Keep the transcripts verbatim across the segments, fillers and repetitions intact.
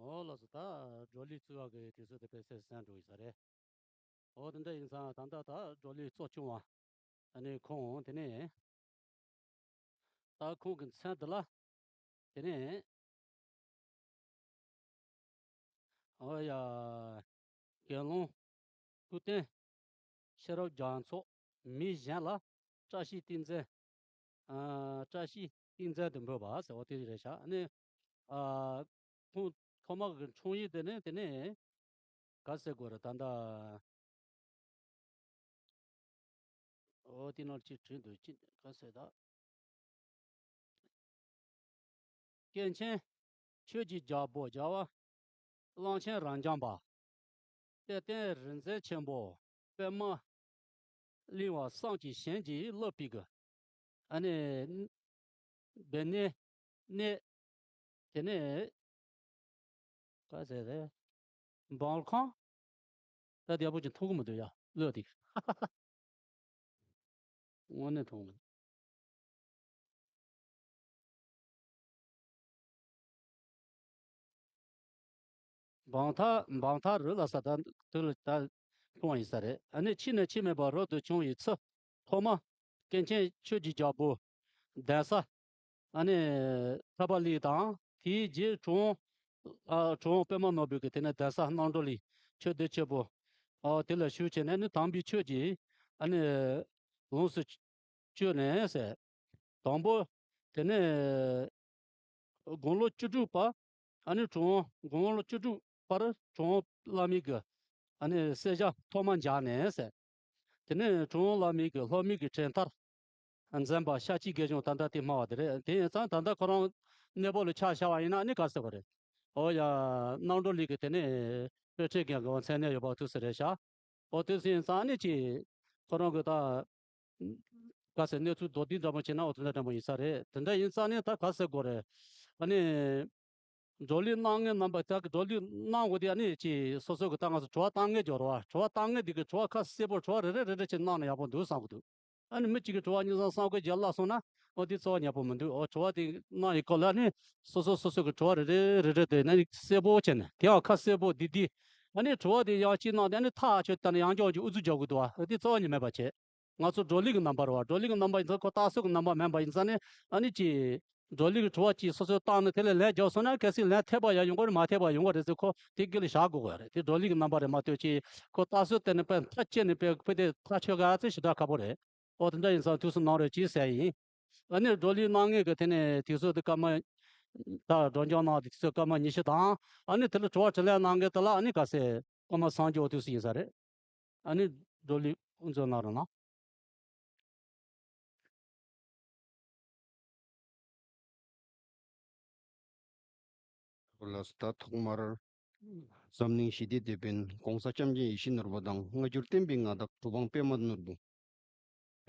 ཨོ་ལགས་སོ། ད་བགྲོ་གླེང་བཙུགས་པ་གི་དུས་ཚོད་དེ་དཔེ་གསལ་གསལ་འགྲོ་ཡི་ས་རེད། ཨོ་དེ་འདྲ་ཡིན་ཙང་ད་ལྟ་ད་བགྲོ་གླེང་གཙོ་སྐྱོང་བ་ཨ་ནི་ཁོང་དེ་ནས་ད་ཁོང་གི་མཚན་དེ་ལ་དེ་ནས་ཨོ་ཡ། དགེ་སློང་སྐུ་བསྟན་ཤེས་རབ་རྒྱ་མཚོ། མི་གཞན་ལ་བཀྲ་ཤིས་ཏིང་འཛིན། ཨ། བཀྲ་ཤིས་ཏིང་འཛིན་དུ་འབོད་པ་ཟེར་བ་དེ་རེད་ཤག་ཨ་ནི། ཨ། ཁོང་ཐོག་མ་གི་འཁྲུངས་ཡུལ་དེ་ནི་དེ་ནི་ག་ཟེར་དགོས་རེད་ད་ལྟ། ཨོ་དེ་ནང་གཅིག་བྲིས་འདུག་ཅི་ག་ཟེར་ད། སྐྱེས་ཆེན་ཆོས་ཀྱི་རྒྱལ་པོ་རྒྱལ་བ་གླང་ཆེན་རབ་འབྱམས་པ། གཏེར་སྟོན་རིག་འཛིན་ཆེན་པོ་པདྨ་གླིང་བ་བསམ་གྱིས་གཞན་གྱིས་བརླབས་པའི་གི་ཨ་ནི་སྦས་གནས་གནས་དེ་ནས་ག་ཟེར་རེད། འབངས་ཁང་། ད་རྒྱལ་པོ་ཅིག་མཐོང་གི་མི་འདུག་ཡ་གླུ་དེ། དངོས་གནས་མཐོང་མི་འདུག་འབངས་ཐ་འབངས་ཐ་རུ་ལ་ས་ད་དུ་ལ་ད་མཐོང་བ་ཡིན་ས་རེད། ཨ་ནི་ཕྱི་ནས་ཕྱི་མེད་པར་རབ་ཏུ་བྱུང་བའི་ཚུལ། ཐོག་མ་སྐྱེས་ཆེན་ཆོས་ཀྱི་རྒྱལ་པོ་གདན་ས་ཨ་ནི་ཐར་པ་གླིང་དང་། དེའི་རྗེས་གྲུབ་དབང་ཨ་གྲུབ་དབང་པདྨ་ནོར་བུ་གི་དེ་ནས་གདན་ས་སྣང་གྲོལ་གླིང་ཆོས་སྡེ་ཆེན་པོ་ཨ་དེ་ལ་བཞུགས་བྱས་ནས་ནི་དམ་པའི་ཆོས་ཀྱི་ཨ་ནི་ལོངས་སུ་སྤྱོད་ནས་ཟེར། དང་པོ་དེ་ནས་དགུང་ལོ་བཅུ་དྲུག་པ། ཨ་ནི་གྲུབ་དབང་དགུང་ལོ་བཅུ་དྲུག་པར་གྲུབ་དབང་བླ་མའི་གི་ཨ་ནི་བསྲེ་ཞག་ཐོག་མ་འཇགས་ནས་ཟེར། དེ་ནས་གྲུབ་དབང་བླ་མའི་གི་སློབ་མའི་གི་གྲལ་མཐར་འཛིན་པ་ཤཱཀྱའི་དགེ་སྦྱོང་ད་ལྟ་དེ་སྨྲ་བ་དེ་རེད། དེ་ཡིན་ཙང་ད་ལྟ་ཁོ་རང་གནས་བབ་ལ་ཆ་བཞག་པ་ཡིན་ན་ཨ་ནི་ག་ཟེར་བ་རེད། ཨོ་ཡ། རྣམ་གྲོལ་གླིང་གི་དེ་ནས་དཔེ་ཁྲིད་མཁན་གྱི་མཚན་གནས་ཡོད་པ་དུས་སུ་རེད་ཤག་ཨོ་དེ་ཟིན་ཙང་ཨ་ནི་ཅི། ཁོ་རང་གི་ད། ག་ཟེར་གནས་ཚུལ་མདོར་བསྡུས་འདྲ་པོ་བྱས་ན་འོ་དེ་འདྲ་འདྲ་པོ་ཡིན་ས་རེད། དེ་འདྲ་ཡིན་ཙང་ནི་ད་ག་ཟེར་དགོས་རེད། ཨ་ནི། བགྲོ་གླེང་གནང་མཁན་རྣམ་པ་དག་གི་བགྲོ་གླེང་གནང་དགོས་དེ་ཨ་ནི་ཅི་སོ་སོ་གི་ད་ང་ཚོ་དྲི་བ་བཏང་མཁན་སྦྱོར་བ་དྲི་བ་བཏང་མཁན་འདི་གི་དྲི་བ་ཁ་གསལ་པོ་དྲི་བ་རེ་རེ་རེ་རེ་ཅིག་གནང་ན་ཡག་པོ་འདུག་བསམ་གི་འདུག་ཨ་ནི་མི་གཅིག་གི་དྲི་བ་གཉིས་གསུམ་བསམ་གི་རྗེས་ལ་སོང་ན་ཨོ་དེ་རྩ་བ་ཉེ་པོ་མི་འདུག་ཨོ་དྲི་བ་དེ་གནང་ཡི་སྐོར་ལ་ཨ་ནི་སོ་སོ་སོ་སོ་གི་དྲི་བ་རེ་རེ་རེ་རེ་དེ་ཨ་ནི་གསལ་པོ་བྱས་ནས་དེའང་ཁ་གསལ་པོ་འདི་འདི་ཨ་ནི་དྲི་བ་དེ་ཡང་གཅིག་གནང་སྟེ་ཨ་ནི་ཐག་ཆོད་ལྟ་ན་ཡང་འཇོག་གི་ཨུ་ཚུགས་རྒྱག་གི་འདུག་ཨ་དེ་རྩ་བ་ཉེ་མེད་པ་བྱས། ང་ཚོ་བགྲོ་གླེང་གི་རྣམ་པ་རེད་བ། བགྲོ་གླེང་གི་རྣམ་པ་ཡིན་ཙང་ཁོ་ལྟ་ཚུལ་གྱི་རྣམ་པ་མིན་པ་ཡིན་ཙང་ནི་ཨ་ནི་ཅི། བགྲོ་གླེང་གི་དྲི་བ་ཅིག་སོ་སོས་བཏང་ནས་དེ་ལ་ལན་རྒྱག་སོང་ན་གལ་སྲིད་ལན་འཐད་པ་ཡང་ཡོང་གི་རེད་མ་འཐད་པ་ཡོང་གི་རེད་ཟེར་ཁོ་དེ་དཀྱིལ་ལ་བཞག་དགོས་ཀྱི་རེད། དེ་བགྲོ་གླེང་གི་རྣམ་པ་རེད་མ་གཏོགས་ཅི་ཁོ་ལྟ་ཚུལ་བསྟན་ནས་དཔེ་མཐའ་བཅད་ནས་དཔེ་དཔེ་དེ་ཐག་ཆོད་ག་ཚོད་ཞེ་དྲག་ཁག་པོ་རེད། ཨོ་དེ་འདྲ་ཡིན་ཙང་དུས་སུ་གནང་རོགས་གྱིས་ཟེར་ཡིན། ཨ་ནི་བགྲོ་གླེང་གནང་མཁན་གྱི་དེ་ནས་དུས་ཚོད་དེ་སྐར་མ། ད་སྒྲོལ་ལྗང་གནང་དེ་དུས་ཚོད་སྐར་མ་ཉི་ཤུ་དང་ཨ་ནི་དེ་ལ་དྲི་བ་དྲིས་ལན་གནང་མཁན་དེ་ལ་ཨ་ནི་ག་ཚོད་སྐར་མ་སངས་རྒྱས་དུས་སུ་ཡིན་ས་རེད། ཨ་ནི་བགྲོ་གླེང་དབུ་འཛུགས་གནང་རོགས་གནང་། ལགས་སོ། ད་ཐོག་མར་འཛམ་གླིང་ཞི་བདེའི་དེད་དཔོན་༸གོང་ས་༸སྐྱབས་མགོན་ཡིད་བཞིན་ནོར་བུ་དང་སྔ་འགྱུར་བསྟན་པའི་མངའ་བདག་གྲུབ་དབང་པདྨ་ནོར་བུ།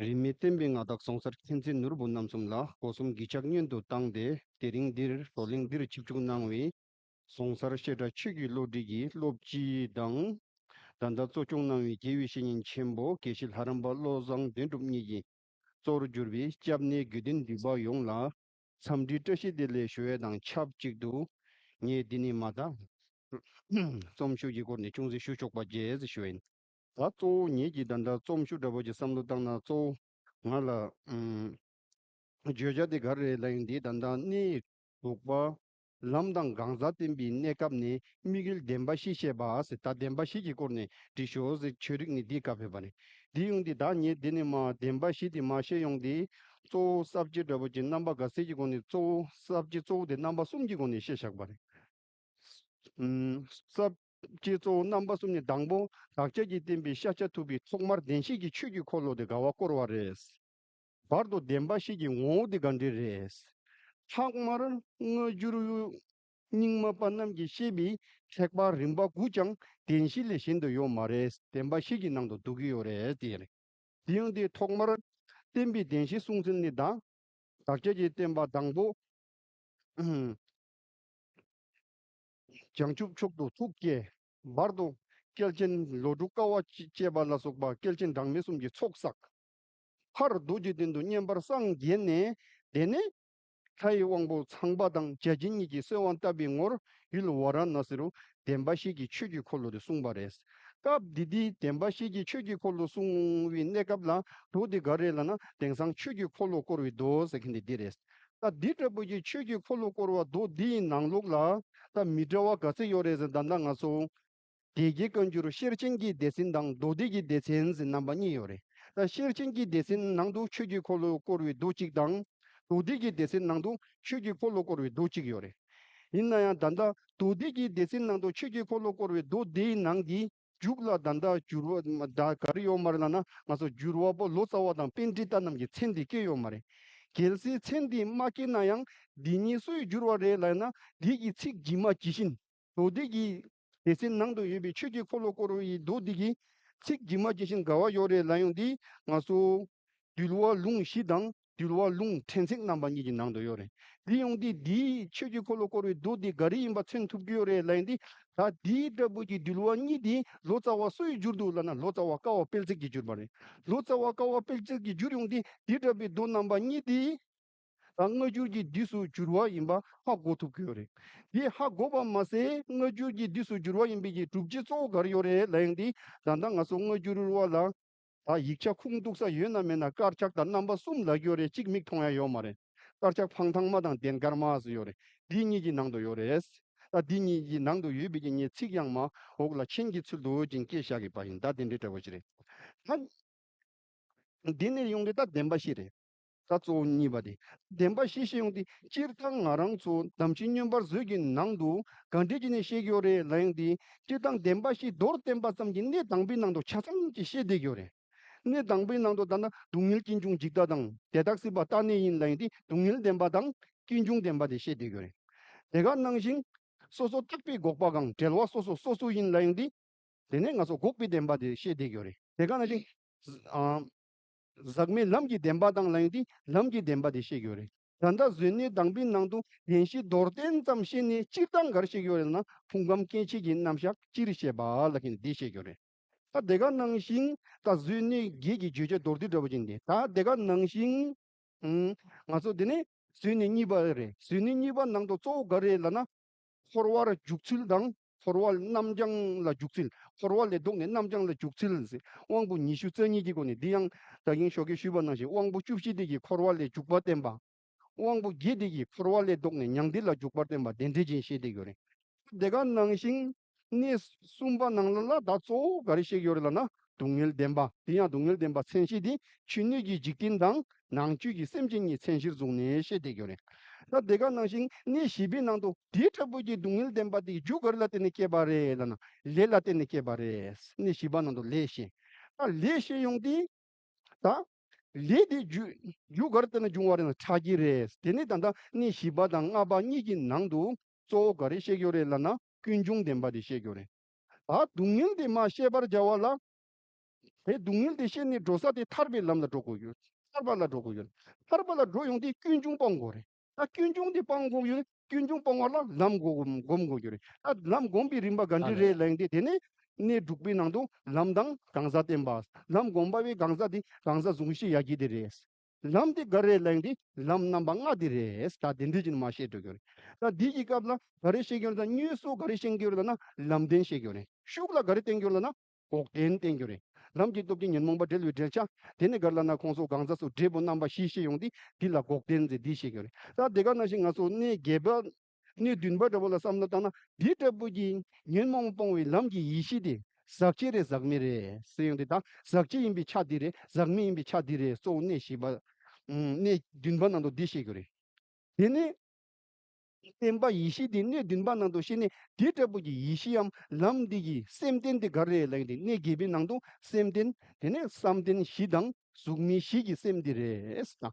རིས་མེད་བསྟན་པའི་མངའ་བདག་ཟུང་གསར་མཁྱེན་བརྩེ་ནོར་བུ་རྣམ་གསུམ་ལ་སྒོ་གསུམ་གུས་ཕྱག་སྔོན་དུ་བཏང་སྟེ། དེ་རིང་འདིར་བགྲོ་གླེང་འདིར་ཆིབས་བསྒྱུར་གནང་བའི་ཟུང་གསར་བཤད་གྲྭ་ཆོས་ཀྱི་བློ་གྲོས་ཀྱི་སློབ་སྤྱི་དང་། ད་ལྟ་གཙོ་སྐྱོང་གནང་བའི་དགེ་བའི་བཤེས་གཉེན་ཆེན་པོ་དགེ་བཤེས་ལྷ་རམས་པ་བློ་བཟང་དོན་གྲུབ་གཉིས་ཀྱིས་གཙོར་གྱུར་པའི་སྐྱབས་གནས་དགེ་འདུན་འདུས་པ་ཡོངས་ལ་འཚམས་འདྲིའི་བཀྲ་ཤིས་བདེ་ལེགས་ཞུ་ཡས་དང་ཆབས་ཅིག་ཏུ། ངས་འདི་ནས་མར་ད་རྩོམ་ཤོག་གི་སྐོར་ནས་ཅུང་ཟད་ཞུ་ཆོག་པ་བྱས་ཞུ་ཡིན། ད་གཙོ་བོ་ངེད་ཀྱིས་ད་ལྟ་རྩོམ་ཤོག་འདྲ་པོ་ཅིག་བསམ་བློ་བཏང་ན་གཙོ་བོ་ང་ལ་ཨམ། བརྗོད་བྱ་དེ་ག་རེ་རེད་ལབ་ཡོང་དུས་ད་ལྟ་གནས་དྲུག་པ་ལམ་དང་གང་ཟག་བསྟན་པའི་གནས་སྐབས་ནས་དམིགས་ཡུལ་བདེན་པ་བཞི་བཤད་པ་ཟེར། ད་བདེན་པ་བཞི་གི་སྐོར་ནས་འབྲི་ཤོག་ཟེར་ཆོས་རིག་ནས་འདི་བཀའ་ཕེབས་པ་རེད། འདི་ཡོང་དུས་ད་ངས་འདི་ནས་མར་བདེན་པ་བཞི་དེ་མར་བཤད་ཡོང་དུས་གཙོ་བོ་ས་བཅད་འདྲ་པོ་ཅིག་རྣམ་པ་ག་ཚད་ཀྱི་སྒོ་ནས་གཙོ་བོ་ས་བཅད་གཙོ་བོ་དེ་རྣམ་པ་གསུམ་གྱི་སྒོ་ནས་བཤད་བཞག་པ་རེད། ཨུམ། ས་བཅད་གཙོ་བོ་རྣམ་པ་གསུམ་ནི་དང་པོ་བདག་ཅག་གི་བསྟན་པའི་ཤཱཀྱ་ཐུབ་པའི་ཐོག་མར་བདེན་བཞི་གི་ཆོས་ཀྱི་འཁོར་ལོ་དེ་ག་བ་བསྐོར་བ་རེད། བར་དུ་བདེན་པ་བཞི་གི་ངོ་བོ་དེ་ག་འདྲ་རེད། ལྷག་མར་སྔ་འགྱུར་རྙིང་མ་པ་རྣམས་ཀྱིས་བཤད་པའི་ཐེག་པ་རིམ་པ་དགུ་ཀྱང་བདེན་བཞི་ལས་གཞན་དུ་ཡོད་མ་རེད། བདེན་པ་བཞི་གི་ནང་དུ་འདུ་གི་ཡོད་རེད་དེ་རེད། དེ་ཡང་དེ་ཐོག་མར་བསྟན་པའི་བདེན་བཞི་གསུང་ཚུལ་ནི་དང་། བདག་ཅག་གི་བསྟན་པ་དང་པོ། བྱང་ཆུབ་མཆོག་ཏུ་ཐུགས་བསྐྱེད། བར་དུ་སྐྱེས་ཆེན་ལོ་དྲུག་དཀའ་བ་སྤྱད་པ་ལ་སོགས་པ་སྐྱེས་ཆེན་གྲངས་མེད་གསུམ་གྱི་ཚོགས་བསགས། མཐར་རྡོ་རྗེ་གདན་དུ་བསྙེན་པར་སངས་རྒྱས་ནས། དེ་ནས་ མཐའ་ཡས་དབང་པོ་ཚངས་པ་དང་བརྒྱ་བྱིན་གཉིས་ཀྱིས་གསོལ་བ་བཏབ་པའི་ངོར་ཡུལ་ཝཱ་ར་ཎཱ་སི་རུ་བདེན་པ་བཞི་གི་ཆོས་ཀྱི་འཁོར་ལོ་དེ་གསུངས་པ་རེད། སྐབས་འདི་དུས་བདེན་པ་བཞི་གི་ཆོས་ཀྱི་འཁོར་ལོ་གསུངས་པའི་གནས་སྐབས་ལ་མདོ་འདི་ག་རེ་ལབ་ན། དེང་སང་ཆོས་ཀྱི་འཁོར་ལོ་བསྐོར་བའི་མདོ་ཟེར་མཁན་དེ་འདི་རེད། ད་འདི་འདྲ་པོ་གི་ཆོས་ཀྱི་འཁོར་ལོ་བསྐོར་བའི་མདོ་འདི་ཡི་ནང་ལོགས་ལ་ད་མི་འདྲ་བ་ག་ཚོད་ཡོད་རེད་ཟེར། ད་ལྟ་ང་ཚོ་སྡེ་བརྒྱད་བཀའ་འགྱུར་ཤེར་ཕྱིན་གྱི་སྡེ་ཚན་དང་མདོ་སྡེ་གི་སྡེ་ཚན་ཟེར་རྣམ་པ་གཉིས་ཡོད་རེད། ད་ཤེར་ཕྱིན་གྱི་སྡེ་ཚན་ནང་དུ་ཆོས་ཀྱི་འཁོར་ལོ་བསྐོར་བའི་མདོ་གཅིག་དང་། མདོ་སྡེ་གི་སྡེ་ཚན་ནང་དུ་ཆོས་ཀྱི་འཁོར་ལོ་བསྐོར་བའི་མདོ་གཅིག་ཡོད་རེད། ཡིན་ན་ཡང་ད་ལྟ་མདོ་སྡེ་གི་སྡེ་ཚན་ནང་དུ་ཆོས་ཀྱི་འཁོར་ལོ་བསྐོར་བའི་མདོ་སྡེའི་ནང་གི་མཇུག་ལ་ད་ལྟ་འགྱུར་བ་ད་ག་རེ་ཡོད་མ་རེད་ལབ་ན། ང་ཚོ་འགྱུར་བ་པོ་ལོ་ཙཱ་བ་དང་པཎྜི་ཏ་རྣམས་ཀྱི་མཚན་དེ་བཀོད་ཡོད་མ་རེད། གལ་སྲིད་མཚན་དེ་མ་བཀོད་ན་ཡང་འདི་གཉིས་སུའི་འགྱུར་བ་རེད་ལབ་ན། འདི་གི་ཚིག་ཇི་མ་ཇི་བཞིན། མདོ་སྡེ་གི་སྡེ་ཚན་ནང་དུ་ཡོད་པའི་ཆོས་ཀྱི་འཁོར་ལོ་བསྐོར་བའི་མདོ་འདི་གི་ཚིག་ཇི་མ་ཇི་བཞིན་ག་བ་ཡོད་རེད་ལབ་ཡོང་དུས། ང་ཚོ་འདུལ་བ་ལུང་གཞི་དང་འདུལ་བ་ལུང་ཕྲན་ཚེགས་རྣམ་པ་གཉིས་ཀྱི་ནང་དུ་ཡོད་རེད། འདི་ཡོང་དུས་འདིའི་ཆོས་ཀྱི་འཁོར་ལོ་བསྐོར་བའི་མདོ་འདི་ག་རེ་ཡིན་པ་མཚོན་ཐུབ་ཀྱི་ཡོད་རེད་ལབ་ཡོང་དུས། ད་འདིའི་འདྲ་པོ་གི་འདུལ་བ་གཉིས་འདི་ལོ་ཙཱ་བ་སུའི་བསྒྱུར་འདུག་ལབ་ན། ལོ་ཙཱ་བ་ཀ་བ་དཔལ་བརྩེགས་ཀྱིས་བསྒྱུར་བ་རེད། ལོ་ཙཱ་བ་ཀ་བ་དཔལ་བརྩེགས་ཀྱིས་བསྒྱུར་ཡོང་དུས་འདི་འདྲ་པོའི་མདོ་རྣམ་པ་གཉིས་འདི་ད་སྔ་འགྱུར་གྱི་དུས་སུ་བསྒྱུར་བ་ཡིན་པ་ཧ་གོ་ཐུབ་ཀྱི་ཡོད་རེད། དེ་ཧ་གོ་བ་མ་ཟད་སྔ་འགྱུར་གྱི་དུས་སུ་བསྒྱུར་བ་ཡིན་པའི་གི་སྒྲུབ་བྱེད་གཙོ་བོ་ག་རེ་ཡོད་རེད་ལབ་ཡོང་དུས། ད་ལྟ་ང་ཚོ་སྔ་འགྱུར་བ་ལ་ད་ཡིག་ཆ་ཁུངས་གཏུགས་ས་ཡོད་ན་མེད་ན་དཀར་ཆག་དང་རྣམ་པ་གསུམ་ལབ་ཀྱི་ཡོད་རེད། གཅིག་མིག་མཐོང་ཡ་ཡོད་མ་རེད། དཀར་ཆག་འཕང་ཐང་མ་དང་ལྡན་དཀར་མ་ཟེར་ཡོད་རེད། འདི་གཉིས་ཀྱི་ནང་དུ་ཡོད་རེད། ད་འདི་གཉིས་ཀྱི་ནང་དུ་ཡོད་པའི་གི་ངས་ཚིག་ཡང་མ་འོག་ལ་མཆན་གྱི་ཚུལ་དུ་ཅིག་བཀོད་བཞག་གི་པ་ཡིན། ད་དེ་འདྲའི་འདྲ་བོ་ཞིག་རེད། ད་འདི་ནས་ཡོང་དུས་ད་བདེན་པ་བཞི་རེད། ད་གཙོ་བོ་གཉིས་པ་དེ། བདེན་པ་བཞི་བཤད་ཡོང་དུས། སྤྱིར་བཏང་ང་རང་ཚོ་དམ་ཆོས་མངོན་པར་བཟོས་ཀྱི་ནང་དུ་ག་འདྲས་ཀྱི་ནས་བཤད་ཀྱི་ཡོད་རེད་ལབ་ཡོང་དུས། སྤྱིར་བཏང་བདེན་པ་བཞི་མདོར་བསྟན་པ་ཙམ་གྱི་གནས་དང་པོའི་ནང་དུ་ཆ་ཚང་ཅིག་བཤད་བསྡད་ཀྱི་ཡོད་རེད། གནས་དང་པོའི་ནང་དུ་ད་ལྟ་སྡུག་བསྔལ་ཀུན་འབྱུང་འཇིག་ལྟ་དང་དེ་དག་སྲིད་པ་རྟ་གནས་ཡིན་ལབ་ཡོང་དུས། སྡུག་བསྔལ་བདེན་པ་དང་ཀུན་འབྱུང་བདེན་པ་དེ་བཤད་བསྡད་ཀྱི་ཡོད་རེད། དེ་ག་ནང་བཞིན་སོ་སོ་རྟག་པའི་འགོག་པ་གང་། འབྲེལ་བ་སོ་སོ་སོ་སོ་ཡིན་ལབ་ཡོང་དུས། དེ་ནས་ང་ཚོ་འགོག་པའི་བདེན་པ་དེ་བཤད་བསྡད་ཀྱི་ཡོད་རེད། དེ་ག་ནང་བཞིན་ཨ་ཟག་མེད་ལམ་གྱི་བདེན་པ་དང་ལབ་ཡོང་དུས་ལམ་གྱི་བདེན་པ་དེ་བཤད་ཀྱི་ཡོད་རེད། ད་ལྟ་བཟོད་གནས་དང་པོའི་ནང་དུ་བདེན་བཞི་མདོར་བསྟན་ཙམ་བཤད་ནས་སྤྱིར་བཏང་ག་རེ་བཤད་ཀྱི་ཡོད་རེད་ན། ཕུང་ཁམས་སྐྱེ་མཆེད་ཀྱི་རྣམ་གཞག་སྤྱིར་བཤད་པ་ལབ་མཁན་འདི་བཤད་ཀྱི་ཡོད་རེད། ད་དེ་ག་ནང་བཞིན་ད་བཟོད་གནས་བརྒྱད་ཀྱི་བརྗོད་བྱ་མདོར་བསྡུས་འདྲ་བོ་ཅིག་འདི། ད་དེ་ག་ནང་བཞིན་ཨུམ་ང་ཚོ་དེ་ནས་བཟོད་གནས་གཉིས་པ་རེད། བཟོད་གནས་གཉིས་པ་ནང་དུ་གཙོ་བོ་ག་རེ་ལབ་ན། འཁོར་བར་འཇུག་ཚུལ་དང་འཁོར་བ་རྣམ་བྱང་ལ་འཇུག་ཚུལ། འཁོར་བ་ལས་ལྡོག་ནས་རྣམ་བྱང་ལ་འཇུག་ཚུལ་ཟེར། དབང་པོ་ཉི་ཤུ་རྩ་གཉིས་ཀྱི་སྒོ་ནས། འདི་ཡང་ད་གིན་ཞོགས་ཀས་ཞུས་པ་ནང་བཞིན་དབང་པོ་བཅུ་བཞི་དེ་གིས་འཁོར་བ་ལས་འཇུག་པ་བསྟན་པ། དབང་པོ་བརྒྱད་དེ་གིས་འཁོར་བ་ལས་ལྡོག་ནས་མྱང་འདས་ལ་འཇུག་པར་བསྟན་པ། དེ་འདྲ་ཅིག་བཤད་བསྡད་ཡོད་རེད། དེ་ག་ནང་བཞིན་གནས་གསུམ་པ་ནང་ལ་ལ་ད་གཙོ་བོ་ག་རེ་བཤད་ཀྱི་ཡོད་རེད་ལབ་ན། སྡུག་བསྔལ་བདེན་པ། དེ་ཡང་སྡུག་བསྔལ་བདེན་པ་མཚན་གཞི་དེ་ཕྱི་སྣོད་ཀྱི་འཇིག་རྟེན་དང་ནང་བཅུད་ཀྱི་སེམས་ཅན་གཉིས་མཚན་གཞིར་བཟུང་ནས་བཤད་བསྡད་ཀྱི་ཡོད་རེད། ད་དེ་ག་ནང་བཞིན་གནས་བཞི་པའི་ནང་དུ་དེ་འདྲ་པོ་ཀྱི་སྡུག་བསྔལ་བདེན་པ་དེ་རྒྱུ་ག་རེ་ལ་བརྟེན་ནས་སྐྱེས་པ་རེད་ལབ་ན། ལས་ལ་བརྟེན་ནས་སྐྱེས་པ་རེད། གནས་བཞི་པ་ནང་དུ་ལས་བཤད། ད་ལས་བཤད་ཡོང་དུས། ད་ལས་དེ་རྒྱུ་རྒྱུ་ག་རེ་བརྟེན་ནས་འབྱུང་བ་རེད་ན། ཕྲ་རྒྱས་རེད། དེ་ནས་ད་ལྟ་གནས་བཞི་པ་དང་ལྔ་པ་གཉིས་ཀྱི་ནང་དུ་གཙོ་བོ་ག་རེ་བཤད་ཀྱི་ཡོད་རེད་ལབ་ན། ཀུན་འབྱུང་བདེན་པ་དེ་བཤད་ཀྱི་ཡོད་རེད། ད་སྡུག་བསྔལ་དེ་མར་བཤད་པར་བྱ་བ་ལ། དེ་སྡུག་བསྔལ་དེ་བཤད་ནས་འགྲོ་ས་དེ་ཐར་པའི་ལམ་ལ་འགྲོ་དགོས་ཡོད། ཐར་པ་ལ་འགྲོ་དགོས་ཡོད། ཐར་པ་ལ་འགྲོ་ཡོང་དུས་ཀུན་འབྱུང་སྤང་དགོས་རེད། ད་ཀུན་འབྱུང་དེ་སྤང་དགོས་ཡོད། ཀུན་འབྱུང་སྤང་བ་ལ་ལམ་སྒོམ་སྒོམ་དགོས་ཀྱི་རེད། ད་ལམ་སྒོམ་པའི་རིམ་པ་ག་འདྲ་རེད་ལབ་ཡོང་དུས། དེ་ནས་གནས་དྲུག་པའི་ནང་དུ་ལམ་དང་གང་ཟག་བསྟན་པ། ལམ་སྒོམ་པ་བའི་གང་ཟག་དེ་གང་ཟག་གཟུགས་བཞི་ཡ་གྱལ་དེ་རེད། ལམ་དེ་ག་རེ་ལབ་ཡོང་དུས་ལམ་རྣམ་པ་ལྔ་དེ་རེད། ད་དེ་འདྲ་ཅིག་མར་བཤད་འགྲོ་གི་རེད། ད་འདི་གི་སྐབས་ལ་ག་རེ་བཤད་ཀྱི་ཡོད་རེད། ད་དངོས་སུ་ག་རེ་བཤད་ཀྱི་ཡོད་རེད་ལབ་ན། ལམ་བདེན་བཤད་ཀྱི་ཡོད་རེད། ཤུགས་ལ་ག་རེ་བསྟན་ཀྱི་ཡོད་རེད་ལབ་ན། འགོག་བདེན་བསྟན་ཀྱི་ཡོད་རེད། ལམ་གྱི་སྟོབས་ཀྱིས་ཉོན་མོངས་པ་བསྒྲལ་བའི་འགྲེལ་བྱ། དེ་ནས་ག་རེ་ལབ་ན། ཁོང་ཚོ་གང་ཟག་སོགས་འབྲས་བུ་རྣམ་པ་བཞི་བཤད་ཡོང་དུས་འདི་ལ་འགོག་བདེན་ཟེར་འདི་བཤད་ཀྱི་ཡོད་རེད། ད་དེ་ག་ནང་བཞིན་ང་ཚོ་གནས་བརྒྱད་པ། གནས་བདུན་པ་འདྲ་པོ་ལ་བསམ་བློ་བཏང་ན། འདི་འདྲ་པོ་གི་ཉོན་མོངས་སྤོང་བའི་ལམ་གྱི་ཡེ་ཤེས་དེ་ཟག་བཅས་རེད་ཟག་མེད་རེད་ཟེར་ཡོང་དུས། ད་ཟག་བཅས་ཡིན་པའི་ཆ་འདི་རེད། ཟག་མེད་ཡིན་པའི་ཆ་འདི་རེད། གཙོ་བོ་གནས་བཞི་པ། ཨམ་གནས་བདུན་པ་ནང་དུ་འདི་བཤད་ཀྱི་རེད། དེ་ནས་བརྟེན་པ་ཡེ་ཤེས་དེ་གནས་བདུན་པ་ནང་དུ་བཤད་ནས། དེ་འདྲ་པོ་གི་ཡེ་ཤེས་ཡམ་ལམ་འདི་གི་སེམས་རྟེན་དེ་ག་རེ་རེད་ལབ་ཡོང་དུས། གནས་བརྒྱད་པའི་ནང་དུ་སེམས་རྟེན། དེ་ནས་བསམ་གཏན་བཞི་དང་གཟུགས་མེད་བཞི་གི་སེམས་འདི་རེད། ད་ས་ད་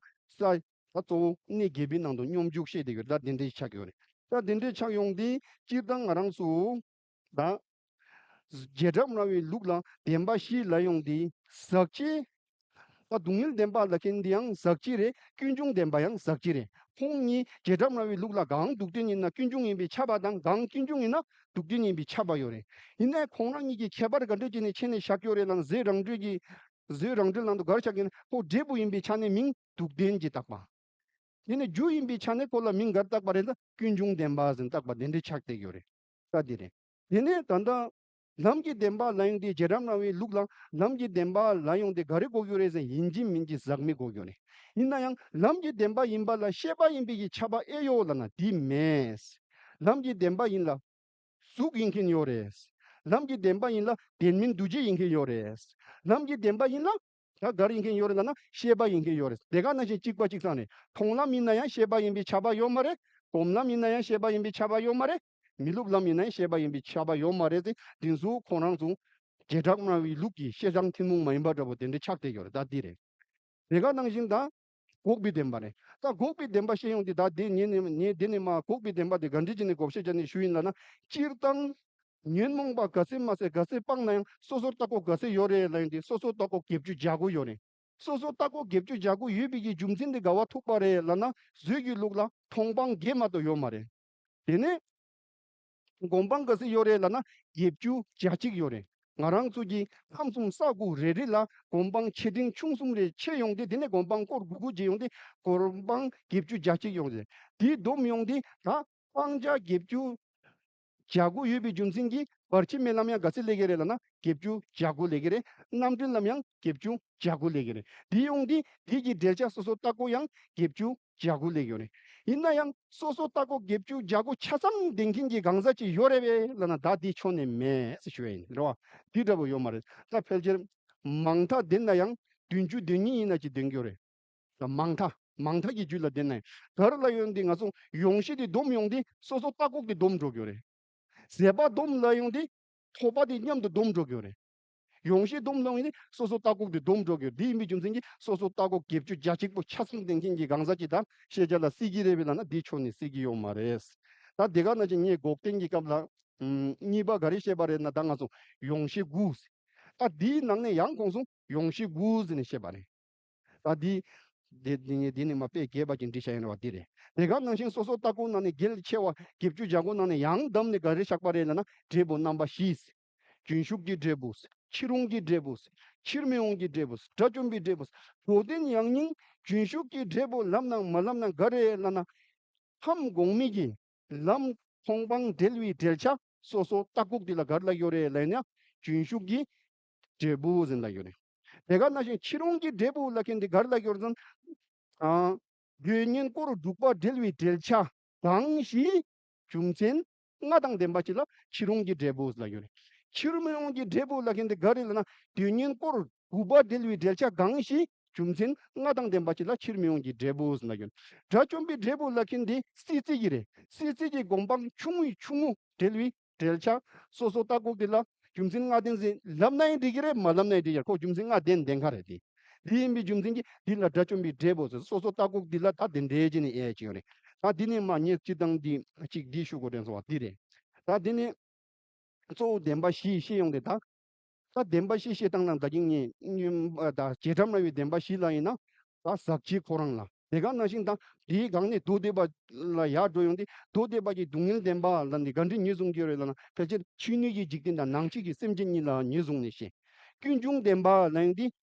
གཙོ་བོ་གནས་བརྒྱད་པའི་ནང་དུ་སྙོམས་འཇུག་བཤད་བསྡད་ཡོད། ད་དེ་འདྲའི་ཆགས་ཡོད་རེད། ད་དེ་འདྲའི་ཆགས་ཡོང་དུས་སྤྱིར་བཏང་ང་རང་ཚོ་ད་རྗེ་བྲམ་ར་བའི་ལུགས་ལ་བདེན་པ་བཞི་ལབ་ཡོང་དུས་ཟག་བཅས། ད་སྡུག་བསྔལ་བདེན་པ་ལབ་མཁན་འདི་ཡང་ཟག་བཅས་རེད། ཀུན་འབྱུང་བདེན་པ་ཡང་ཟག་བཅས་རེད། ཁོང་གཉིས་རྗེ་བྲམ་ར་བའི་ལུགས་ལ་གང་སྡུག་བདེན་ཡིན་ན་ཀུན་འབྱུང་ཡིན་པས་ཁྱབ་པ་དང་། གང་ཀུན་འབྱུང་ཡིན་ན་སྡུག་བདེན་ཡིན་པས་ཁྱབ་པ་ཡོད་རེད། ཡིན་ནའི་ཁོང་རང་གཉིས་ཀྱི་ཁྱད་པར་ག་འདྲ་བྱས་ནས་ཕྱེ་ནས་བཞག་ཡོད་རེད་ལབ་ན། ཟོལ་རང་གྲོལ་གྱི་ཟོལ་རང་གྲོལ་ནང་དུ་ག་རེ་བཞག་གི་ན། ཁོ་འབྲས་བུ་ཡིན་པའི་ཆ་ནས་མིང་སྡུག་བདེན་གྱིས་བཏགས་པ། དེ་ནས་རྒྱུ་ཡིན་པའི་ཆ་ནས་ཁོ་ལ་མིང་ག་རེ་བཏགས་པ་རེད་ཟེར་ན་ཀུན་འབྱུང་བདེན་པ་ཟེར་བཏགས་པ་དེ་འདྲའི་ཆགས་བསྡད་ཡོད་རེད། ད་དེ་རེད། དེ་ནས་ད་ལྟ་ལམ་གྱི་བདེན་པ་ལ་ཡོང་དུས་རྗེས་འབྲང་རྣམ་པའི་ལུགས་ལ་ལམ་གྱི་བདེན་པ་ལ་ཡོང་དུས་ག་རེ་དགོས་ཀྱི་རེད་ཟེར་ན་ཡིན་གཅིག་མིན་གཅིག་ཟག་མེད་དགོས་ཀྱི་རེད། ཡིན་ན་ཡང་ལམ་གྱི་བདེན་པ་ཡིན་པ་ལ་ཤེས་པ་ཡིན་པའི་གི་ཁྱབ་པ་ཨེ་ཡོད་ལབ་ན་དེ་མེད། ལམ་གྱི་བདེན་པ་ཡིན་ལ་གཟུགས་ཡིན་མཁན་ཡོད་རེད། ལམ་གྱི་བདེན་པ་ཡིན་ལ་ལྡན་མིན་འདུ་བྱེད་ཡིན་མཁན་ཡོད་རེད། ལམ་གྱི་བདེན་པ་ཡིན་ལ་ད་ག་རེ་ཡིན་མཁན་ཡོད་རེད་ལབ་ན་ཤེས་པ་ཡིན་མཁན་ཡོད་རེད། དེ་ག་ནང་བཞིན་གཅིག་པ་གཅིག་རྐྱང་རེད། མཐོང་ལམ་ཡིན་ན་ཡང་ཤེས་པ་ཡིན་པའི་ཁྱབ་པ་ཡོད་མ་རེད། སྒོམ་ལམ་ཡིན་ན་ཡང་ཤེས་པ་ཡིན་པའི་ཁྱབ་པ་ཡོད་མ་རེད། མི་སློབ་ལམ་ཡིན་ན་ཡང་ཤེས་པ་ཡིན་པའི་ཁྱབ་པ་ཡོད་མ་རེད་ཟེར། དེ་ཚོ་ཁོ་རང་ཚོ་བྱེ་བྲག་སྨྲ་བའི་ལུགས་ཀྱི་ཤེས་བྱ་ཐུན་མོང་མ་ཡིན་པ་འདྲ་པོ་དེ་འདྲ་ཆགས་བསྡད་ཡོད་རེད། ད་འདི་རེད། དེ་ག་ནང་བཞིན་ད་འགོག་པའི་བདེན་པ་རེད། ད་འགོག་པའི་བདེན་པ་བཤད་ཡོང་དུས་ད་དེ་ངས་ནི་ངས་འདི་ནས་མ་འགོག་པའི་བདེན་པ་དེ་ག་འདྲ་བྱས་ནས་བགོ་བཤའ་བྱས་ནས་ཞུ་ཡིན་ལབ་ན། སྤྱིར་བཏང་ཉོན་མོངས་པ་ག་ཚད་མ་ཟད་ག་ཚད་སྤངས་ན་ཡང་སོ་སོར་ལྟ་སྐོར་ག་ཚད་ཡོད་རེད་ལབ་ཡོང་དུས་སོ་སོར་ལྟ་སྐོར་བརྒྱད་ཅུ་གྱ་དགུ་ཡོད་རེད། སོ་སོར་ལྟ་སྐོར་བརྒྱད་ཅུ་གྱ་དགུ་ཡོད་པའི་གི་རྒྱུ་མཚན་དེ་ག་བ་ཐུག་པ་རེད་ལབ་ན་བཟོད་ཀྱི་ལུགས་ལ་མཐོང་སྤང་བརྒྱད་མ་གཏོགས་ཡོད་མ་རེད། དེ་ནས་སྒོམ་སྤང་ག་ཚོད་ཡོད་རེད་ལབ་ན་བརྒྱད་ཅུ་གྱ་གཅིག་ཡོད་རེད། ང་རང་ཚོ་གི་ཁམས་གསུམ་ས་དགུ་རེ་རེ་ལ་སྒོམ་སྤང་ཆེ་འབྲིང་ཆུང་གསུམ་རེ་ཕྱེ་ཡོང་དུས་དེ་ནས་སྒོམ་སྤང་སྐོར་དགུ་དགུ་བྱེད་ཡོང་དུས་སྒོམ་སྤང་བརྒྱད་ཅུ་གྱ་གཅིག་ཡོང་རེད། དེ་བསྡོམས་ཡོང་དུས་ད་སྤང་བྱ་བརྒྱད་ཅུ་གྱ་དགུ་ཡོད་པའི་རྒྱུ་མཚན་གྱིས་བར་ཆད་མེད་ལམ་ཡང་ག་ཚོད་སླེབས་ཀྱི་རེད་ལབ་ན་བརྒྱད་ཅུ་གྱ་དགུ་སླེབས་ཀྱི་རེད། རྣམ་འགྲེལ་ལམ་ཡང་བརྒྱད་ཅུ་གྱ་དགུ་སླེབས་ཀྱི་རེད། དེ་ཡོང་དུས་དེ་གི་འགྲེལ་བྱ་སོ་སོར་ལྟ་སྐོར་ཡང་བརྒྱད་ཅུ་གྱ་དགུ་སླེབས་ཡོད་རེད། ཡིན་ན་ཡང་སོ་སོར་ལྟ་སྐོར་བརྒྱད་ཅུ་གྱ་དགུ་ཆ་ཚང་ལྡན་མཁན་གྱི་གང་ཟག་ཅིག་ཡོད་རེད་པས་ལབ་ན་ད་དེ་ཕྱོགས་ནས་མེད་ཟེར་ཞུ་ཡ་ཡིན། རེད་བ། དེ་འདྲ་པོ་ཡོད་མ་རེད། ད་ཕལ་ཆེར་མང་མཐའ་བསྡད་ན་ཡང་བདུན་ཅུ་དོན་གཉིས་ཡིན་ན་ཅིག་ལྡན་གྱི་ཡོད་རེད། མང་མཐའ་མང་མཐའ་གི་རྒྱུད་ལ་བསྡད་ན་ཡང་ག་རེ་ལབ་ཡོང་དུས་ང་ཚོ་ཡོངས་ཤེས་དེ་བསྡོམས་ཡོང་དུས་སོ་སོར་ལྟ་སྐོར་དེ་བསྡོམས་འགྲོ་གི་ཡོད་རེད། ཟད་པ་བསྡོམས་ལབ་ཡོང་དུས་ཐོབ་པ་དེ་མཉམ་དུ་བསྡོམས་འགྲོ་གི་ཡོད་རེད། ཡོངས་ཤེས་བསྡོམས་ལབ་ཡོང་དུས་སོ་སོར་ལྟ་སྐོར་དེ་བསྡོམས་འགྲོ་གི་ཡོད་རེད། དེ་ཡིན་པའི་རྒྱུ་མཚན་གྱིས་སོ་སོར་ལྟ་སྐོར་བརྒྱད་ཅུ་གྱ་གཅིག་པོ་ཆ་ཚང་ལྡན་མཁན་གྱི་གང་ཟག་ཅིག་དང་ཤེས་བྱ་ལ་སྲིད་ཀྱི་རེད་པས་ལབ་ན་དེ་ཕྱོགས་ནས་སྲིད་ཀྱི་ཡོད་མ་རེད། ད་དེ་ག་ནང་བཞིན་ངས་འགོག་བདེན་གྱི་སྐབས་ལ་ཨམ་གཉིས་པ་ག་རེ་བཤད་པ་རེད་ན་ད་ང་ཚོ་ཡོངས་ཤེས་དགུ། ད་དེའི་ནང་ནས་ཡང་ཁོང་ཚོ་ཡོངས་ཤེས་དགུ་ཟེར་ནས་བཤད་པ་རེད། ད་འདི། འདི་འདི་ནི་འདི་ནི་མ་དཔེ་རྒྱས་པ་ཅིག་འབྲི་བྱ་ཡིན་རེད་བ་འདི་རེད། དེ་ག་ནང་བཞིན་སོ་སོ་ལྟ་སྐོར་ནང་ནས་གལ་ཆེ་བ་བརྒྱད་ཅུ་གྱ་དགུ་ནང་ནས་ཡང་བསྡམས་ནས་ག་རེ་བཞག་པ་རེད་ལབ་ན་འབྲས་བུ་རྣམ་པ་བཞི། རྒྱུན་ཞུགས་ཀྱི་འབྲས་བུ། ཕྱིར་འོང་གི་འབྲས་བུ། ཕྱིར་མི་འོང་གི་འབྲས་བུ། དགྲ་བཅོམ་པའི་འབྲས་བུ། འགྲོ་དོན་ཡང་སྙིང་རྒྱུན་ཞུགས་ཀྱི་འབྲས་བུ་ལབ་ན་མ་ལབ་ན་ག་རེ་ལབ་ན། ཁམས་གོང་མའི་གི་ལམ་མཐོང་སྤང་འབྲེལ་བའི་འབྲེལ་ཆ་སོ་སོ་ལྟ་སྐོར་འདི་ལ་ག་རེ་ལབ་ཡོད་རེད་ལབ་ན་རྒྱུན་ཞུགས་ཀྱི་འབྲས་བུ་ཟེར་ལབ་ཡོད་རེད། དེ་ག་ནང་བཞིན་ཕྱིར་འོང་གི་འབྲས་བུ་ལབ་མཁན་འདི་ག་རེ་ལབ་ཡོད་རེད་ཟེར་ན། ཨ། རྒྱུ་གཉེན་སྐོར་དྲུག་པ་འབྲེལ་བའི་འབྲེལ་ཆ་གང་ཞིག་རྒྱུ་མཚན་ལྔ་དང་ལྡན་པ་ཅིག་ལ་ཕྱིར་འོང་གི་འབྲས་བུ་ལབ་ཡོད་རེད། ཕྱིར་མི་འོང་གི་འབྲས་བུ་ལབ་མཁན་འདི་ག་རེ་ལབ་ན་རྒྱུ་གཉེན་སྐོར་དགུ་པ་འབྲེལ་བའི་འབྲེལ་ཆ་གང་ཞིག་རྒྱུ་མཚན་ལྔ་དང་ལྡན་པ་ཅིག་ལ་ཕྱིར་མི་འོང་གི་འབྲས་བུ་ཟེར་ལབ་ཡོད། དགྲ་བཅོམ་པའི་འབྲས་བུ་ལབ་མཁན་འདི་སྲིད་རྩེ་གི་རེད། སྲིད་རྩེ་གི་སྒོམ་སྤང་ཆུང་ངུའི་ཆུང་ངུ་འབྲེལ་བའི་འབྲེལ་ཆ་སོ་སོ་ལྟ་སྐོར་འདི་ལ་རྒྱུ་མཚན་ལྔ་ལྡན་ཟེར་ལབ་ན་ཡང་འགྲིག་གི་རེད། མ་ལབ་ན་ཡང་འགྲིག་གི་རེད། ཁོ་རྒྱུ་མཚན་ལྔ་ལྡན་ལྡན་ཁ་རེད་དེ། འདི་ཡིན་པའི་རྒྱུ་མཚན་གྱིས་འདི་ལ་དགྲ་བཅོམ་པའི་འབྲས་བུ་ཟེར་སོ་སོ་ལྟ་སྐོར་འདི་ལ་ད་དེ་འདྲའི་བྱས་ནས་དབྱེ་ཅིག་ཡོད་རེད། ད་འདི་ནས་མ་ངས་སྤྱི་བཏང་འདི་གཅིག་འདི་ཞུ་དགོས་དྲན་སོང་བ་འདི་རེད། ད་འདི་ནས་གཙོ་བོ་བདེན་པ་བཞི་བཤད་ཡོང་དེ་ད། ད་བདེན་པ་བཞི་བཤད་སྟངས་ནང་ད་གིན་ངས་ད་བྱེ་བྲག་སྨྲ་བའི་བདེན་པ་བཞི་ལ་ཡིན་ན་ད་ཟག་བཅས་ཁོ་རང་ལ་དེ་ག་ནང་བཞིན་ད་དེའི་སྒང་ནས་མདོ་སྡེ་པ་ལ་ཡར་འགྲོ་ཡོང་དེ་མདོ་སྡེ་པ་གྱི་སྡུག་བསྔལ་བདེན་པ་ལ་འདི་ག་འདྲ་ངོས་བཟུང་གི་ཡོད་རེད་ལབ་ན་ཕལ་ཆེར་ཕྱི་སྣོད་ཀྱི་འཇིག་རྟེན་དང་ནང་བཅུད་ཀྱི་སེམས་ཅན་གཉིས་ལ་ངོས་བཟུང་ནས་བཤད། ཀུན་འབྱུང་བདེན་པ་ལ་ཡང་དེ་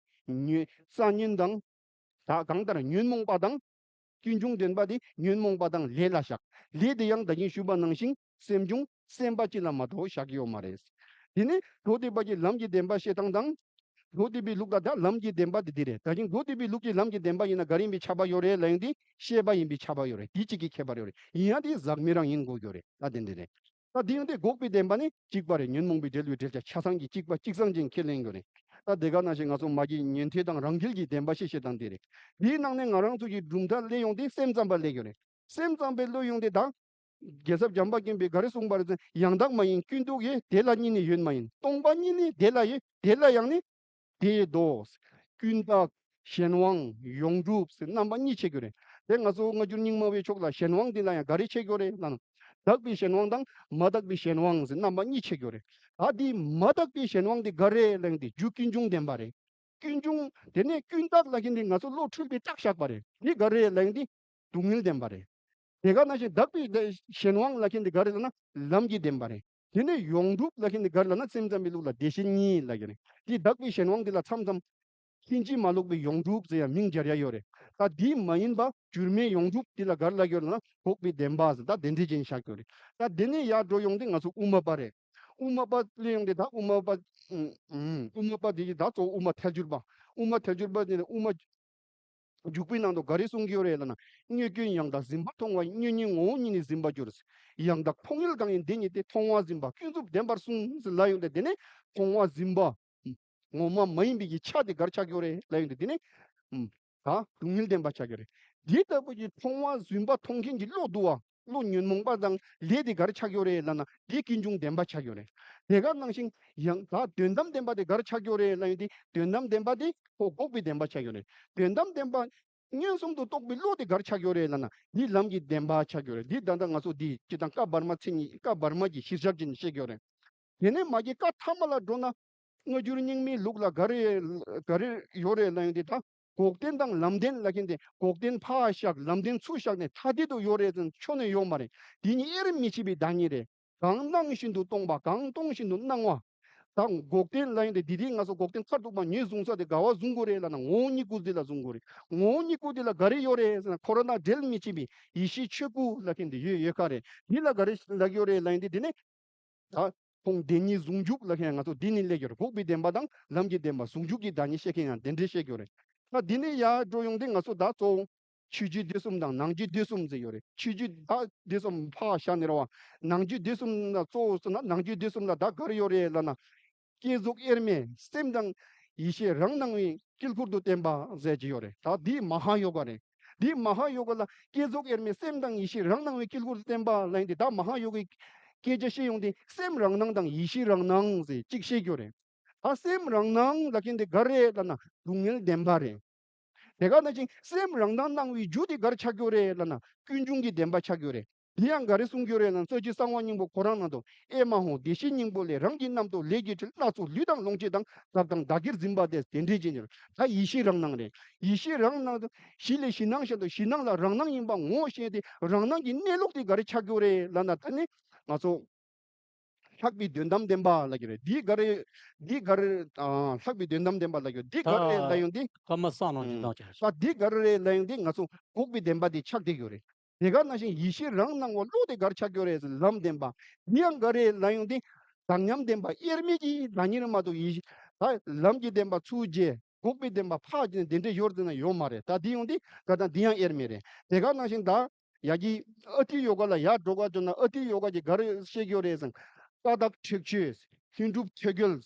ཉོན་ས་ཉོན་དང་། ད་གང་ལྟར་ཉོན་མོངས་པ་དང་། ཀུན་འབྱུང་བདེན་པ་དེ་ཉོན་མོངས་པ་དང་ལས་ལ་བཞག་ལས་དེ་ཡང་ད་གིན་ཞུས་པ་ནང་བཞིན་སེམས་བྱུང་སེམས་པ་གཅིག་ལ་མ་གཏོགས་བཞག་གི་ཡོད་མ་རེད། དེ་ནས་མདོ་སྡེ་པ་གི་ལམ་གྱི་བདེན་པ་བཤད་སྟངས་དང་། མདོ་སྡེ་པའི་ལུགས་ལ་ད་ལམ་གྱི་བདེན་པ་དེ་འདི་རེད། ད་གིན་མདོ་སྡེ་པའི་ལུགས་ཀྱི་ལམ་གྱི་བདེན་པ་ཡིན་ན་ག་རེ་ཡིན་པའི་ཁྱབ་པ་ཡོད་རེད་ལབ་ཡོང་དུས་ཤེས་པ་ཡིན་པའི་ཁྱབ་པ་ཡོད་རེད། དེ་གཅིག་གི་ཁྱད་པར་ཡོད་རེད། ཡིན་ཡང་དེ་ཟག་མེད་རང་ཡིན་དགོས་ཀྱི་ཡོད་རེད། ད་དེ་འདི་རེད། ད་དེ་ཡང་དེ་འགོག་པའི་བདེན་པ་ནི་གཅིག་པ་རེད། ཉོན་མོངས་པའི་འབྲེལ་བའི་འབྲེལ་ཆ་ཆ་ཚང་གི་གཅིག་པ་གཅིག་ཚང་ཅན་ཁས་ལེན་དགོས་རེད། ད་དེ་ག་ནང་བཞིན་ང་ཚོ་མ་གི་ཉན་ཐོས་དང་རང་རྒྱལ་གྱི་བདེན་པ་བཤད་བཤད་སྟངས་དེ་རེད། དེའི་ནང་ནས་ང་རང་ཚོ་གི་གྲུབ་མཐའ་སླེབས་ཡོང་དུས་སེམས་ཙམ་པ་སླེབས་ཡོད་རེད། སེམས་ཙམ་པའི་བློ་ཡོང་དུས་ད། རྒྱལ་ཚབ་བྱམས་པ་མགོན་པོས་ག་རེ་གསུངས་པ་རེད་ཟེར་ན་ཡང་དག་མ་ཡིན་ཀུན་རྟོག་ཡོད། དེ་ལ་གཉིས་ནི་ཡོད་མ་ཡིན། སྟོང་པ་ཉིད་ནི་དེ་ལ་ཡོད། དེ་ལ་ཡང་ནི། དེ་ཡི་མདོ། ཀུན་བཏགས། གཞན་དབང་། ཡོངས་གྲུབ་ཟེར་རྣམ་པ་གཉིས་ཕྱེ་རྒྱུ་རེད། དེ་ང་ཚོ་སྔ་འགྱུར་རྙིང་མ་བའི་ཕྱོགས་ལ་གཞན་དབང་འདི་ལ་ཡང་ག་རེ་ཕྱེ་རྒྱུ་རེད་ལབ་ན། དག་པའི་གཞན་དབང་དང་མ་དག་པའི་གཞན་དབང་ཟེར་རྣམ་པ་གཉིས་ཕྱེ་རྒྱུ་རེད། ད་འདི་མ་དག་པའི་གཞན་དབང་འདི་ག་རེ་ལབ་ན་འདི་རྒྱུ་ཀུན་འབྱུང་བདེན་པ་རེད། ཀུན་འབྱུང་དེ་ནས་ཀུན་བཏགས་ལབ་མཁན་འདི་ང་ཚོ་བློ་འཁྲུལ་པའི་བཏགས་བཞག་པ་རེད། འདི་ག་རེ་ལབ་ན་འདི་སྡུག་བསྔལ་བདེན་པ་རེད། དེ་ག་ནང་བཞིན་དག་པའི་གཞན་དབང་ལབ་མཁན་འདི་ག་རེ་ལབ་ན་ལམ་གྱི་བདེན་པ་རེད། དེ་ནས་ཡོངས་གྲུབ་ལབ་མཁན་འདི་ག་རེ་ལབ་ན་སེམས་ཙམ་པའི་ལུགས་ལ་བདེ་གཤེགས་གཉིས་ལབ་ཀྱི་རེད། འདི་དག་པའི་གཞན་དབང་འདི་ལ་མཚམས་མཚམས་ཕྱིན་ཅི་མ་ལོག་པའི་ཡོངས་གྲུབ་ཟེར་ཡང་མིང་སྦྱར་ཡ་ཡོད་རེད། ད་ ད་འདི་མ་ཡིན་པ་འགྱུར་མེད་ཡོངས་གྲུབ་འདི་ལ་ག་རེ་ལབ་ཀྱི་ཡོད་ལབ་ན་འགོག་པའི་བདེན་པ་ཟེར། ད་དེ་འདྲའི་ཅན་བཞག་ཀྱི་ཡོད་རེད། ད་དེ་ནས་ཡར་འགྲོ་ཡོང་དུས་ང་ཚོ་དབུ་མ་པ་རེད། དབུ་མ་པ་ལ་ཡོང་དུས་ད་དབུ་མ་པ། ཨུམ། དབུ་མ་པ་འདི་ད་གཙོ་བོ་དབུ་མ་ཐལ་འགྱུར་པ། དབུ་མ་ཐལ་འགྱུར་པ་འདི་ནི་དབུ་མ་འཇུག་པའི་ནང་དུ་ག་རེ་གསུང་གི་ཡོད་རེད་ལབ་ན། དངོས་སྐྱོན་ཡང་དག་འཛིན་པ་མཐོང་བ་ཡིས། དངོས་ཉིད་ངོ་བོ་ཉིད་ནི་འཛིན་པར་འགྱུར། ཡང་དག་མཐོང་ཡུལ་གང་ཡིན་དེ་ཉིད་དེ། མཐོང་བ་འཛིན་པ་ཀུན་རྫོབ་བདེན་པར་གསུངས་ཟེར་ལབ་ཡོང་དུས་དེ་ནས་མཐོང་བ་འཛིན་པ་ངོ་མ་མ་ཡིན་པའི་གི་ཆ་དེ་ག་རེ་ཆགས་ཀྱི་ཡོད་རེད་ལབ་ཡོང་དུས་དེ་ནས། ཨུམ། ད་སྡུག་བསྔལ་བདེན་པ་ཆགས་ཀྱི་ཡོད་རེད། འདི་ལྟ་བུ་གི་མཐོང་བ་འཛིན་པ་མཐོང་མཁན་གྱི་བློ་འདུག་བ། བློ་ཉོན་མོངས་པ་དང་ལས་དེ་ག་རེ་ཆགས་ཀྱི་ཡོད་རེད་ལབ་ན་དེ་ཀུན་འབྱུང་བདེན་པ་ཆགས་ཀྱི་ཡོད་རེད། དེ་ག་ནང་བཞིན་ཡང་ད་དོན་དམ་བདེན་པ་དེ་ག་རེ་ཆགས་ཀྱི་ཡོད་རེད་ལབ་ཡོང་དུས་དོན་དམ་བདེན་པ་དེ་ཁོ་འགོག་པའི་བདེན་པ་ཆགས་ཀྱི་ཡོད་རེད། དོན་དམ་བདེན་པ་མངོན་སུམ་དུ་རྟོགས་པའི་བློ་དེ་ག་རེ་ཆགས་ཀྱི་ཡོད་རེད་ལབ་ན་འདི་ལམ་གྱི་བདེན་པ་ཆགས་ཀྱི་ཡོད་རེད། འདི་ད་ལྟ་ང་ཚོ་འདི་སྤྱི་དང་བཀའ་བར་མ་མཚན་ཉིད་བཀའ་བར་མ་གྱི་གཞིར་བཞག་བྱས་ནས་བཤད་ཀྱི་ཡོད་རེད། དེ་ནས་མ་གི་བཀའ་ཐ་མ་ལ་འགྲོ་ན། སྔ་འགྱུར་རྙིང་མའི་ལུགས་ལ་ག་རེ་ག་རེ་ཡོད་རེད་ལབ་ཡོང་དུས་ད། འགོག་བདེན་དང་ལམ་བདེན་ལབ་མཁན་དེ་འགོག་བདེན་ཕར་བཞག་ལམ་བདེན་ཚུར་བཞག་ནས་ཐ་དད་དུ་ཡོད་རེད་ཟེར་ན་ཆོས་ནས་ཡོད་མ་རེད། དེ་གཉིས་དབྱེར་མི་ཕྱེད་པའི་བདག་ཉིད་རེད། གང་སྣང་བཞིན་དུ་སྟོང་པ་གང་སྟོང་བཞིན་དུ་སྣང་བ། ད་འགོག་བདེན་ལབ་ཡོང་དུས་འདི་དེ་ང་ཚོ་འགོག་བདེན་མཐར་ཐུག་པ་ངོས་བཟུང་ས་དེ་ག་བ་བཟུང་དགོས་རེད་ལབ་ན་ངོ་བོ་ཉིད་སྐུ་འདི་ལ་བཟུང་དགོས་རེད། ངོ་བོ་ཉིད་སྐུ་འདི་ལ་ག་རེ་ཡོད་རེད་ཟེར་ན་འཁོར་བ་ན་འབྲལ་མི་ཕྱེད་པའི་ཡེ་ཤེས་ཆོས་སྐུ་ལབ་མཁན་དེ་ཡོད་ཡོད་ཁ་རེད། འདི་ལ་ག་རེ་ལབ་ཡོད་རེད་ལབ་ཡོང་དུས་འདི་ནི། ད་ཁོང་བདེན་གཉིས་ཟུང་འཇུག་ལབ་མཁན་ང་ཚོ་འདི་ནི་སླེབས་ཡོད་རེད། འགོག་པའི་བདེན་པ་དང་ལམ་གྱི་བདེན་པ་ཟུང་འཇུག་གི་བདག་ཉིད་བཤད་མཁན་ཡང་དེ་འདྲའི་བཤད་ཡོད་རེད། ད་འདི་ནས་ཡར་འགྲོ་ཡོང་དུས་ང་ཚོ་ད་གཙོ་བོ་ཆོས་བརྒྱུད་སྡེ་གསུམ་དང་ནང་བརྒྱུད་སྡེ་གསུམ་ཟེར་ཡོད་རེད། ཆོས་བརྒྱུད་ད་སྡེ་གསུམ་ཕར་བཞག་ནས་རེད་བ། ནང་བརྒྱུད་སྡེ་གསུམ་ལ་གཙོ་བོ་ཟེར་ན་ནང་བརྒྱུད་སྡེ་གསུམ་ལ་ད་ག་རེ་ཡོད་རེད་ལབ་ན། བསྐྱེད་རྫོགས་དབྱེར་མེད་སེམས་དང་ཡེ་ཤེས་རང་སྣང་བའི་དཀྱིལ་འཁོར་དུ་བསྟན་པ་ཟེར་གྱི་ཡོད་རེད། ད་འདི་མ་ཧཱ་ཡོ་ག་རེད། འདི་མ་ཧཱ་ཡོ་ག་ལ་བསྐྱེད་རྫོགས་དབྱེར་མེད་སེམས་དང་ཡེ་ཤེས་རང་སྣང་བའི་དཀྱིལ་འཁོར་དུ་བསྟན་པ་ལབ་ཡོང་དུས་ད་མ་ཧཱ་ཡོ་གའི་སྐད་ཆ་བཤད་ཡོང་དུས་སེམས་རང་སྣང་དང་ཡེ་ཤེས་རང་སྣང་ཟེར་གཅིག་བཤད་རྒྱུ་རེད། ད་སེམས་རང་སྣང་ལབ་མཁན་དེ་ག་རེ་ལབ་ན་སྡུག་བསྔལ་བདེན་པ་རེད། དེ་ག་ནང་བཞིན་སེམས་རང་སྣང་སྣང་བའི་རྒྱུ་དེ་ག་རེ་ཆགས་ཀྱི་ཡོད་རེད་ལབ་ན་ཀུན་འབྱུང་གི་བདེན་པ་ཆགས་ཀྱི་ཡོད་རེད། དེ་ཡང་ག་རེ་གསུང་གི་ཡོད་རེད་ལབ་ན་རྩ་རྒྱུད་གསང་བ་སྙིང་པོ་ཁོ་རང་ནང་དུ་ཨེ་མ་ཧོ་བདེ་གཤེགས་སྙིང་པོ་ལས། རང་གི་རྣམ་རྟོག་ལས་ཀྱི་དྲི་སྣ་ཚོགས་ལུས་དང་ལོངས་སྤྱོད་དང་། ཟབ་དང་བདག་གིར་འཛིན་པ་དེ་དེ་འདྲའི་ཅན་ཡོད། ད་ཡེ་ཤེས་རང་སྣང་རེད། ཡེ་ཤེས་རང་སྣང་དུ་གཞི་ལས་གཞི་སྣང་གཞན་དུ་གཞི་སྣང་ལ་རང་སྣང་ཡིན་པ་ངོ་ཤེས་ཏེ་རང་སྣང་གི་གནས་ལུགས་དེ་ག་རེ་ཆགས་ཀྱི་ཡོད་རེད་ལབ་ན་ད་ནི་ང་ཚོ་ལྷག་པའི་དོན་དམ་བདེན་པ་ལབ་ཀྱི་རེད། འདི་ག་རེ་འདི་ག་རེ་ཨ་ལྷག་པའི་དོན་དམ་བདེན་པ་ལབ་ཀྱི་རེད། འདི་ག་རེ་ལབ་ཡོང་དུས་ཀརྨ་སངས་རང་གི་ཨུམ་སྟངས་ཀྱི་རེད། ད་འདི་ག་རེ་ལབ་ཡོང་དུས་ང་ཚོ་འགོག་པའི་བདེན་པ་འདི་ཆགས་བསྡད་ཀྱི་ཡོད་རེད། དེ་ག་ནང་བཞིན་ཡེ་ཤེས་རང་སྣང་བ་བློ་དེ་ག་རེ་ཆགས་ཀྱི་ཡོད་རེད་ཟེར་ལམ་བདེན་པ། འདི་ཡང་ག་རེ་ལབ་ཡོང་དུས་དག་མཉམ་བདེན་པ་དབྱེར་མེད་ཀྱི་བདག་ཉིད་མ་གཏོགས་ཡེ་ཤེས་ད་ལམ་གྱི་བདེན་པ་ཚུར་རྒྱས། འགོག་པའི་བདེན་པ་ཕར་རྒྱས་ནས་དེ་འདྲ་ཡོད་ཟེར་ན་ཡོད་མ་རེད། ད་འདི་ཡོང་དུས་ད་ལྟ་འདི་ཡང་དབྱེར་མེད་རེད། དེ་ག་ནང་བཞིན་ད་ཡ་གི་ཨ་ཏི་ཡོ་ག་ལ་ཡར་འགྲོ་ག་བྱུང་ན་ཨ་ཏི་ཡོ་ག་གི་ག་རེ་བཤད་ཀྱི་ཡོད་རེད་ཟེར་ན། ཀ་དག་ཁྲེགས་ཆོད། ལྷུན་གྲུབ་ཐོད་རྒལ།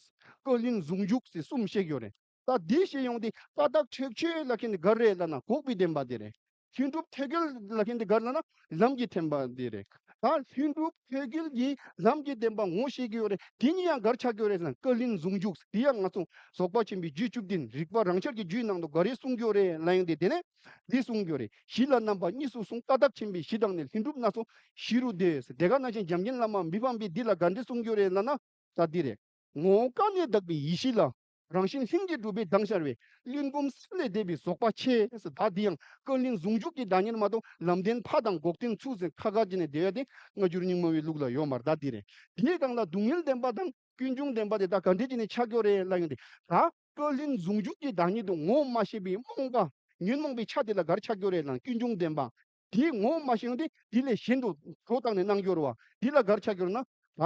བཀའ་ལན་ཟུང་འཇུག་ཟེར་གསུམ་བཤད་ཀྱི་ཡོད་རེད། ད་འདི་བཤད་ཡོང་དུས་ཀ་དག་ཁྲེགས་ཆོད་ལབ་མཁན་དེ་ག་རེ་རེད་ལབ་ན་འགོག་པའི་བདེན་པ་དེ་རེད། ལྷུན་གྲུབ་ཐོད་རྒལ་ལབ་མཁན་དེ་ག་རེ་ལབ་ན་ལམ་གྱི་བདེན་པ་དེ་རེད། ད་ལྷུན་གྲུབ་ཐོད་རྒལ་གྱི་ལམ་གྱི་བདེན་པ་ངོ་ཤེས་ཀྱི་ཡོད་རེད། དེ་གཉིས་ཡང་ག་རེ་ཆགས་ཀྱི་ཡོད་རེད་ཟེར་ན་བཀའ་ལན་ཟུང་འཇུག་དེ་ཡང་ང་ཚོ་རྫོགས་པ་ཆེན་པོའི་རྒྱུད་བཅུ་བདུན་རིགས་པ་རང་ཤར་གྱི་རྒྱུད་ནང་དུ་ག་རེ་གསུང་གི་ཡོད་རེད་ལབ་ཡོང་དུས་དེ་ནས་འདི་གསུང་གི་ཡོད་རེད། གཞི་ལ་རྣམ་པ་གཉིས་སུ་གསུངས། ཀ་དག་ཆེན་པོའི་གཞི་དང་ནི། ལྷུན་གྲུབ་སྣ་ཚོགས་གཞི་རུ་འདོད། དེ་ག་ནང་བཞིན་འཇམ་མགོན་བླ་མ་མི་ཕམ་པས་འདི་ལ་ག་འདྲ་གསུང་གི་ཡོད་རེད་ལབ་ན། ད་འདི་རེད། ངོ་བོ་ཀ་ནས་དག་པའི་ཡེ་ཤེས་ལ། རང་བཞིན་ལྷུན་གྱིས་གྲུབ་པའི་མདངས་ཤར་བས། གླིང་བུམ་སེང་ལས་འདས་པའི་རྫོགས་པ་ཆེ། ད་འདི་ཡང་བཀའ་ལན་ཟུང་འཇུག་གི་བདག་ཉིད་མ་གཏོགས་ལམ་བདེན་ཕ་དང་འགོག་བདེན་ཚུར་ཟེར་ཁ་ཁ་བྱས་ནས་བསྡད་ཡ་དེ་སྔ་འགྱུར་རྙིང་མ་བའི་ལུགས་ལ་ཡོད་མ་རེད། ད་འདི་རེད། དེའི་སྒང་ལ་སྡུག་བསྔལ་བདེན་པ་དང་ཀུན་འབྱུང་བདེན་པ་དེ་ད་ག་འདྲ་བྱས་ནས་ཆགས་ཀྱི་ཡོད་རེད་ལབ་ཡོང་དུས་ད་བཀའ་ལན་ཟུང་འཇུག་གི་བདག་ཉིད་དུ་ངོ་བོ་མ་ཤེས་པའི་རྨོངས་པ་ཉོན་མོངས་པའི་ཆ་དེ་ལ་ག་རེ་ཆགས་ཀྱི་ཡོད་རེད་ལབ་ན་ཀུན་འབྱུང་བདེན་པ། དེའི་ངོ་བོ་མ་ཤེས་ཡོང་དུས་དེ་ལས་གཞན་དུ་གྲོ་བཏང་ནས་སྣང་གི་ཡོད་རེད་བ། དེ་ལ་ག་རེ་ཆགས་ཀྱི་ཡོད་རེད་ན་ད།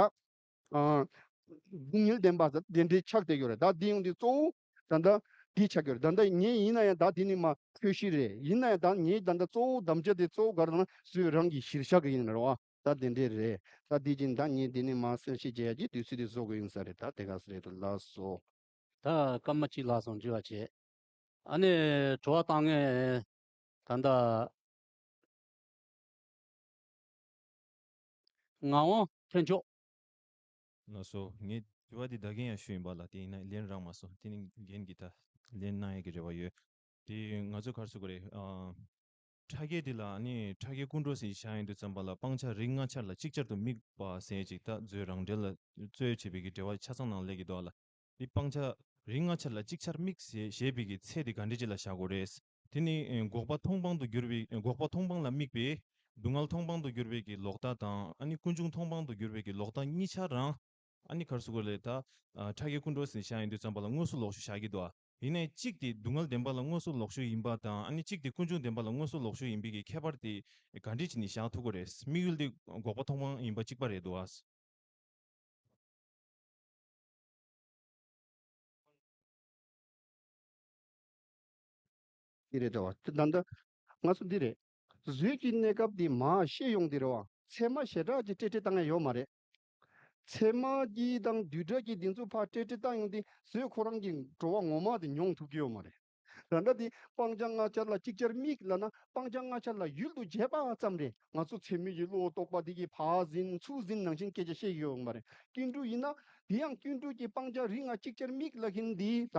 ཨ། སྡུག་བསྔལ་བདེན་པ་ཟེར་དེ་འདྲའི་ཆགས་བསྡད་ཡོད་རེད། ད་འདི་ཡོང་དུས་གཙོ་བོ་ད་ལྟ་འདི་ཆགས་ཀྱི་ཡོད་རེད། ད་ལྟ་ངས་ཡིན་ན་ཡང་ད་འདི་ནི་མ་འཁོད་གཞི་རེད། ཡིན་ན་ཡང་ད་ངས་ད་ལྟ་གཙོ་བོ་དམ་བཅའ་དེ་གཙོ་བོ་ག་རེ་ལབ་ན་བཟོད་རང་གི་གཞིར་བཞག་གི་ཡིན་རེད་བ། ད་དེ་འདྲའི་རེད། ད་འདི་བཞིན་ད་ངས་འདི་ནི་མ་གསལ་བཤད་བྱེད་ཡ་གི་དུས་ཚོད་དེ་བཟོ་དགོས་ཡིན་ས་རེད། ད་དེ་ག་ས་རེད་དོ་ལགས་སོ། ད་སྐར་མ་གཅིག་ལྷག་སོང་། འཇུ་བ་བྱེད། ཨ་ནི་དྲི་བ་བཏང་མཁན་ད་ལྟ་ངག་དབང་ཐེག་མཆོག་ལགས་སོ། ངས་དྲི་བ་འདི་ད་གིན་ཡང་ཞུས་ཡིན་པ་ལ། དེ་ཡིན་ན་ལན་རག་མ་སོང་། དེ་ནི་རྒན་གྱིས་ད་ལན་གནང་ཡས་ཀྱི་རེ་བ་ཡོད། དེ་ང་ཚོ་ག་རེ་ཟེར་དགོས་རེད། ཨ། ཕྲ་རྒྱས་འདི་ལ་ནི་ཕྲ་རྒྱས་ཀུན་འགྲོ་ཟེར་བཞག་ཡོང་དུས་ཙམ་པ་ལ་སྤང་བྱ་རིགས་ལྔ་ཆར་ལ་ཅིག་ཅར་དུ་དམིགས་པ་ཟེར་ཅིག་ད་མཛོད་རང་འགྲེལ་ལ་རྩོད་བྱེད་པའི་གི་འགྲེལ་པ་ཆ་ཚང་ནང་སླེབས་ཀྱི་འདུག་ལ། འདི་སྤང་བྱ་རིགས་ལྔ་ཆར་ལ་ཅིག་ཆར་དམིགས་ཞེས་བྱས་པའི་གི་ཚད་དེ་ག་འདྲ་ཅིག་ལ་བཞག་དགོས་རེད། དེ་ནི་འགོག་པ་མཐོང་སྤང་དུ་གྱུར་པའི་འགོག་པ་མཐོང་སྤང་ལ་དམིགས་པའི་སྡུག་བསྔལ་མཐོང་སྤང་དུ་གྱུར་པའི་གི་ལོག་ལྟ་དང་ཨ་ནི་ཀུན་འབྱུང་མཐོང་སྤང་དུ་གྱུར་པའི་གི་ལོག་ལྟ་གཉིས་ཆ་རང་ཨ་ནི་ག་རེ་ཟེར་དགོས་རེད། ད་ཕྲ་རྒྱས་ཀུན་འགྲོ་ཟེར་བཞག་ཡོང་དུས་ཙམ་པ་ལ་དངོས་སུ་ལོག་ཤུགས་བཞག་གི་འདུག་ཨ། ཡིན་ནའི་གཅིག་དེ་སྡུག་བསྔལ་བདེན་པ་ལ་དངོས་སུ་ལོག་ཤུགས་ཡིན་པ་དང་ཨ་ནི་གཅིག་དེ་ཀུན་འབྱུང་བདེན་པ་ལ་དངོས་སུ་ལོག་ཤུགས་ཡིན་པའི་གི་ཁྱད་པར་དེ་ག་འདྲས་བྱས་ནས་བཞག་ཐུབ་ཀྱི་རེད། དམིགས་ཡུལ་དེ་འགོག་པ་མཐོང་སྤང་ཡིན་པ་གཅིག་པ་རེད་འདུག་ཨ། འདི་རེད་དོ། ད་ལྟ་ང་ཚོ་འདི་རེད། གཟུགས་ཀྱི་གནས་སྐབས་འདི་མར་ཤེས་ཡོང་འདི་རེད་བ། ཚད་མ་ཞེ་དྲག་ཅིག་ཏྲེ་ཏྲེ་བཏང་ཡ་ཡོད་མ་རེད། ཚད་མ་གི་དང་བསྡུས་གྲྭ་གི་འདི་ཚོ་ཕར་ཏྲེ་ཏྲེ་བཏང་ཡོང་དུས་གཟུགས་ཁོ་རང་གི་འགྲོ་བ་ངོ་མ་དེ་མྱོང་ཐུབ་ཀྱི་ཡོད་མ་རེད། ད་ལྟ་འདི་སྤང་བྱ་ལྔ་ཆར་ལ་ཅིག་ཅར་དམིགས་ལབ་ན་སྤང་བྱ་ལྔ་ཆར་ལ་ཡུལ་དུ་བྱེད་པ་ཙམ་རེད། ང་ཚོ་ཚད་མའི་གི་བློ་རྟོག་པ་འདི་གི་ཕར་ཟིན་ཚུར་ཟིན་ནང་བཞིན་སྐད་ཆ་བཤད་ཀྱི་ཡོད་མ་རེད། ཀུན་འགྲོ་ཡིན་ན་དེ་ཡང་ཀུན་འགྲོ་གི་སྤང་བྱ་རིགས་ལྔ་ཅིག་ཅར་དམིགས་ལབ་མཁན་འདི་ད་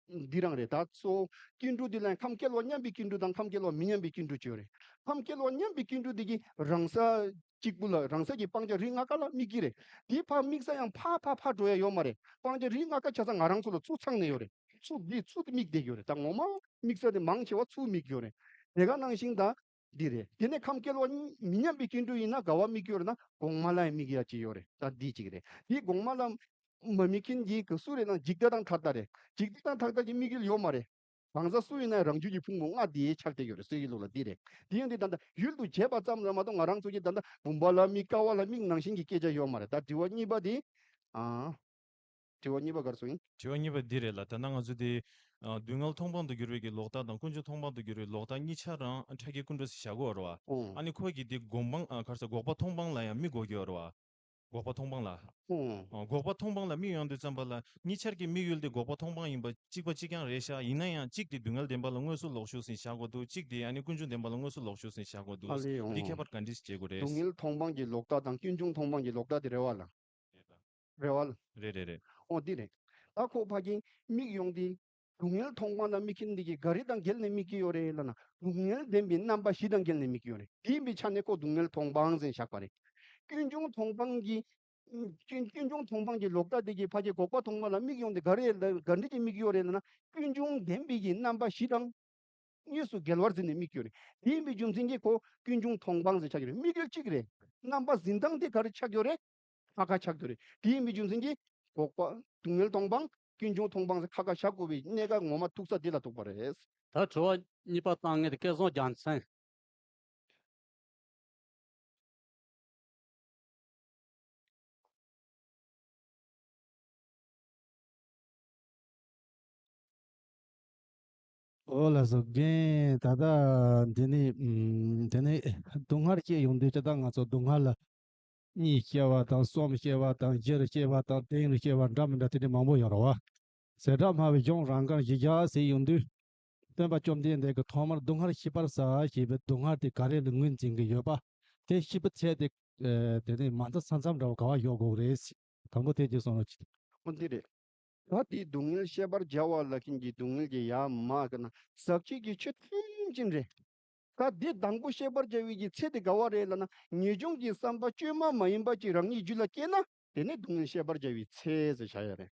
འདི་རང་རེད། ད་གཙོ་བོ་ཀུན་འགྲོ་འདི་ལ་ཡང་ཁམས་སྐྱེ་བ་མཉམ་པའི་ཀུན་འགྲོ་དང་ཁམས་སྐྱེ་བ་མི་མཉམ་པའི་ཀུན་འགྲོ་ཅིག་ཡོད་རེད། ཁམས་སྐྱེ་བ་མཉམ་པའི་ཀུན་འགྲོ་འདི་གི་རང་ས་གཅིག་པུ་ལ་རང་ས་གི་སྤང་བྱ་རིགས་ལྔ་ཀ་ལ་དམིགས་ཀྱི་རེད། དེ་ཕར་དམིགས་ས་ཡང་ཕར་ཕར་ཕར་འགྲོ་ཡ་ཡོད་མ་རེད། སྤང་བྱ་རིགས་ལྔ་ཀ་ཆ་ཚང་ང་རང་ཚོ་ལ་ཚུར་ཚང་ནས་ཡོད་རེད། ཚུར་འདི་ཚུར་དམིགས་བསྡད་ཡོད་རེད། ད་ངོ་མ་དམིགས་ས་དེ་མང་ཆེ་བ་ཚུར་དམིགས་ཡོད་རེད། དེ་ག་ནང་བཞིན་ད་འདི་རེད། དེ་ནས་ཁམས་སྐྱེ་བ་མི་མཉམ་པའི་ཀུན་འགྲོ་ཡིན་ན་ག་བ་དམིགས་ཡོད་རེད་ན་གོང་མ་ལ་ཡང་དམིགས་ཡ་ཅིག་ཡོད་རེད། ད་འདི་གཅིག་རེད། དེ་གོང་མ་ལ་མ་དམིགས་མཁན་གྱི་ག་སུ་རེད་ན་འཇིག་ལྟ་དང་མཐའ་ལྟ་རེད། འཇིག་ལྟ་དང་མཐའ་ལྟ་གི་དམིགས་ཡུལ་ཡོད་མ་རེད། གང་ཟག་སུ་ཡིན་ན་རང་རྒྱུད་ཀྱི་ཕུང་པོ་ལྔ་དེ་ཆགས་བསྡད་ཡོད་རེད། སྲོལ་རྒྱུན་ལུགས་ལ་འདི་རེད། དེ་ཡང་འདི་ད་ལྟ་ཡུལ་དུ་བྱེད་པ་ཙམ་ལ་མ་གཏོགས་ང་རང་ཚོ་གི་ད་ལྟ་བུམ་པ་ལ་དམིགས་ཀ་བ་ལ་དམིགས་ནང་བཞིན་གྱི་སྐད་ཆ་ཡོད་མ་རེད། ད་དྲི་བ་གཉིས་པ་དེ། ཨ། དྲི་བ་གཉིས་པ་ག་རེ་སོང་ཡིན། དྲི་བ་གཉིས་པ་འདི་རེད་ལ། ད་ལྟ་ང་ཚོ་དེ། ཨ། སྡུག་བསྔལ་མཐོང་སྤང་དུ་གྱུར་བའི་གི་ལོག་ལྟ་དང་ཀུན་འབྱུང་མཐོང་སྤང་དུ་གྱུར་བའི་ལོག་ལྟ་གཉིས་ཆ་རང་ཕྲ་རྒྱས་ཀུན་འགྲོ་ཟེར་བཞག་གོ་རེད་བ། ཨོ། ཨ་ནི་ཁོ་གི་དེ་སྒོམ་སྤང་། ཨ། ག་རེ་ཟེར། འགོག་པ་མཐོང་སྤང་ལ་ཡང་དམིགས་དགོས་ཀྱི་ཡོད་རེད་བ། འགོག་པ་མཐོང་སྤང་ལ། ཨོ། ཨ། འགོག་པ་མཐོང་སྤང་ལ་དམིགས་ཡོང་དུས་ཙམ་པ་ལ་གཉིས་ཆར་གྱི་དམིགས་ཡུལ་དེ་འགོག་པ་མཐོང་སྤང་ཡིན་པ་གཅིག་པ་གཅིག་རྐྱང་རེད་ཤག་ཡིན་ན་ཡང་གཅིག་དེ་སྡུག་བསྔལ་བདེན་པ་ལ་དངོས་སུ་ལོག་ཤུགས་ཟིན་བཞག་དགོས་འདུག་གཅིག་དེ་ཨ་ནི་ཀུན་འབྱུང་བདེན་པ་ལ་དངོས་སུ་ལོག་ཤུགས་ཟིན་བཞག་དགོས་འདུག་ཨ་ལེ། འདི་ཨོ། ཁྱད་པར་ག་འདྲས་བྱེད་དགོས་རེད། སྡུག་བསྔལ་མཐོང་སྤང་གི་ལོག་ལྟ་དང་ཀུན་འབྱུང་མཐོང་སྤང་གི་ལོག་ལྟ་དེ་རེད་བ་ལ། རེད་བ་ལ། རེད་རེད་རེད། ཨོ་འདི་རེད། ད་ཁོ་ཕ་གིན་དམིགས་ཡོང་དེ། སྡུག་བསྔལ་མཐོང་སྤང་ལ་དམིགས་མཁན་འདི་གིས་ག་རེ་དང་འགལ་ནས་དམིགས་ཀྱི་ཡོད་རེད་ལབ་ན་སྡུག་བསྔལ་བདེན་པའི་རྣམ་པ་བཞི་དང་འགལ་ནས་དམིགས་ཀྱི་ཡོད་རེད། དེ་ཡིན་པའི་ཆ་ནས་ཁོ་སྡུག་བསྔལ་མཐོང་སྤང་ཟེར་བཞག་པ་རེད། ཀུན་འབྱུང་མཐོང་སྤང་གི། ཀུན་ཀུན་འབྱུང་མཐོང་སྤང་གི་ལོག་ལྟ་དེ་གིས་ཕ་གི་འགོག་པ་མཐོང་སྤང་ལ་དམིགས་ཡོང་དེ་ག་རེ་ལ་ག་འདྲ་ཅིག་དམིགས་ཀྱི་ཡོད་རེད་ལབ་ན་ཀུན་འབྱུང་བདེན་པའི་གི་རྣམ་པ་བཞི་དང་། དངོས་སུ་འགལ་བར་འཛིན་ནས་དམིགས་ཀྱི་ཡོད་རེད། དེ་ཡིན་པའི་རྒྱུ་མཚན་གྱིས་ཁོ་ཀུན་འབྱུང་མཐོང་སྤང་ཟེར་ཆགས་ཀྱི་རེད། དམིགས་ཡུལ་གཅིག་རེད། རྣམ་པ་འཛིན་སྟངས་དེ་ག་རེ་ཆགས་ཀྱི་ཡོད་རེད། ཁ་ཁ་ཆགས་ཀྱི་ཡོད་རེད། དེ་ཡིན་པའི་རྒྱུ་མཚན་གྱིས་འགོག་པ་སྡུག་བསྔལ་མཐོང་སྤང་ཀུན་འབྱུང་མཐོང་སྤང་ཟེར་ཁ་ཁ་བཞག་དགོས་པའི་གནད་འགག་ངོ་མ་ཐུག་ས་དེ་ལ་ཐུག་པ་རེད། ད་དྲི་བ་གཉིས་པ་བཏང་མཁན་དེ་སྐལ་བཟང་རྒྱལ་མཚན། ཨོ་ལགས་སོ། རྒན། ད་ལྟ་འདི་ནི་ཨམ། འདི་ནི་སྡུག་བསྔལ་སྐྱེ་ཡོང་དུས་ཅི་ལྟར་ང་ཚོ་སྡུག་བསྔལ་ལ་གཉིས་སྐྱེ་བ་དང་གསུམ་སྐྱེ་བ་དང་བཞིར་སྐྱེ་བ་དང་བདུན་རུ་སྐྱེ་བ་འདྲ་མི་འདྲ་དེ་འདྲ་མང་པོ་ཡོད་རེད་བ། ཟེར་སྒྲ་སྨྲ་བའི་གཞུང་རང་དགར་བཞི་བརྒྱ་ཟེར་ཡོང་དུས། སྟོན་པ་བཅོམ་ལྡན་འདས་ཀྱིས་ཐོག་མར་སྡུག་བསྔལ་ཤེས་པར་བྱ་ཞེས་པའི་སྡུག་བསྔལ་དེ་ག་རེ་ལ་ངོས་འཛིན་གྱི་ཡོད་པ། དེ་ཤེས་པའི་ཚད་དེ། ཨེ། དེ་ནི་མ་མཐའ་ས་མཚམས་འདྲ་བ་ག་བ་ཡོད་དགོས་རེད། དང་པོ་དེ་གཅིག་གསུངས་རོགས་གྱིས། འོ་འདི་རེད། ད་དེ་སྡུག་བསྔལ་ཤེས་པར་བྱ་བ་ལབ་མཁན་གྱི་སྡུག་བསྔལ་གྱི་ཡ་མ་ག་ན་ཟག་བཅས་ཀྱི་ཆོས་ཐམས་ཅད་རེད། ད་འདི་དང་པོ་ཤེས་པར་བྱ་བའི་གི་ཚེ་དེ་ག་བ་རེད་ལབ་ན་ངེས་འབྱུང་གི་བསམ་པ་བཅོས་མ་མ་ཡིན་པ་ཅིག་རང་ཉིད་རྒྱུད་ལ་སྐྱེས་ན་དེ་ནི་སྡུག་བསྔལ་ཤེས་པར་བྱ་བའི་ཚེ་ཟེར་བྱ་ཡ་རེད།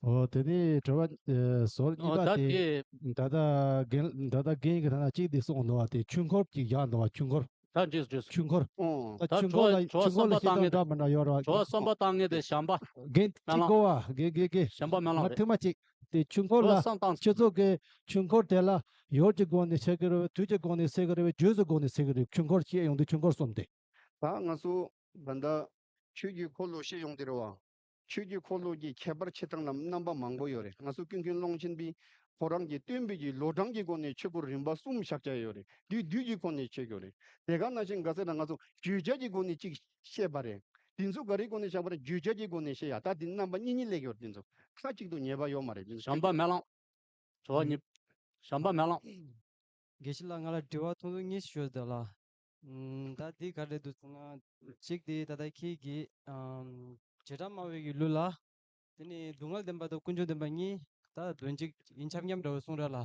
ཨོ། དེ་ནས་དྲི་བ་ཨེ་ཟུར་གཉིས་ཨོ་པ་ད་དེ། དེ། ད་ལྟ་རྒན། ད་ལྟ་རྒན་གྱིས་ད་ལྟ་གཅིག་དེ་གསུངས་འདུག་བ། དེ་ཆོས་འཁོར་གྱི་ཡག་འདུག་བ། ཆོས་འཁོར། ད་འགྲིགས་འགྲིགས། ཆོས་འཁོར། ཨོ། ད་ད་ཆོས་འཁོར་ལ། དྲི་བ་ཆོས་འཁོར་ལ་བཤད་སྟངས་འདྲ་མི་འདྲ་ཡོད་ར། དྲི་བ་གསུམ་པ་བཏང་མཁན་དེ་གཞན་པ། རྒན་གཅིག་གོ་བ། རྒན་རྒན་རྒན། གཞན་པ་མེ་ལོང་རེད། ང་ཐེངས་མ་གཅིག་དེ་ཆོས་འཁོར་ལ། དྲི་བ་གསུམ་བཏང་། ཁྱེད་ཚོ་གི་ཆོས་འཁོར་དེ་ལ་ཡུལ་གྱི་སྒོ་ནས་བཤད་ཀྱི་རེད་པས། དུས་ཀྱི་སྒོ་ནས་བཤད་ཀྱི་རེད་པས། རྗེས་སུ་སྒོ་ནས་བཤད་ཀྱི་རེད། ཆོས་འཁོར་བཤད་ཡོང་དུས་ཆོས་འཁོར་གསུམ་དེ། ད་ང་ཚོ་ད་ལྟ་ཆོས་ཀྱི་འཁོར་ལོ་བཤད་ཡོང་དུས་རེད་བ། ཆོས་ཀྱི་འཁོར་ལོ་གི་ཁྱད་པར་ཕྱེ་སྟངས་ལ་རྣམ་པ་མང་པོ་ཡོད་རེད། ང་ཚོ་ཀུན་མཁྱེན་ཀློང་ཆེན་པས་ཁོ་རང་གི་སྟོན་པའི་གི་ལོ་གྲངས་ཀྱི་སྒོ་ནས་ཆོས་སྐོར་རིམ་པ་གསུམ་བཞག་བྱས་ཡོད་རེད། དུས་དུས་ཀྱི་སྒོ་ནས་བཤད་ཡོད་རེད། དེ་ག་ནང་བཞིན་ག་ཟེར་ན་ང་ཚོ་བརྗོད་བྱ་གྱི་སྒོ་ནས་གཅིག་བཤད་པ་རེད། དེ་ཚོ་ག་རེའི་སྒོ་ནས་བཞག་པ་རེད། བརྗོད་བྱ་གྱི་སྒོ་ནས་བཤད་ཡ། ད་དེ་རྣམ་པ་གཉིས་གཉིས་སླེབས་ཡོད་རེད། དེ་ཚོ་ཁ་གཅིག་ཏུ་ངེས་པ་ཡོད་མ་རེད། དེ་ཚོ་གཞན་པ་མེ་ལོང་། དྲི་བ་གཉིས། གཞན་པ་མེ་ལོང་། དགེ་བཤེས་ལགས། ང་ལ་དྲི་བ་ཐུང་ཐུང་གཉིས་ཤིག་ཡོད་དེ་ལ། ཨམ། ད་འདི་ག་རེ་འདུག་ཟེར་ན། གཅིག་དེ་ད་ལྟ་ཁྱེད་ཀྱིས། ཨམ། བྱེ་བྲག་སྨྲ་བའི་གི་ལུགས་ལ། དེ་ནི་སྡུག་བསྔལ་བདེན་པ་དང་ཀུན་འབྱུང་བདེན་པ་གཉིས་ད་དོན་གཅིག་ཡིན་ཁྱབ་མཉམ་འདྲ་བོ་གསུངས་ར་ལ།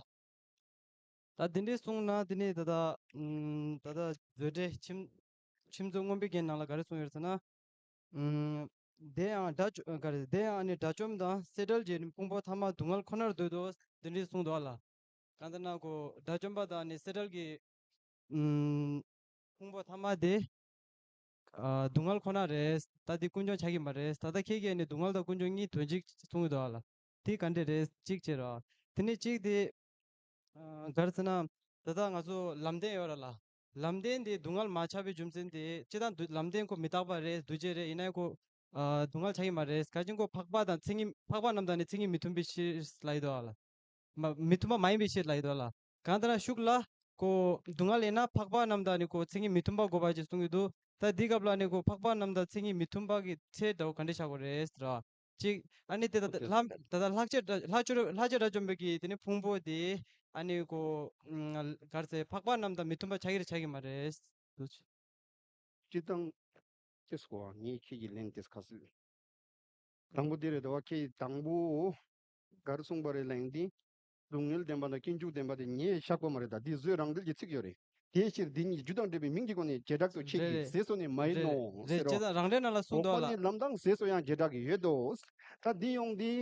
ད་དེ་འདྲའི་གསུངས་ན་དེ་ནི་ད་ལྟ། ཨམ། ད་ལྟ་མཛོད་འགྲེལ་ཁྱིམ་ཁྱིམ་མཚེས་མངོན་པའི་རྒྱན་ནང་ལ་ག་རེ་གསུངས་ཡོད་ཟེར་ན། ཨམ། དེ་ཡང་དགྲ་བཅོམ། ག་རེ། དེ་ཡང་ནི་དགྲ་བཅོམ་དང་སེ་བྲལ་གྱི་ཕུང་པོ་ཐ་མ་སྡུག་བསྔལ་ཁོ་ནར་འདོད་དོ། དེ་འདྲའི་གསུངས་འདུག་ཨ་ལ། གང་ལྟར་ན་ཁོ་དགྲ་བཅོམ་པ་དང་ནི་སེ་བྲལ་གྱི། ཨམ། ཕུང་པོ་ཐ་མ་དེ། ཨ། སྡུག་བསྔལ་ཁོ་ན་རེད། ད་དེ་ཀུན་འབྱུང་ཆགས་ཀྱི་མ་རེད། ད་ལྟ་ཁྱེད་ཀྱིས་ནི་སྡུག་བསྔལ་དང་ཀུན་འབྱུང་གཉིས་དོན་གཅིག་གསུང་གི་འདུག་ཨ་ལ། དེ་ག་འདྲ་རེད་གཅིག་བྱས་རོགས། དེ་ནས་གཅིག་དེ་ཨ་ག་རེ་ཟེར་ན། ད་ལྟ་ང་ཚོ་ལམ་བདེན་ཡོད་ར་ལ། ལམ་བདེན་དེ་སྡུག་བསྔལ་མ་ཆགས་པའི་རྒྱུ་མཚན་དེ་སྤྱིར་བཏང་སྡུག་ལམ་བདེན་ཁོ་མི་རྟག་པ་རེད། འདུ་བྱེད་རེད། ཡིན་ན་ཡང་ཁོ་ཨ་སྡུག་བསྔལ་ཆགས་ཀྱི་མ་རེད། ག་ཅིན་ཁོ་འཕགས་པ་དང་མཚན་ཉིད་འཕགས་པ་རྣམས་དང་ནི་མཚན་ཉིད་མི་མཐུན་པའི་ཕྱིར་ལབ་ཡི་འདུག་ཨ་ལ། མ་མི་མཐུན་པ་མ་ཡིན་པའི་ཕྱིར་ལབ་ཡི་འདུག་ལ། གང་ལྟར་ན་ཤུགས་ལ་ཁོ་སྡུག་བསྔལ་ཡིན་ན་འཕགས་པ་རྣམས་དང་ནི་ཁོ་མཚན་ཉིད་མི་མཐུན་པ་དགོས་པ་ཅིག་གསུང་གི་འདུག་ད་འདི་སྐབས་ལ་ནི་ཁོ་འཕགས་པ་རྣམས་དང་མཚན་ཉིད་མི་མཐུན་པ་གི་ཚེ་འདྲ་བོ་ག་འདྲ་བྱ་དགོས་རེད་ཟེར་བ། གཅིག་ཨ་ནི་དེ་ད་ལྟ་ལྷ་ད་ལྟ་ལྷག་བཅས་ལྷག་བཅས་ལྷག་བཅས་དགྲ་བཅོམ་པའི་གི་དེ་ནི་ཕུང་པོ་དེ་ཨ་ནི་ཁོ་ག་རེ་ཟེར། འཕགས་པ་རྣམས་དང་མི་མཐུན་པ་ཆགས་ཀྱི་རེད་ཆགས་ཀྱི་མ་རེད། སྤྱིར་བཏང་། ཅེས་གོ་བ་ངས་ཁྱེད་ཀྱི་ལན་དེ་ཁ་སིལ། དང་པོ་འདི་རེད་དོ། ཁྱེད་དང་པོ་ག་རེ་གསུངས་པ་རེད་ལབ་ཡིན་ཏེ། སྡུག་བསྔལ་བདེན་པ་དང་སྐྱེ་འཇིག་བདེན་པ་དེ་ངས་བཞག་པ་མ་རེད། ད་འདི་བཟོས་རང་འགྲེལ་གྱི་ཚིག་ཡོད་རེད། དེའི་ཕྱིར་འདི་ཉིད་རྒྱུ་དང་འབྲས་བུའི་མིང་གི་སྒོ་ནས་བྱེ་བྲག་ཏུ་ཕྱེད་ཀྱི་རེད་རེད། ཟེར་སོ་ནས་མ་ཡིན་རེད་ནོ་རེད། ཟེར་རོ། བྱས་ཙང་རང་འགྲེལ་ནང་ལ་གསུངས་འོག་འདུག་པ་ལ། ནི་ལམ་དང་ཟེར་སོ་ཡང་བྱེ་བྲག་གི་ཡོད་དོ། ད་འདི་ཡོང་འདི་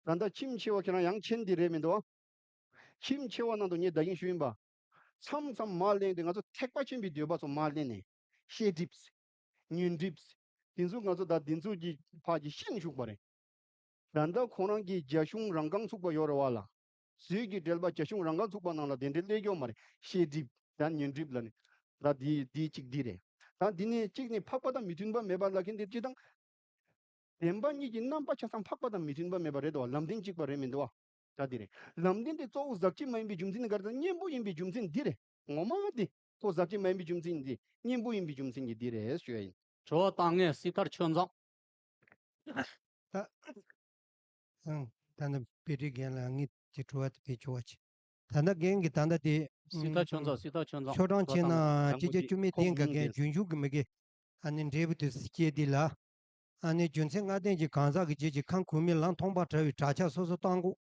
ད་ལྟ་ཁྱིམ་ཆེ་བ་ཁྱེད་རང་ཡང་མཁྱེན་འདི་རེད་མི་འདུག་ཁྱིམ་ཆེ་བ་ནང་དུ་ངས་ད་གིན་ཞུས་ཡིན་པ། མཚམས་མཚམས་མར་ལེན་ཏེ་ང་ཚོ་ཐེག་པ་ཆེན་པོའི་འདོད་པ་ཚོ་མར་ལེན་ནས་ཤེས་སྒྲིབ། ཉོན་སྒྲིབ། དེ་ཚོ་ང་ཚོ་ད་དེ་ཚོ་གི་ཕར་གྱི་ཤེས་ནས་བཞུགས་པ་རེད། ད་ལྟ་ཁོ་རང་གི་རྒྱ་གཞུང་རང་རྐང་ཚུགས་པ་ཡོད་རེད་བ་ལ། ཟོལ་གྱི་འགྲེལ་པ་རྒྱ་གཞུང་རང་རྐང་ཚུགས་པ་ནང་ལ་དེ་འདྲའི་སླེབས་ཡོད་མ་རེད། ཤེས་སྒྲིབ་དང་ཉོན་སྒྲིབ་ལ་ནི། ད་འདི་འདི་གཅིག་འདི་རེད། ད་འདི་ནས་གཅིག་ནི་འཕགས་པ་དང་མི་མཐུན་པ་མེད་པ་ལབ་མཁན་དེ་སྤྱིར་བཏང་། བདེན་པ་གཉིས་ཀྱི་རྣམ་པ་ཆ་ཚང་འཕགས་པ་དང་མི་མཐུན་པ་མེད་པ་རེད་དོ། ལམ་བདེན་གཅིག་པ་རེད་མི་འདུག་བ། ད་འདི་རེད། ལམ་བདེན་དེ་གཙོ་བོ་ཟག་བཅས་མ་ཡིན་པའི་རྒྱུ་མཚན་ནི་ག་རེ་ཟེར། གཉེན་པོ་ཡིན་པའི་རྒྱུ་མཚན་འདི་རེད། ངོ་མ་དེ་ཁོ་ཟག་བཅས་མ་ཡིན་པའི་རྒྱུ་མཚན་འདི། གཉེན་པོ་ཡིན་པའི་རྒྱུ་མཚན་གྱིས་འདི་རེད་ཞུ་ཡ་ཡིན། དྲི་བ་བཏང་མཁན་སྲི་ཐར་ཆོས་འཛོམས། ད། ཨང་། ད་ནི་དཔེ་ཁྲིད་རྒན་ལ་ངས་ཀྱི་དྲི་བ་དེ་བེད་ཆོག་པ་ཆེ། ད་ལྟ་རྒན་གྱི་ད་ལྟ་དེ། སྲི་ཐར་ཆོས་འཛོམས། སྲི་ཐར་ཆོས་འཛོམས། ཆོས་གྲགས་ཆེ་ན་ཅི་བྱ་བཅུ་མེད་བསྟན་དགའ་མཁན་རྒྱུན་ཞུགས་ཀྱི་མི་དགེ། ཨ་ནི་འབྲས་བུ་དུས་སུ་སྐྱེས་འདི་ལ། ཨ་ནི་རྒྱུ་མཚན་ལྔ་ལྡན་གྱི་གང་ཟག་གི་རྗེས་ཀྱི་ཁམས་གོང་མའི་ལམ་མཐོང་བར་བྱ་བའི་བྲག་ཆ་སོ་སོ་བཏང་དགོས།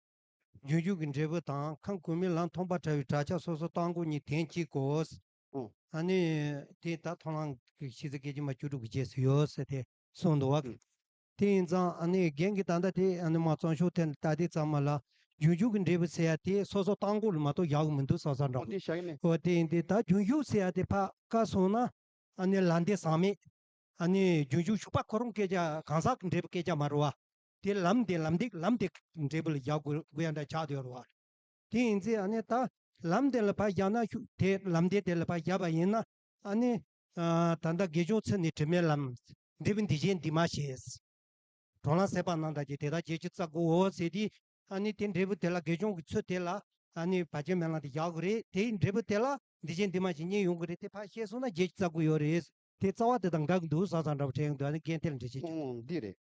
རྒྱུན་ཞུགས་ཀྱི་འབྲས་བུ་དང་ཁམས་གོང་མའི་ལམ་མཐོང་བར་བྱ་བའི་བྲག་ཆ་སོ་སོ་བཏང་དགོས་གཉིས་དོན་གཅིག་གོ། ཨོ། ཨ་ནི་དེ་ད་མཐོང་ལམ་གྱི་ཤེས་ཚད་སྐད་ཅིག་མ་བཅུ་དྲུག་གི་རྗེས་སུ་ཡོད་ཟེར་ཏེ་གསུངས་འདུག་བ། ཨང་། དེ་ཡིན་ཙང་ཨ་ནི་རྒན་གྱིས་ད་ལྟ་དེ་ཨ་ནི་མ་བརྩམས་ཤོག་དེ་ལྟ་དེ་ཚང་མ་ལ་རྒྱུན་ཞུགས་ཀྱི་འབྲས་བུ་ཟེར་ཡ་དེ་སོ་སོ་བཏང་དགོས་ལ་མ་གཏོགས་ཡག་གི་མི་འདུག་བསམ་བསམ་འདྲ། ཨོ་དེ་བཞག་གི་མེད། ཨོ་དེ་ཡིན་དེ་ད་རྒྱུན་ཞུགས་ཟེར་ཡ་དེ་ཕ་ཀ་སོང་ན། ཨ་ནི་ལ་འདས་ཟག་མེད། ཨ་ནི་རྒྱུན་ཞུགས་ཞུགས་པ་ཁོ་རང་སྐད་ཆ་གང་ཟག་གི་འབྲས་བུ་སྐད་ཆ་མ་རེད་བ། དེ་ལམ་དེ་ལམ་འདི་ལམ་དེ་འབྲས་བུ་ལ་ཡག་དགོས་དགོས་ཡ་འདྲ་ཆགས་བསྡད་ཡོད་རེད་བ། དེ་ཡིན་ཚེ་ཨ་ནི་ད་ལམ་དེ་ལ་ཕར་བཞག་ན་ཤུགས་དེ་ལམ་དེ་དེ་ལ་ཕར་བཞག་པ་ཡིན་ན། ཨ་ནི་ཨ་ད་ལྟ་དགེ་སྦྱོང་ཚུལ་ནི་དྲི་མེད་ལམ། འབྲས་བུ་འདི་བཞིན་འདི་མ་ཞེས། གྲོལ་ལམ་ཟད་པ་རྣམས་དང་བཅས་དེ་དག་བརྗེད་ཅིང་བཙལ་དགོའོ་ཟེར་ཏེ། ཨ་ནི་དེ་འབྲས་བུ་དེ་ལ་དགེ་སྦྱོང་གི་ཚུལ་དེ་ལ་ཨ་ནི་བར་ཆད་མེད་ལམ་དེ་བཞག་དགོས་རེད། དེའི་འབྲས་བུ་དེ་ལ་འདི་བཞིན་འདི་མ་ཞེས་རྙེད་ཡོང་གི་རེད། དེ་ཕར་ཤེས་སོང་ན་བརྗེད་ཅིང་བཙལ་དགོས་ཡོད་རེད། དེ་རྩ་བ་དེ་དང་འདྲ་གི་འདུག་བསམ་བསམ་འདྲ་པོ་དྲན་ཡོང་འདུག་ཨ་ནི་རྒན་དེ་ལ་འགྲེལ་བཤད་ཅིག་ཨོ་འདི་རེད།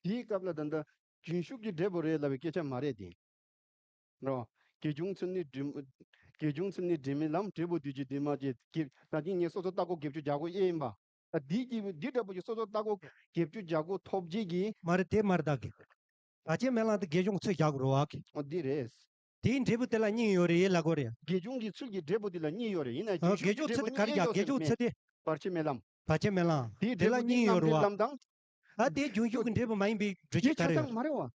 དེའི་སྐབས་ལ་ད་ལྟ་རྒྱུན་ཞུགས་ཀྱི་འབྲས་བུ་རེད་ལབ་པའི་སྐད་ཆ་མ་རེད་དེ། རོ། དགེ་སྦྱོང་ཚུལ་ནི་དྲི། དགེ་སྦྱོང་ཚུལ་ནི་དྲི་མེད་ལམ། འབྲས་བུ་དུས་གཅིག་འདི་མ་བརྗེད་ཀྱི། ད་ཅི་ངས་སོ་སོ་ལྟ་སྐོར་བརྒྱད་ཅུ་བརྒྱ་དགུ་ཨེ་ཡིན་པ། ད་འདི་གི་འདི་འདྲ་པོ་ཞིག་སོ་སོ་ལྟ་སྐོར་བརྒྱད་ཅུ་བརྒྱ་དགུ་ཐོབ་རྗེས་ཀྱི། མ་རེད་དེ་མ་རེད་ད་གི། བར་ཆད་མེད་ལམ་དེ་དགེ་སྦྱོང་ཚུལ་བཞག་དགོས་རེད་བ་གི། ཨོ་འདི་རེད། དེའི་འབྲས་བུ་དེ་ལ་གཉིས་ཡོད་རེད་ལབ་དགོས་རེད། དགེ་སྦྱོང་གི་ཚུལ་གྱི་འབྲས་བུ་དེ་ལ་གཉིས་ཡོད་རེད། ཡིན་ན་ཨ་དགེ་སྦྱོང་ཚུལ་དེ་ག་རེ་ཡག་དགེ་སྦྱོང་ཚུལ་དེ། བར་ཆད་མེད་ལམ། བར་ཆད་མེད་ལམ། དེའི་དེ་ལ་འབྲས་བུ་གཉིས་ཡོད་རེད་བ། ལམ་དང་། ཨ་དེ་རྒྱུན་ཞུགས་ཀྱི་འབྲས་བུ་མ་ཡིན་པའི་འགྲོ་བྱེད་ག་རེ་ཡོད། མ་རེད་བ།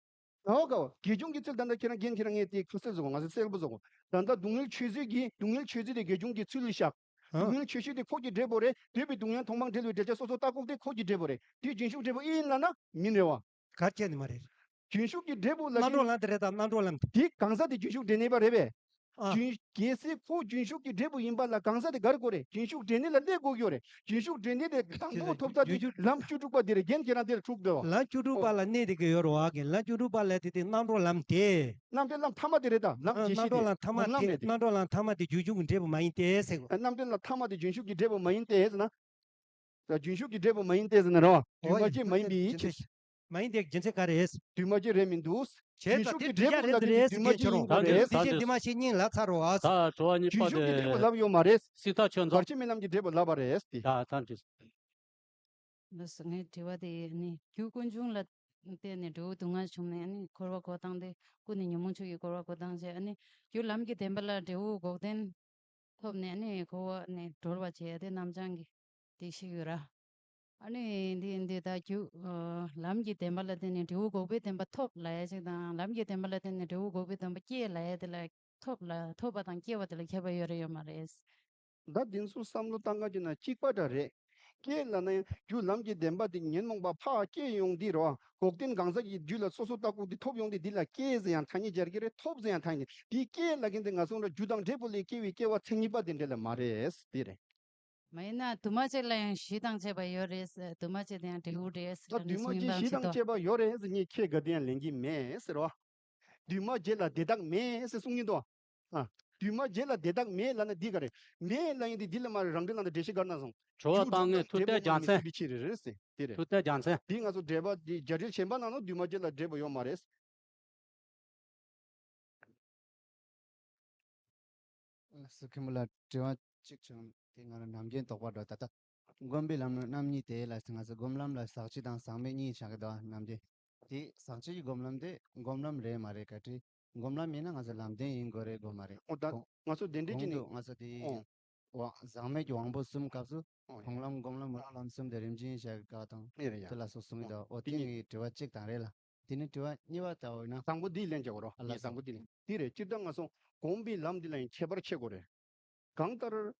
ཨོ་ག་བ་དགེ་སྦྱོང་གི་ཚུལ་ད་ལྟ་ཁྱེད་རང་རྒན་ཁྱེད་རང་ངས་དེ་ཁ་གསལ་བཟོ་དགོས། ང་ཚོ་གསལ་པོ་བཟོ་དགོས། ད་ལྟ་སྡུག་བསྔལ་ཆོས་ཚུལ་གྱི་སྡུག་བསྔལ་ཆོས་ཚུལ་དེ་དགེ་སྦྱོང་གི་ཚུལ་ལ་བཞག་ཨ། སྡུག་བསྔལ་ཆོས་ཚུལ་དེ་ཁོ་གི་འབྲས་བུ་རེད། འདོད་པའི་སྡུག་བསྔལ་མཐོང་སྤང་བྲལ་བའི་འབྲས་ཆ་སོ་སོ་ལྟ་སྐོར་དེ་ཁོ་གི་འབྲས་བུ་རེད། དེ་རྒྱུན་ཞུགས་འབྲས་བུ་ཨེ་ཡིན་ལབ་ན་མིན་རེད་བ། གར་བྱས་ནི་མ་རེད། རྒྱུན་ཞུགས་ཀྱི་འབྲས་བུ་ལ་རྣམ་གྲོལ་ལམ་དེ་རེད་དམ། རྣམ་གྲོལ་ལམ་དེ། དེ་གང་ཟག་དེ་རྒྱུན་ཞུགས་འབྲས་གནས་པ་རེད་པས། ཨ། རྒྱུན། གལ་སྲིད་ཁོ་རྒྱུན་ཞུགས་ཀྱི་འབྲས་བུ་ཡིན་པ་ལ་གང་ཟག་དེ་ག་རེ་དགོས་རེད། རྒྱུན་ཞུགས་འབྲས་གནས་ལ་གནས་དགོས་ཀྱི་ཡོད་རེད། རྒྱུན་ཞུགས་འབྲས་གནས་དེ་དང་པོ་ཐོབ་ས་དེ་རྒྱུན་ཞུགས། ལམ་བཅུ་དྲུག་པ་དེ་རེད། རྒན་ཁྱེད་རང་དེ་ལ་འཁྲུག་འདོད་བ། ལམ་བཅུ་དྲུག་པ་ལ་གནས་དེ་གི་ཡོད་རེད་བ་གི། ལམ་བཅུ་དྲུག་པ་ལ་དེ་དེ་རྣམ་གྲོལ་ལམ་དེ། རྣམ་གྲོལ་ལམ་ཐ་མ་དེ་རེད་ད། ལམ་ཨ་རྣམ་གྲོལ་ལམ་ཐ་མ་དེ། སྒོམ་ལམ་རེད་དེ། རྣམ་གྲོལ་ལམ་ཐ་མ་དེ་རྒྱུན་ཞུགས་ཀྱི་འབྲས་བུ་མ་ཡིན་ཏེ་ཟེར་གོ། ཨ་རྣམ་གྲོལ་ལམ་ཐ་མ་དེ་རྒྱུན་ཞུགས་ཀྱི་འབྲས་བུ་མ་ཡིན་ཏེ་ཟེར་ན། ད་རྒྱུན་ཞུགས་ཀྱི་འབྲས་བུ་མ་ཡིན་ཏེ་ཟེར་ན་རེད་བ། འདུས་མ་བྱས་མ་ཡིན་པའི་ཕྱིར། མ་ཡིན་ཏེ་རྒྱུ་མཚན་ག་རེ་རེད། འདུས་མ་བྱས་རེད་མི་འདུག་རྒྱུན་ཞུགས་ཀྱི་འབྲས་བུ་ལ་དེ་ནི་འདུས་མ་བྱས་ཡིན་དགོས་རེད། དེ་བཞིན་འདུས་མ་བྱས་གཉིས་ལབ་ཚར་རོ་ཨ། ད་དྲི་བ་གཉིས་པ་དེ། རྒྱུན་ཞུགས་ཀྱི་འབྲས་བུ་ལབ་ཡོད་མ་རེད། སྲིད་ཐར་ཆོས་འཛོམས། བར་ཆད་མེད་ལམ་གྱི་འབྲས་བུ་ལབ་པ་རེད་དེ། ད་ད་འདྲི། ལགས་སོ། ངའི་དྲི་བ་དེ་ནི་རྒྱུ་ཀུན་འབྱུང་ལ་བརྟེན་ནས་འབྲས་བུ་སྡུག་བསྔལ་བྱུང་ནས་ནི་འཁོར་བ་འཁོར་སྟངས་དེ་ཀུན་ནས་ཉོན་མོངས་ཆོས་ཀྱི་འཁོར་བ་འཁོར་སྟངས་བྱས། ཨ་ནི་རྒྱུ་ལམ་གྱི་བདེན་པ་ལ་འབྲས་བུ་འགོག་བདེན་ཐོབ་ནས་ནི་འཁོར་བ་ནས་གྲོལ་བ་བྱས་ཏེ་རྣམ་བྱང་གི་དེ་ཤེས་ཡོད་ར། ཨ་ནི་འདི་འདི་ད་རྒྱུ་ཨ་ལམ་གྱི་བདེན་པ་ལ་བརྟེན་ནས་འབྲས་བུ་འགོག་པའི་བདེན་པ་ཐོབ་ལབ་ཡ་ཅིག་དང་། ལམ་གྱི་བདེན་པ་ལ་བརྟེན་ནས་འབྲས་བུ་འགོག་པའི་བདེན་པ་སྐྱེ་ལབ་ཡ་དེ་ལ་ཐོབ་ལ་ཐོབ་པ་དང་སྐྱེ་བ་དེ་ལ་ཁྱད་པར་ཡོད་རེད་ཡོད་མ་རེད། ད་འདི་ཚོ་བསམ་བློ་བཏང་ག་བྱས་ན་གཅིག་པ་འདྲ་རེད། སྐྱེས་ལབ་ན་ཡང་རྒྱུ་ལམ་གྱི་བདེན་པ་དེ་ཉོན་མོངས་པ་ཕར་སྐྱེས་ཡོང་དུས་རོ། འགོག་བདེན་གང་ཟག་གི་རྒྱུད་ལ་སོ་སོ་ལྟ་བུ་དེ་ཐོབ་ཡོང་དུས་འདི་ལ་སྐྱེས་ཟེར་ཡང་ཐ་སྙད་སྦྱར་གྱི་རེད། ཐོབ་ཟེར་ཡང་ཐ་སྙད། དེ་སྐྱེས་ལབ་མཁན་དེ་ང་ཚོ་ར་རྒྱུ་དང་འབྲས་བུ་ལས་སྐྱེ་བའི་སྐྱེ་བ་མཚན་ཉིད་པ་དེ་འདྲ་ལ་མ་རེད། དེ་རེད། མ་ཡིན་ན་དུ་མ་གཅིག་ལ་ཡང་གཞི་དང་བཅས་པ་ཡོད་རེད་ཟེར། དུ་མ་གཅིག་དེ་ཡང་འབྲས་བུ་རེད་ཟེར། ད་དུ་མ་གཅིག་གཞི་དང་བཅས་པ་ཡོད་རེད་ཟེར་ངས་ཁྱེད་ག་དེ་ཡང་ལེན་གྱི་མེད་ཟེར་བ། དུ་མ་གཅིག་ལ་དེ་དག་མེད་ཟེར་གསུང་གི་འདུག་ཨ། དུ་མ་གཅིག་ལ་དེ་དག་མེད་ལབ་ན་འདི་ག་རེད། མེད་ལབ་ཡིན་དེ་འདི་ལ་མ་རེད། རང་འགྲེལ་ནང་དུ་འགྲེལ་བཤད་ག་རེ་གནང་སོང་། སྦྱོར་བ་དང་ངས་ཐུག་ཏེ་རྒྱ་མཚན། ཕྱིར་རེད་ཟེར་དེ་རེད། ཐུག་ཏེ་རྒྱ་མཚན། འདི་ང་ཚོ་འགྲེལ་པ་འདི་རྒྱ་འགྲེལ་གཞན་པ་ནང་ལ་དུ་མ་གཅིག་ལ་འབྲས་བུ་ཡོད་མ་རེད། སུ་ཁྱིམ་ལ་དྲི་བ་གཅིག་བྱུང་། དེ་ང་ལ་ནམ་རྒྱུན་དོགས་པ་འགྲོ། ད་ལྟ་སྒོམ་པའི་ལམ་ནི་རྣམ་གཉིས་ཏེ་ལ་ང་ཚོ་སྒོམ་ལམ་ལ་ཟག་བཅས་དང་ཟག་མེད་གཉིས་བྱ་གི་འདུག་ནམ་རྒྱུན་དེ་ཟག་བཅས་ཀྱི་སྒོམ་ལམ་དེ་སྒོམ་ལམ་རེད་མ་རེད་ག་དྲི། སྒོམ་ལམ་ཡིན་ན་ང་ཚོ་ལམ་བདེན་ཡིན་དགོས་རེད་དགོས་མ་རེད། ཨོ་ད་གོང་ང་ཚོ་དེ་འདྲས་ཀྱི་གོང་ནས་དུ་ང་ཚོ་དེ་ཨོ་དབང་ཟག་མེད་ཀྱི་དབང་པོ་གསུམ་སྐབས་སུ་ཨོ་མཐོང་ལམ་སྒོམ་ལམ་མཐོང་ལམ་གསུམ་དེ་རིམ་བཞིན་བྱ་གི་ག་དང་ཨེ་རེད་ཡ། དེ་ལ་སོགས་གསུང་གི་འདུག་ཨོ་དེ་དེ་ངའི་དྲི་བ་གཅིག་དང་རེད་ལ། དེ་ནས་དྲི་བ་གཉིས་པ་ལྟ་བུ་ཡིན་ན། དང་པོ་འདི་ལན་རྒྱག་རོགས། ཨ་ལ་ངས་དང་པོ་འདི་ལན། འདི་རེད། སྤྱིར་བཏང་ང་ཚོ་སྒོམ་པའི་ལམ་འདི་ལ་ཡང་ཁྱད་པར་ཕྱེ་དགོས་རེད། གང་ལྟར།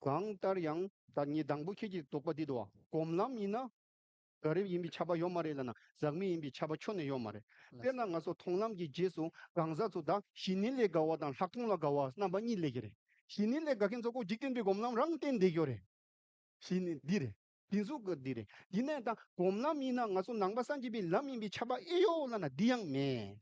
གང་ལྟར་ཡང་ད་ངས་དང་པོ་ཁྱེད་ཀྱི་དོགས་པ་འདི་འདུག་བ། སྒོམ་ལམ་ཡིན་ན། ག་རེ་ཡིན་པའི་ཁྱབ་པ་ཡོད་མ་རེད་ལབ་ན་ཟག་མེད་ཡིན་པའི་ཁྱབ་པ་ཁྱོན་ནས་ཡོད་མ་རེད། དཔེར་ན་ང་ཚོ་མཐོང་ལམ་གྱི་རྗེས་སུ་གང་ཟག་ཚོ་ད་གཞི་གནས་ལས་འགལ་བ་དང་ལྷག་མཐོང་ལ་འགལ་བ་རྣམ་པ་གཉིས་སླེབས་ཀྱི་རེད། གཞི་གནས་ལས་འགལ་མཁན་ཚོ་ཁོ་འཇིག་རྟེན་པའི་སྒོམ་ལམ་རང་བསྟན་བསྡད་ཀྱི་ཡོད་རེད། གཞི་ནི་འདི་རེད། འདི་ཚོ་གི་འདི་རེད། འདི་ནས་ད་སྒོམ་ལམ་ཡིན་ན་ང་ཚོ་ནང་པ་སངས་རྒྱས་པའི་ལམ་ཡིན་པའི་ཁྱབ་པ་ཨེ་ཡོད་ལབ་ན་འདི་ཡང་མེད།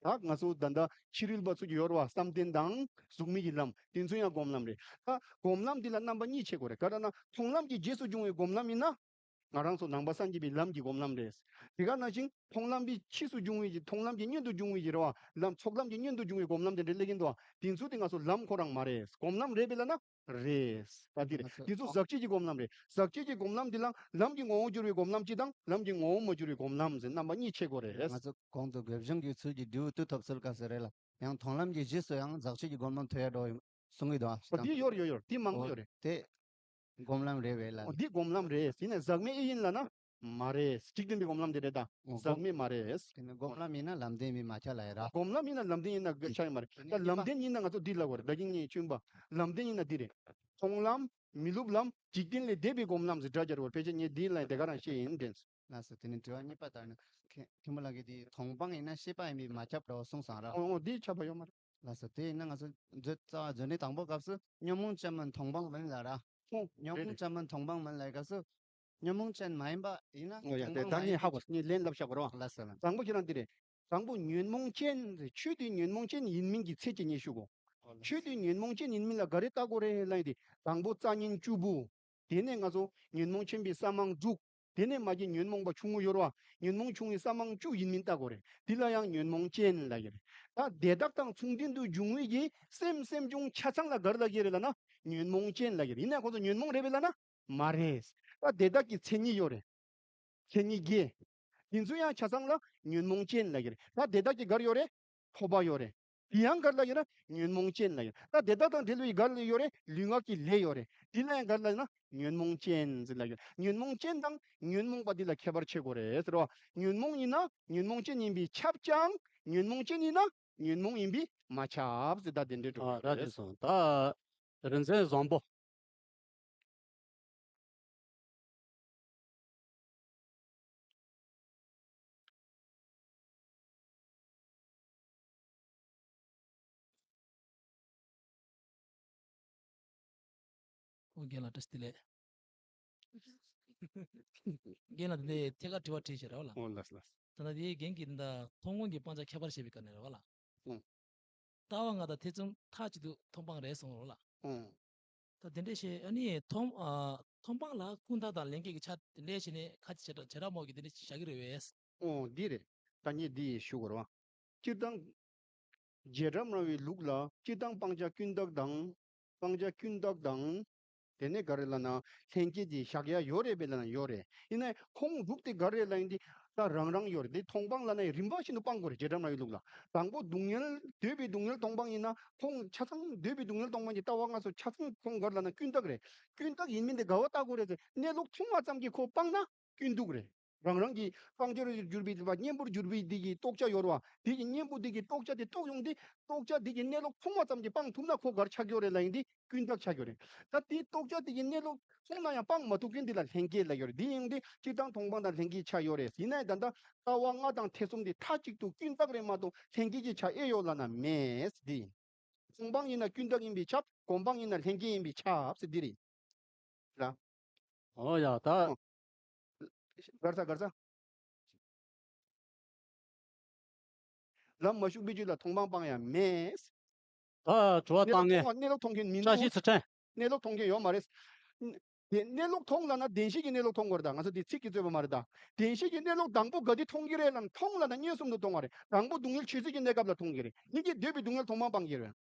ད་ང་ཚོ་ད་ལྟ་ཕྱི་རོལ་པ་ཚོ་གི་ཡོད་རེད་བ། བསམ་གཏན་དང་གཟུགས་མེད་ཀྱི་ལམ་དེ་ཚོ་ཡང་སྒོམ་ལམ་རེད། ད་སྒོམ་ལམ་འདི་ལ་རྣམ་པ་གཉིས་ཕྱེ་དགོས་རེད། ག་རེ་ལབ་ན་མཐོང་ལམ་གྱི་རྗེས་སུ་འབྱུང་བའི་སྒོམ་ལམ་ཡིན་ན། ང་རང་ཚོ་ནང་པ་སངས་རྒྱས་པའི་ལམ་གྱི་སྒོམ་ལམ་རེད། དེ་ག་ནང་བཞིན་མཐོང་ལམ་པའི་ཕྱིས་སུ་འབྱུང་བའི་གི་མཐོང་ལམ་གྱི་སྔོན་དུ་འབྱུང་བའི་གི་རེད་བ། ལམ་ཚོགས་ལམ་གྱི་སྔོན་དུ་འབྱུང་བའི་སྒོམ་ལམ་དེ་འདྲ་སླེབས་ཀྱིན་འདུག་བ། དེ་ཚོ་དེ་ང་ཚོ་ལམ་ཁོ་རང་མ་རེད། སྒོམ་ལམ་རེད་པས་ལབ་ན། རེད། ད་འདི་རེད། ང་ཚོ་འདི་ཚོ་ཨ་ཟག་བཅས་ཀྱི་སྒོམ་ལམ་རེད། ཟག་བཅས་ཀྱི་སྒོམ་ལམ་འདི་ལ་ལམ་གྱི་ངོ་བོ་འགྱུར་བའི་སྒོམ་ལམ་གཅིག་དང་ལམ་གྱི་ངོ་བོ་མ་འགྱུར་བའི་སྒོམ་ལམ་ཟེར་རྣམ་པ་གཉིས་ཕྱེ་དགོས་རེད། ང་ཚོ་གོང་དུ་དགོས་སྦྱོང་གི་ཚུལ་གྱིས་འབྲས་བུ་དུ་ཐོབ་ཚུལ་སྐབས་སུ་རེད་ལ། ཡང་མཐོང་ལམ་གྱི་རྗེས་སུ་ཡང་ཟག་བཅས་ཀྱི་སྒོམ་ལམ་ཐོབ་ཡ་འགྲོ་གསུང་གི་འདུག་ཨ། ཨོ་འདི་ཡོད་རེད་ཡོད་རེད། འདི་མང་པོ་ཡོད་རེད། དེ་སྒོམ་ལམ་རེད་པས་ལ། ཨོ་འདི་སྒོམ་ལམ་རེད། ཡིན་ནའི་ཟག་མེད་ཨེ་ཡིན་ལབ་ན་མ་རེད། འཇིག་རྟེན་པའི་སྒོམ་ལམ་དེ་རེད་ད། ཨོ་ཟག་མེད་མ་རེད། དེ་ནི་སྒོམ་ལམ་ཡིན་ན་ལམ་བདེན་མིན་མ་ཁྱབ་ལ་ཡ་ར། སྒོམ་ལམ་ཡིན་ན་ལམ་བདེན་ཡིན་ན་ཆགས་ཡོད་མ་རེད། ད་ལམ་བདེན་ཡིན་ན་ང་ཚོ་འདི་ལབ་དགོས་རེད། ད་གིན་ངས་ཆུན་པ་ལམ་བདེན་ཡིན་ན་འདི་རེད། མཐོང་ལམ། མི་སློབ་ལམ། འཇིག་རྟེན་ལས་འདས་པའི་སྒོམ་ལམ་ཟེར་སྒྲ་སྦྱར་བར་ཕལ་ཆེར་ངས་འདི་ལ་དེ་ག་རང་བཤད་ཡིན་དྲན། ལགས་སོ། དེ་ནས་དྲི་བ་གཉིས་པ་ལྟར་ན། མཁན་མཁན་པོ་ལགས་ཀྱིས་དེ་མཐོང་སྤང་ཡིན་ན་ཤེས་པ་ཡིན་པས་མ་ཁྱབ་འགྲོ་གསུངས་སོང་ར། ཨོ་ཨོ་འདི་ཁྱབ་པ་ཡོད་མ་རེད། ལགས་སོ། དེ་ཡིན་ན་ང་ཚོ་མཛོད་རྩ་བ་མཛོད་འགྲེལ་དང་པོ་སྐབས་སུ་ཉོན་མོངས་ཅན་མིན་མཐོང་སྤང་མིན་ལ་ར། ཨོ་ཉོན་མོངས་ཅན་མིན་མཐོང་སྤང་མིན་ལ་སྐབས་སུ། ཉོན་མོངས་ཅན་མ་ཡིན་པ་ཡིན་ན་ཨོ་ཡ་མཐོང་དེ་སྤང་ད་མ་ངས་ཡིན་ཧ་གོ་ངས་ལན་ལབ་བཞག་གོ་ར། ལགས་སོ་ལགས། དང་པོ་ཁྱེད་རང་འདི་རེད། དང་པོ་ཉོན་མོངས་ཅན་རེད། ཆོས་དེ་ཉོན་མོངས་ཅན་ཡིན་མིན་གྱི་ཚད་ཀྱི་ངས་ཞུ་གོ། ཆོས་དེ་ཉོན་མོངས་ཅན་ཡིན་མིན་ལ་ག་རེ་བལྟ་དགོས་རེད་ལབ་ཡིན་ཏེ། དང་པོ་རྩ་ཉན་བཅུ་པོ། དེ་ནས་ང་ཚོ་ཉོན་མོངས་ཆེན་པོའི་ས་མང་དྲུག་དེ་ནས་མ་གི་ཉོན་མོངས་པ་ཆུང་ངུ་ཡོད་རེད་བ། ཉོན་མོངས་ཆུང་ངུའི་ས་མང་བཅུ་ཡིན་མིན་བལྟ་དགོས་རེད། དེ་ལ་ཡང་ཉོན་མོངས་ཅན་ལབ་ཀྱི་རེད། ད་དེ་དག་དང་མཚུངས་ལྡན་དུ་འབྱུང་བའི་གི་སེམས་སེམས་བྱུང་ཆ་ཚང་ལ་ག་རེ་ལབ་ཀྱི་རེད་ལབ་ན། ཉོན་མོངས་ཅན་ལབ་ཀྱི་རེད། ཡིན་ན་ཁོ་ཚོ་ཉོན་མོངས་རེད་པས་ལབ་ན། མ་རེད། ད་དེ་དག་གི་མཚན་ཉིད་ཡོད་རེད། མཚན་ཉིད་བརྒྱད། དེ་ཚོ་ཡང་ཆ་ཚང་ལ་ཉོན་མོངས་ཅན་ལབ་ཀྱི་རེད། ད་དེ་དག་གི་ག་རེ་ཡོད་རེད། ཐོབ་པ་ཡོད་རེད། དེ་ཡང་ག་རེ་ལབ་ཡོད་ན་ཉོན་མོངས་ཅན་ལབ་ཡོད། ད་དེ་དག་དང་འབྲེལ་བའི་ག་རེ་ཡོད་རེད། ལུས་ངག་གི་ལས་ཡོད་རེད། དེ་ལ་ཡང་ག་རེ་ལབ་ཡོད་ན་ཉོན་མོངས་ཅན་ཟེར་ལབ་ཡོད། ཉོན་མོངས་ཅན་དང་ཉོན་མོངས་པ་འདི་ལ་ཁྱད་པར་ཕྱེ་དགོས་རེད་ཟེར་བ། ཉོན་མོངས་ཡིན་ན་ཉོན་མོངས་ཅན་ཡིན་པས་ཁྱབ་ཀྱང་ཉོན་མོངས་ཅན་ཡིན་ན་ཉོན་མོངས་ཡིན་པས་མ་ཁྱབ་ཟེར། ད་དེ་འདྲའི་འགྲོ་ཨ་ར་དེ་སོང་ད་རིན་ཆེན་བཟང་པོ། ཨོ་རྒན་ལགས་བཀྲ་ཤིས་བདེ་ལེགས། རྒན་ལགས་འདི་ཐད་ཀར་དྲི་བ་དྲིས་ཤིག་ར་བ་ལ། ཨོ་ལགས་ལགས། ད་ལྟ་དེའི་རྒན་གྱིས་འདི་མཐོང་སྤང་གི་སྤང་བྱ་ཁྱད་པར་བཤད་པའི་སྐབས་ནས་ར་བ་ལ། ཨོ། ལྟ་བ་ལྔ་དང་ཐེ་ཚོམ་མཐའ་གཅིག་ཏུ་མཐོང་སྤང་རེད་གསུངས་ར་བ་ལ། ཨོ། ད་དེ་འདྲས་བཤད་ཨ་ནི་མཐོང་ཨ་མཐོང་སྤང་ལ་ཀུན་བཏགས་དང་ལྷན་སྐྱེས་ཀྱི་ཆ་དེ་འདྲས་བྱས་ནས་ཁ་ཅིག་བྱེ་བྲག་བྱེ་བྲག་སྨྲ་བ་གིས་དེ་འདྲས་བཞག་གི་རེད་བས། ཨོ་འདི་རེད། ད་ངས་འདི་ཞུ་དགོས་རེད་བ། སྤྱིར་བཏང་། རྗེས་འབྲང་སྨྲ་བའི་ལུགས་ལ་སྤྱིར་བཏང་སྤང་བྱ་ཀུན་བཏགས་དང་། སྤང་བྱ་ཀུན་བཏགས་དང་། དེ་ནས་ག་རེ་ལབ་ན་ལྷན་སྐྱེས་ཀྱི་བཞག་ཡ་ཡོད་རེད་པས་ལབ་ན་ཡོད་རེད། ཡིན་ནའི་ཁོང་རུག་དེ་ག་རེ་ལབ་ཡིན་དེ་ད་རང་རང་ཡོད་རེད། དེ་མཐོང་སྤང་ལབ་ན་རིམ་པ་བཞིན་དུ་སྤང་དགོས་རེད། རྗེས་འབྲང་སྨྲ་བའི་ལུགས་ལ། དང་པོ་སྡུག་བསྔལ་འདོད་པའི་སྡུག་བསྔལ་མཐོང་སྤང་ཡིན་ན་ཁོང་ཆ་ཚང་འདོད་པའི་སྡུག་བསྔལ་མཐོང་སྤང་གི་ལྟ་བ་ལྔ་སོགས་ཆ་ཚང་ཁོང་ག་རེ་ལབ་ན་ཀུན་བཏགས་རེད། ཀུན་བཏགས་ཡིན་མིན་དེ་ག་བ་བལྟ་དགོས་རེད་ཟེར་གནས་ལུགས་མཐོང་བ་ཙམ་གྱིས་ཁོ་སྤངས་ན་ཀུན་བཏགས་རེད། རང་རང་གི་སྤང་བྱར་གྱུར་པའི་པ་གཉེན་པོར་གྱུར་པའི་འདི་གི་རྟོགས་བྱ་ཡོད་རེད་བ། འདི་གི་གཉེན་པོ་འདི་གི་རྟོགས་བྱ་དེ་རྟོགས་ཡོང་དུས་རྟོགས་བྱ་འདི་གི་གནས་ལུགས་མཐོང་བ་ཙམ་གྱིས་སྤང་ཐུབ་ན་ཁོ་ག་རེ་ཆགས་ཀྱི་ཡོད་རེད་ལབ་ཡིན་དུས་ཀུན་བཏགས་ཆགས་ཀྱི་ཡོད་རེད། ད་དེའི་རྟོགས་བྱ་འདི་གི་གནས་ལུགས་མཐོང་ན་ཡང་སྤང་མ་ཐུབ་མཁན་འདི་ལ་ལྷན་སྐྱེས་ལབ་ཡོད་རེད། འདི་ཡིན་དུས་སྤྱིར་བཏང་མཐོང་སྤང་དང་ལྷན་སྐྱེས་ཆགས་ཡོད་རེད། ཡིན་ནའི་ད་ལྟ་ལྟ་བ་ལྔ་དང་ཐེ་ཚོམ་འདི་མཐའ་གཅིག་ཏུ་ཀུན་བཏགས་རེད་མ་གཏོགས་ལྷན་སྐྱེས་ཀྱི་ཆ་ཨེ་ཡོད་ལབ་ན་མེད་འདི། མཐོང་སྤང་ཡིན་ན་ཀུན་བཏགས་ཡིན་པས་ཁྱབ། སྒོམ་སྤང་ཡིན་ན་ལྷན་སྐྱེས་ཡིན་པས་ཁྱབ་ཟེར་འདི་རེད། ར། ཨོ་ཡ་ད། ཨོ། གར་ས་གར་ས། ལམ་མ་ཞུགས་པའི་རྒྱུད་ལ་མཐོང་སྤང་སྤང་ཡ་མེད། ད་དྲི་བ་གནས་ལུགས་བཏང་ངས། མཐོང་བ་གནས་ལུགས་མཐོང་མཁན་མི་བཀྲ་ཤིས་འདུག་ཚུལ་ཁྲིམས། གནས་ལུགས་མཐོང་མཁན་ཡོད་མ་རེད། དེ་གནས་ལུགས་མཐོང་ལབ་ན་བདེན་བཞི་གི་གནས་ལུགས་མཐོང་དགོས་རེད། ད་ང་ཚོ་དེ་ཚིག་གི་རྩོད་པ་མ་རེད། ད་བདེན་བཞི་གི་གནས་ལུགས་དང་པོ་ག་དུས་མཐོང་གི་རེད་ལབ་ན་མཐོང་ལབ་ན་མངོན་སུམ་དུ་མཐོང་བ་རེད། དང་པོ་སྡུག་བསྔལ་ཆོས་ཅན་གྱི་གནས་སྐབས་ལ་མཐོང་གི་རེད། སྙིང་རྗེ་འདོད་པའི་སྡུག་བསྔལ་མཐོང་སྤང་སྤང་གི་རེད།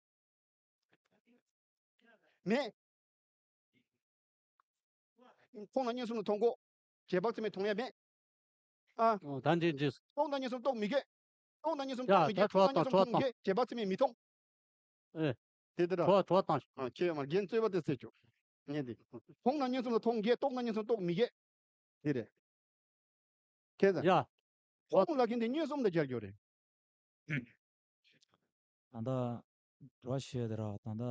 མེད། མཐོང་ན་མངོན་སུམ་དུ་མཐོང་དགོས། རྗེས་དཔག་ཚད་མས་མཐོང་ཡ་མེད། ཨ། ཨོ་ད་འདི་འདི། རྟོགས་ན་མངོན་སུམ་རྟོགས་མི་དགོས། རྟོགས་ན་མངོན་སུམ་ཡ་རྟོགས་མི་ད་དགོས། དྲི་བ་བཏང་། དྲི་བ་བཏང་། རྟོགས་ན་མངོན་སུམ་མཐོང་མི་དགོས། རྗེས་དཔག་ཚད་མས་མི་མཐོང་། ཨེ། དེ་ལྟར། དྲི་བ་དྲི་བ་བཏང་། ཨ་ཁྱེད་ཡོད་མ་རྒན་རྩོད་པ་དེ་སེལ་ཆོག་ངས་འདི། མཐོང་ན་མངོན་སུམ་ལ་མཐོང་དགོས། རྟོགས་ན་མངོན་སུམ་རྟོགས་མི་དགོས། དེ་རེད། ཁྱེད་ཚོ། ཡ། མཐོང་ལབ་མཁན་དེ་མངོན་སུམ་དང་སྦྱར་རྒྱུ་རེད། ད་ལྟ་དྲི་བ་ཞུས་དེ་ར། ད་ལྟ་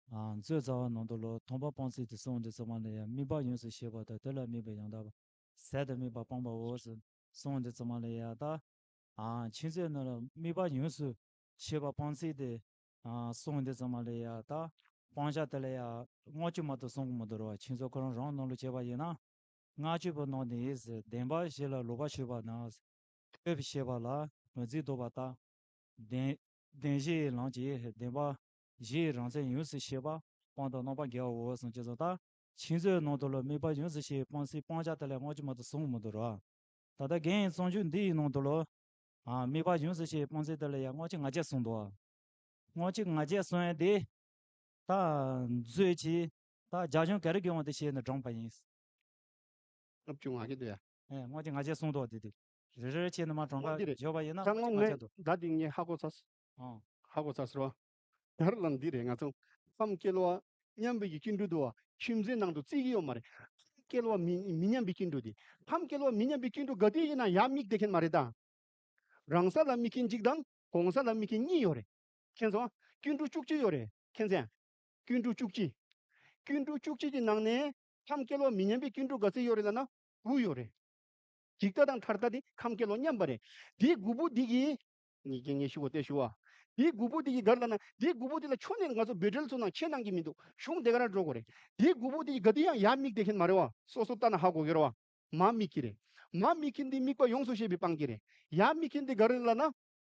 ཨ་མཛོད་རྩ་བ་ནང་དུ་ལོ་མཐོང་སྤང་སྤང་ཚུལ་དེ་གསུངས་དུས་ཙམ་པ་ལ་ཡ་དམིགས་པ་ཡོངས་སུ་ཤེས་པ་དང་དེ་ལ་དམིགས་པའི་ཡང་དག་པ། ཟད་དེ་དམིགས་པ་སྤངས་པའོ་ཟེར་གསུངས་དུས་ཙམ་པ་ལ་ཡ་ད་ཨ་ཁྱེད་ཚོའི་ནང་ལ་དམིགས་པ་ཡོངས་སུ་ཤེས་པ་སྤང་ཚུལ་དེ་ཨ་གསུངས་དུས་ཙམ་པ་ལ་ཡ་ད་སྤང་བྱ་དེ་ལ་ཡ་ལྔ་བཅུ་མ་གཏོགས་གསུང་གི་མི་འདུག་ར། ཁྱེད་ཚོ་ཁོ་རང་རང་ནང་ལ་བྱས་པ་ཡིན་ན། ལྔ་བཅུ་པོ་ནང་ནས་བདེན་པ་བཞི་ལ་ལོག་པར་ཞུགས་པ་དང་། ཐོས་པའི་ཤེས་པ་ལ་ངོས་འཛིན་ལྡོག་པ་དང་། བདེན་བདེན་བཞིའི་ལམ་གྱིས་བདེན་པ་བཞིའི་རང་མཚན་ཡོངས་སུ་ཤེས་པ་སྤངས་དང་རྣམ་པར་འགལ་བའོ་གསུངས་ཀྱི་སོང་། ད་ཁྱེད་ཚོའི་ནང་དུ་ལ་དམིགས་པ་ཡོངས་སུ་ཤེས་པའི་སྤང་ཚུལ་སྤང་བྱ་དེ་ལ་ལྔ་བཅུ་མ་གཏོགས་གསུང་མི་འདུག་ར། ད་ལྟ་རྒན་གཙང་ཆུ་འདིའི་ནང་དུ་ལ་ཨ་དམིགས་པ་ཡོངས་སུ་ཤེས་པའི་སྤང་ཚུལ་དེ་ལ་ཡང་ལྔ་བཅུ་ང་བརྒྱད་གསུངས་འདུག་ལྔ་བཅུ་ང་བརྒྱད་གསུངས་ཡ་དེ། ད་མཛོད་ཀྱི་ད་རྒྱ་གཞུང་ག་རེ་གི་དབང་དུ་བྱས་ནས་དྲངས་པ་ཡིན། ལྔ་བཅུ་ང་བརྒྱད་དེ། ཨེ་ལྔ་བཅུ་ང་བརྒྱད་གསུངས་འདུག་དེ་དེ། རེ་རེ་བྱས་ནས་མར་དྲངས་ལྔ་འདི་རེད། བརྒྱབ་པ་ཡིན་ན་ད་ལྔ་ལྔ་བཅུ་ང་བརྒྱད་འདུག་ད་དེ་ངས་ཧ་གོ་ཚར་སོང་། ཨང་། ཧ་གོ་ཚར་སོང་། ད་ར་ལ་འདི་རེད། ང་ཚོ་ཁམས་སྐལ་བ་མཉམ་པའི་གི་སྐྱེ་འགྲོ་འདུག་བ། ཁྱིམ་མཚེས་ནང་དུ་བརྩི་གི་ཡོད་མ་རེད། ཁམས་སྐལ་བ་མི་མི་མཉམ་པའི་སྐྱེ་འགྲོ་དེ། ཁམས་སྐལ་བ་མི་མཉམ་པའི་སྐྱེ་འགྲོ་ག་དུས་ཡིན་ན་ཡར་དམིགས་བསྡད་མཁན་མ་རེད་ད། རང་ས་ལ་དམིགས་མཁན་གཅིག་དང་གོང་ས་ལ་དམིགས་མཁན་གཉིས་ཡོད་རེད། མཁྱེན་སོང་། སྐྱེ་འགྲོ་བཅུ་གཅིག་ཡོད་རེད། མཁྱེན་སོང་། སྐྱེ་འགྲོ་བཅུ་གཅིག་སྐྱེ་འགྲོ་བཅུ་གཅིག་གི་ནང་ནས་ཁམས་སྐལ་བ་མི་མཉམ་པའི་སྐྱེ་འགྲོ་ག་ཚོད་ཡོད་རེད་ལབ་ན་དགུ་ཡོད་རེད། འཇིག་ལྟ་དང་མཐར་ལྟ་དེ་ཁམས་སྐལ་བ་མཉམ་པ་རེད། དེའི་དགུ་པོ་འདི་གིས། ངས་ངས་ཞུ་བ་དེ་ཞུ་བ། དེའི་དགུ་པོ་དེ་གིས་ག་རེ་ལབ་ན་དེའི་དགུ་པོ་དེ་ལ་ཆོས་ནས་ང་ཚོ་བོད་འགྲེལ་ཚོ་ནང་ཁྱེད་ནང་གི་མི་འདུག་གཞུང་དེ་ག་རང་འགྲོ་དགོས་རེད། དེའི་དགུ་པོ་དེ་གིས་ག་དུས་ཡང་ཡར་དམིགས་བསྡད་མཁན་མ་རེད་བ། སོ་སོ་ལྟ་ན་ཧ་གོ་གི་རེད་བ། མར་དམིགས་ཀྱི་རེད། མར་དམིགས་མཁན་དེ་དམིགས་པ་ཡོངས་སུ་ཤེས་པའི་སྤང་གི་རེད། ཡར་དམིགས་མཁན་དེ་ག་རེ་ལབ་ན།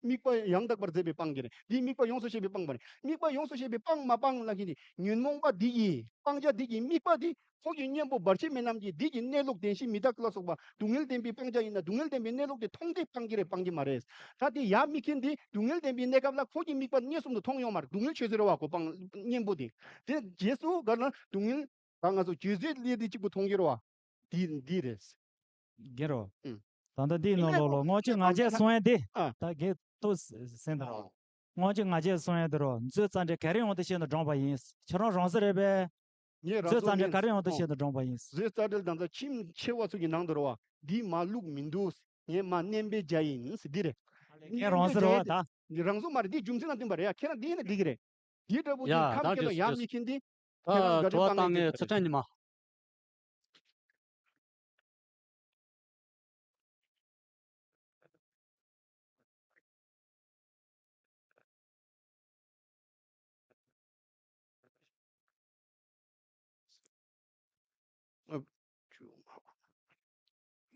དམིགས་པ་ཡང་དག་པར་མཛད་པའི་སྤང་གི་རེད། འདི་དམིགས་པ་ཡོངས་སུ་ཤེས་པའི་སྤང་མ་རེད། དམིགས་པ་ཡོངས་སུ་ཤེས་པའི་སྤང་མ་སྤང་ལབ་མཁན་དེ་ཉོན་མོངས་པ་འདི་ཡིས་སྤང་བྱ་འདི་ཡི་དམིགས་པ་འདི་ཁོ་གི་གཉེན་པོ་བར་ཆད་མེད་རྣམས་ཀྱིས་འདི་ཡི་གནས་ལུགས་བདེན་བཞི་མི་རྟག་ལ་སོགས་པ་སྡུག་བསྔལ་བདེན་པའི་སྤང་བྱ་ཡིན་ན་སྡུག་བསྔལ་བདེན་པའི་གནས་ལུགས་དེ་མཐོང་སྟེ་སྤང་གི་རེད། སྤང་གི་མ་རེད། ད་དེ་ཡར་དམིགས་མཁན་དེ་སྡུག་བསྔལ་བདེན་པའི་གནས་སྐབས་ལ་ཁོ་གི་དམིགས་པ་མངོན་སུམ་དུ་མཐོང་ཡོང་མ་རེད། སྡུག་བསྔལ་ཆོས་ཟེར་བ་གོ་སྤང་གཉེན་པོ་དེ། དེ་རྗེས་སུ་ག་ལ་སྡུག་བསྔལ་ད་ང་ཚོ་བརྗོད་བྱེད་ལས་དེ་གཅིག་པུ་མཐོང་གི་རེད་བ། འདི་འདི་རེད། རྒན་རོ། ཨུ། ད་ལྟ་འདིའི་ནང་ལོགས་ལ་ལྔ་བཅུ་ང་བརྒྱད་གསུང་ཡས་འདི། ཨ། ད་རྒན་ཏོ་སེང་དང་། ཨ། ལྔ་བཅུ་ང་བརྒྱད་གསུང་ཡས་འདི་རོ་མཛོད་རྩ་འགྲེལ་ག་རེ་དབང་དུ་བྱས་ནས་དྲངས་པ་ཡིན། ཁྱེད་རང་རང་ས་རེད་པས། ངས་རང་མཛོད་རྩ་འགྲེལ་ག་རེ་དབང་དུ་བྱས་ནས་དྲངས་པ་ཡིན། མཛོད་རྩ་འགྲེལ་དང་ཚ་ཁྱིམ་ཆེ་བ་ཚོ་གི་ནང་དུ་རོ་བ། འདི་མ་ལུགས་མི་འདུག་ངས་མ་བསྣན་པའི་རྒྱ་ཡིན་འདི་རེད། ངས་རང་ས་རོ་བ་ད། འདི་རང་ས་མ་རེད། འདི་རྒྱུ་མཚན་ལ་བསྟུན་པ་རེད་ཡ། ཁྱེད་རང་འདི་ཡིན་ན་འགྲིག་གི་རེད། འདི་འདྲ་པོ་འདི་ཡ་ཁམས་ད་ཁྱེད་ལ་ཡ་མི་མཁྱེན་འདི། ད་ཁྱེད་རང་ག་དྲི་རེ་བ་སྤང་བཏང་ངེས་ངས་ཚུལ་ཁྲིམས་ཉི་མ།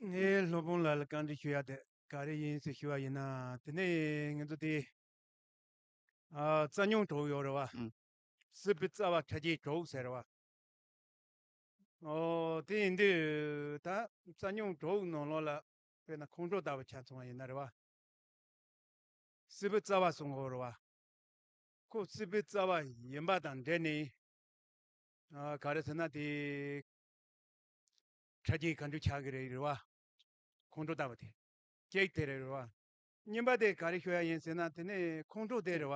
ངས་སློབ་དཔོན་ལ་ལ་བཀའ་འདྲི་ཞུ་ཡ་དེ་ག་རེ་ཡིན་ཟེར་ཞུ་བ་ཡིན་ན། དེ་ནས་ང་ཚོ་དེ་ཨ་རྩ་རྙིང་དྲུག་ཡོད་རེད་བ། ཨང་། སྲིད་པའི་རྩ་བ་ཕྲ་རྒྱས་དྲུག་ཟེར་བ། ཨོ་དེ་ཡིན་དུས་ད་རྩ་རྙིང་དྲུག་ནང་ལོགས་ལ་དཔེར་ན་ཁོང་ཁྲོ་ལྟ་བུ་ཆ་ཚང་བ་ཡིན་ན་རེད་བ། སྲིད་པའི་རྩ་བ་གསུང་གི་ཡོད་རེད་བ། ཁོ་སྲིད་པའི་རྩ་བ་ཡིན་པ་དང་འབྲེལ་ནས་ཨ་ག་རེ་ཟེར་ན་དེ་ཕྲ་རྒྱས་ག་འདྲ་ཆགས་ཀྱི་རེད་རེད་བ། ཁོང་ཁྲོ་ལྟ་བུ་དེ་ཅིག་དེ་རེད་རེད་བ། གཉིས་པ་དེ་ག་རེ་ཤོད་ཡ་ཡིན་ཟེར་ན་དེ་ནས་ཁོང་ཁྲོ་དེ་རེད་བ།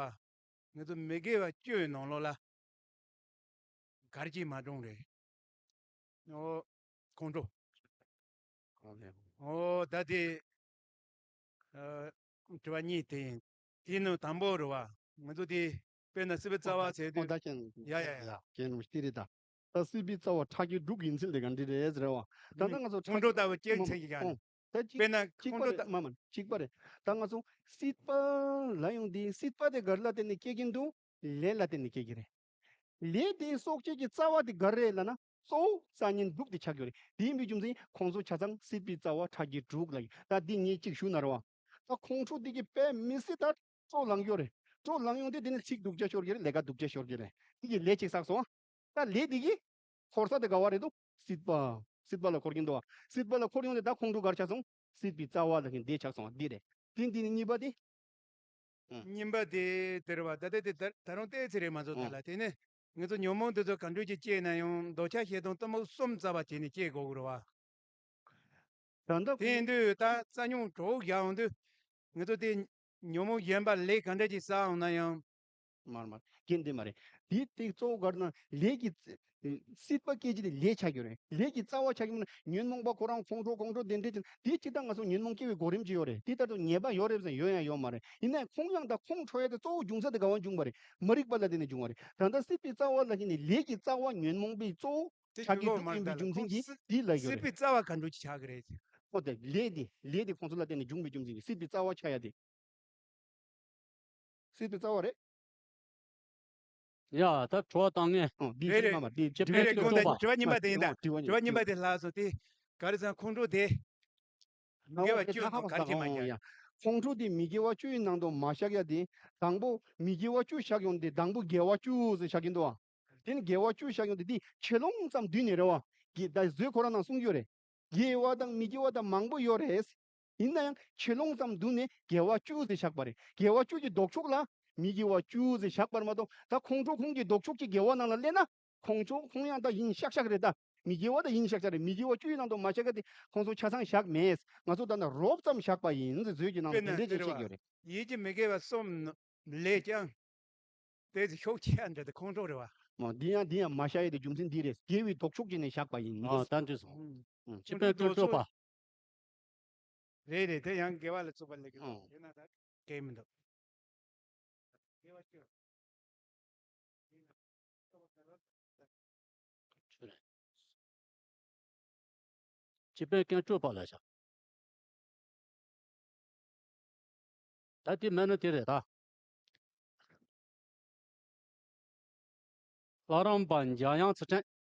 ང་ཚོ་མི་དགེ་བ་བཅུའི་ནང་ལོགས་ལ་གར་གྱིས་མ་གྲོངས་རེད། ཨོ། ཁོང་ཁྲོ། ཨོ་ལེ། ཨོ་ད་དེ། ཨ། དྲི་བ་གཉིས་དེ་ཡིན། དེའི་ནང་དང་པོ་རེད་བ། ང་ཚོ་དེ་དཔེར་ན་སྲིད་པའི་རྩ་བ་ཟེར་དུས། ཨོ་ད་ཁྱེད། ཡ་ཡ་ཡ། ཡ་ཁྱེད་རང་ཤི་རེད་ད། ད་སྲིད་པའི་རྩ་བ་ཕྲ་རྒྱས་དྲུག་ཡིན་ཚུལ་དེ་ག་འདྲ་རེད་ཟེར་བ། ད་ལྟ་ང་ཚོ་ཁོང་ཁྲོ་ལྟ་བུ་སྐྱེ་ཚེ་གི་ག་ནི། ད་གཅིག་དཔེར་ན་གཅིག་ཁོང་པ་ཁྲོ་རེད་ལྟ། མ་མ་གཅིག་པ་རེད། ད་ང་ཚོ་སྲིད་པ་ལ་ཡོང་དུས་སྲིད་པ་དེ་ག་རེ་ལ་བརྟེན་ནས་སྐྱེ་གིན་འདུག་ལས་ལ་བརྟེན་ནས་སྐྱེ་གི་རེད། ལས་དེ་གསོག་བྱེད་ཀྱི་རྩ་བ་དེ་ག་རེ་རེད་ལབ་ན། གཙོ་བོ་རྩ་ཉིད་དྲུག་དེ་ཆགས་ཡོད་རེད། དེ་ཡིན་པའི་རྒྱུ་མཚན་ཁོང་ཚོ་ཆ་ཚང་སྲིད་པའི་རྩ་བ་ཕྲ་རྒྱས་དྲུག་ལ་ཡོད། ད་འདི་ངས་གཅིག་ཞུ་ན་རེད་བ། ད་ཁོང་ཁྲོ་འདི་གི་དཔེ་མི་སྲིད་ད་སྤྲོ་ལངས་ཡོད་རེད། སྤྲོ་ལངས་ཡོང་དུས་དེ་ནི་ཚིག་སྡུག་ཅག་ཤོར་གི་རེད། ལས་ཀ་སྡུག་ཅག་ཤོར་གི་རེད། དེ་གི་ལས་གཅིག་བསགས་སོང་། ད་ལས་དེ་གི་འཁོར་ས་དེ་ག་བ་རེད་འདུག་སྲིད་པ། སྲིད་པ་ལ་འཁོར་གྱིན་འདུག་བ། སྲིད་པ་ལ་འཁོར་ཡོང་དུས་ད་ཁོང་ཁྲོ་ག་རེ་ཆགས་སོང་། སྲིད་པའི་རྩ་བ་ལ་ཁེངས་དེ་ཆགས་སོང་བ། འདི་རེད། དེ་འདི་ནི་གཉིས་པ་དེ། ཨང་། གཉིས་པ་དེ་དེ་རེད་བ། ད་ལྟ་དེ་ད་ད་རུང་ཏོག་ཙམ་རེད་མ་གཏོགས། ད་ཨང་། ལ་དེ་ནི་ང་ཚོ་ཉོན་མོངས་དེ་ཚོ་ག་འདྲ་ཅིག་སྐྱེས་ན་ཡང་འདོད་ཆགས་ཞེ་སྡང་གཏི་མུག་གསུམ་རྩ་བ་བྱས་ནས་སྐྱེ་དགོས་ཀྱི་རེད་བ། ད་ལྟ་དེ་ཡིན་དུས་ད་རྩ་རྙོག་གྲོགས་བཞག་འོང་དུས་ང་ཚོ་དེ་ཉོན་མོངས་གཞན་པ་ལས་ག་འདྲ་ཅིག་བསགས་འོང་ན་ཡང་། མར་མར་རྐྱེན་དེ་མ་རེད། དེ་དེ་གཙོ་བོ་ག་རེ་ན་ལས་ཀྱི་རྩ། སྲིད་པ་སྐད་ཅིག་དེ་ལས་ཆགས་ཡོད་རེད། ལས་ཀྱི་རྩ་བ་ཆགས་ཡོད་ན་ཉོན་མོངས་པ་ཁོ་རང་ཁོང་ཁྲོ་ཁོང་ཁྲོ་དེ་འདྲས་ཀྱི་དེ་ཅི་ལྟར་ང་ཚོ་ཉོན་མོངས་སྐྱེ་བའི་གོ་རིམ་ཅིག་ཡོད་རེད། དེ་ལྟར་དུ་ཉེས་པ་ཡོད་རེད་ཟེར་ཡོད་ཡང་ཡོད་མ་རེད། ཡིན་ན་ཡང་ཁོང་ཡང་ད་ཁོང་ཁྲོ་ཡ་དེ་གཙོ་བོ་འབྱུང་ས་དེ་ག་བ་འབྱུང་བ་རེད། མ་རིག་པ་ལ་བརྟེན་ནས་འབྱུང་བ་རེད། ད་ལྟ་སྲིད་པའི་རྩ་བ་ལ་བརྟེན་ནས་ལས་ཀྱི་རྩ་བ་ཉོན་མོངས་པའི་གཙོ་བོ་དེ་ཆགས་ཀྱི་འདུག་ཡིན་པའི་རྒྱུ་མཚན་གྱིས་དེ་ལ་ཡོད་རེད། སྲིད་པའི་རྩ་བ་ག་འདྲ་ཅིག་ཆགས་ཀྱི་རེད། ཨོ་དེ་ལས་དེ་ལས་དེ་ཁོང་ཚོ་ལ་བརྟེན་ནས་འབྱུང་བའི་རྒྱུ་མཚན་གྱིས་སྲིད་པའི་རྩ་བ་ཆགས་ཡ་དེ། སྲིད་པའི་རྩ་བ་རེད། ཡ་ད་དྲི་བ་བཏང་ངས། ཨོ་འདི་རེད་རེད། མ་མ་འདི་དྲི་བ་རེད། དྲི་བ་དྲི་བ་གཉིས་པ་དེ་ཡིན་ད། དྲི་བ་གཉིས་པ་དེ་ལྷག་སོང་། དེ་ག་རེ་ཟེར་ན་ཁོང་ཁྲོ་དེ་མི་དགེ་བ་བཅུ་དང་ག་རེ་བྱེད་མ་རྒྱག་ཁོང་ཁྲོ་དེ་མི་དགེ་བ་བཅུའི་ནང་དུ་མ་བཞག་ཡ་དེ། དང་པོ་མི་དགེ་བ་བཅུ་བཞག་ཡོང་དེ་དང་པོ་དགེ་བ་བཅུ་ཟེར་བཞག་གིན་འདུག་བ། དེ་ནི་དགེ་བ་བཅུ་བཞག་ཡོང་དེ་དེ་ཆེ་ལོང་ཙམ་བསྡུས་ནས་རེད་བ། དགེ་ད་བཟོད་ཁོ་རང་ནང་གསུངས་ཡོད་རེད། དགེ་བ་དང་མི་དགེ་བ་དང་མང་པོ་ཡོད་རེད། ཡིན་ན་ཡང་ཆེ་ལོང་ཙམ་བསྡུས་ནས་དགེ་བ་བཅུ་ཟེར་བཞག་པ་རེད། དགེ་བ་བཅུ་གི་ལྡོག་ཕྱོགས་ལ་མི་དགེ་བ་བཅུ་ཟེར་བཞག་པར་མ་གཏོགས། ད་ཁོང་ཁྲོ་ཁོང་གི་ལྡོག་ཕྱོགས་ཀྱི་དགེ་བ་ནང་ལ་སླེབས་ན། ཁོང་ཚོ་ཁོང་ཡང་ད་ཡིན་ཤག་ཤག་རེད་ད། མི་དགེ་བ་ད་ཡིན་ཤག་ཤག་རེད། མི་དགེ་བ་བཅུའི་ནང་དུ་མ་བཞག་ག་དེ་ཁོང་ཚོ་ཆ་ཚང་བཞག་མེད། ང་ཚོ་ད་ནི་རོབ་ཙམ་བཞག་པ་ཡིན་ཟེར་བཟོད་ཀྱི་ནང་དེ་འདྲས་ཅིག་བཤད་ཀྱི་ཡོད་རེད། ཡིད་ཀྱི་མི་དགེ་བ་གསུམ་ལས་ཀྱང་། དེ་ཚོ་ཤུགས་ཆེ་འདྲ་དེ་ཁོང་ཁྲོ་རེད་བ། མ་འདི་ཡང་འདི་ཡང་མ་བཤད་ཡས་དེ་རྒྱུ་མཚན་འདི་རེད། དགེ་བའི་ལྡོག་ཕྱོགས་ཀྱི་ནས་བཞག་པ་ཡིན། ཨ་ད་འདི་སོང་། ཨུ། ཨུ། སྤྱི་དཔོན་དཀོན་མཆོག་པ། རེད་རེད། དེ་ཡང་དགེ་བ་ལ་བཙུགས་པ་ལས་ཀྱི། ཨུ། དེ་ན་ད་སྐད་མི་འདུག་ཆུ་རེད། སྤྱི་དཔོན་དཀོན་མཆོག་པ་ལ་བཞག་ད་དེ་མེད་ན་དེ་རེད་ད། ལྷ་རམས་པ་འཇམ་དབྱངས་ཚུལ་ཁྲིམས།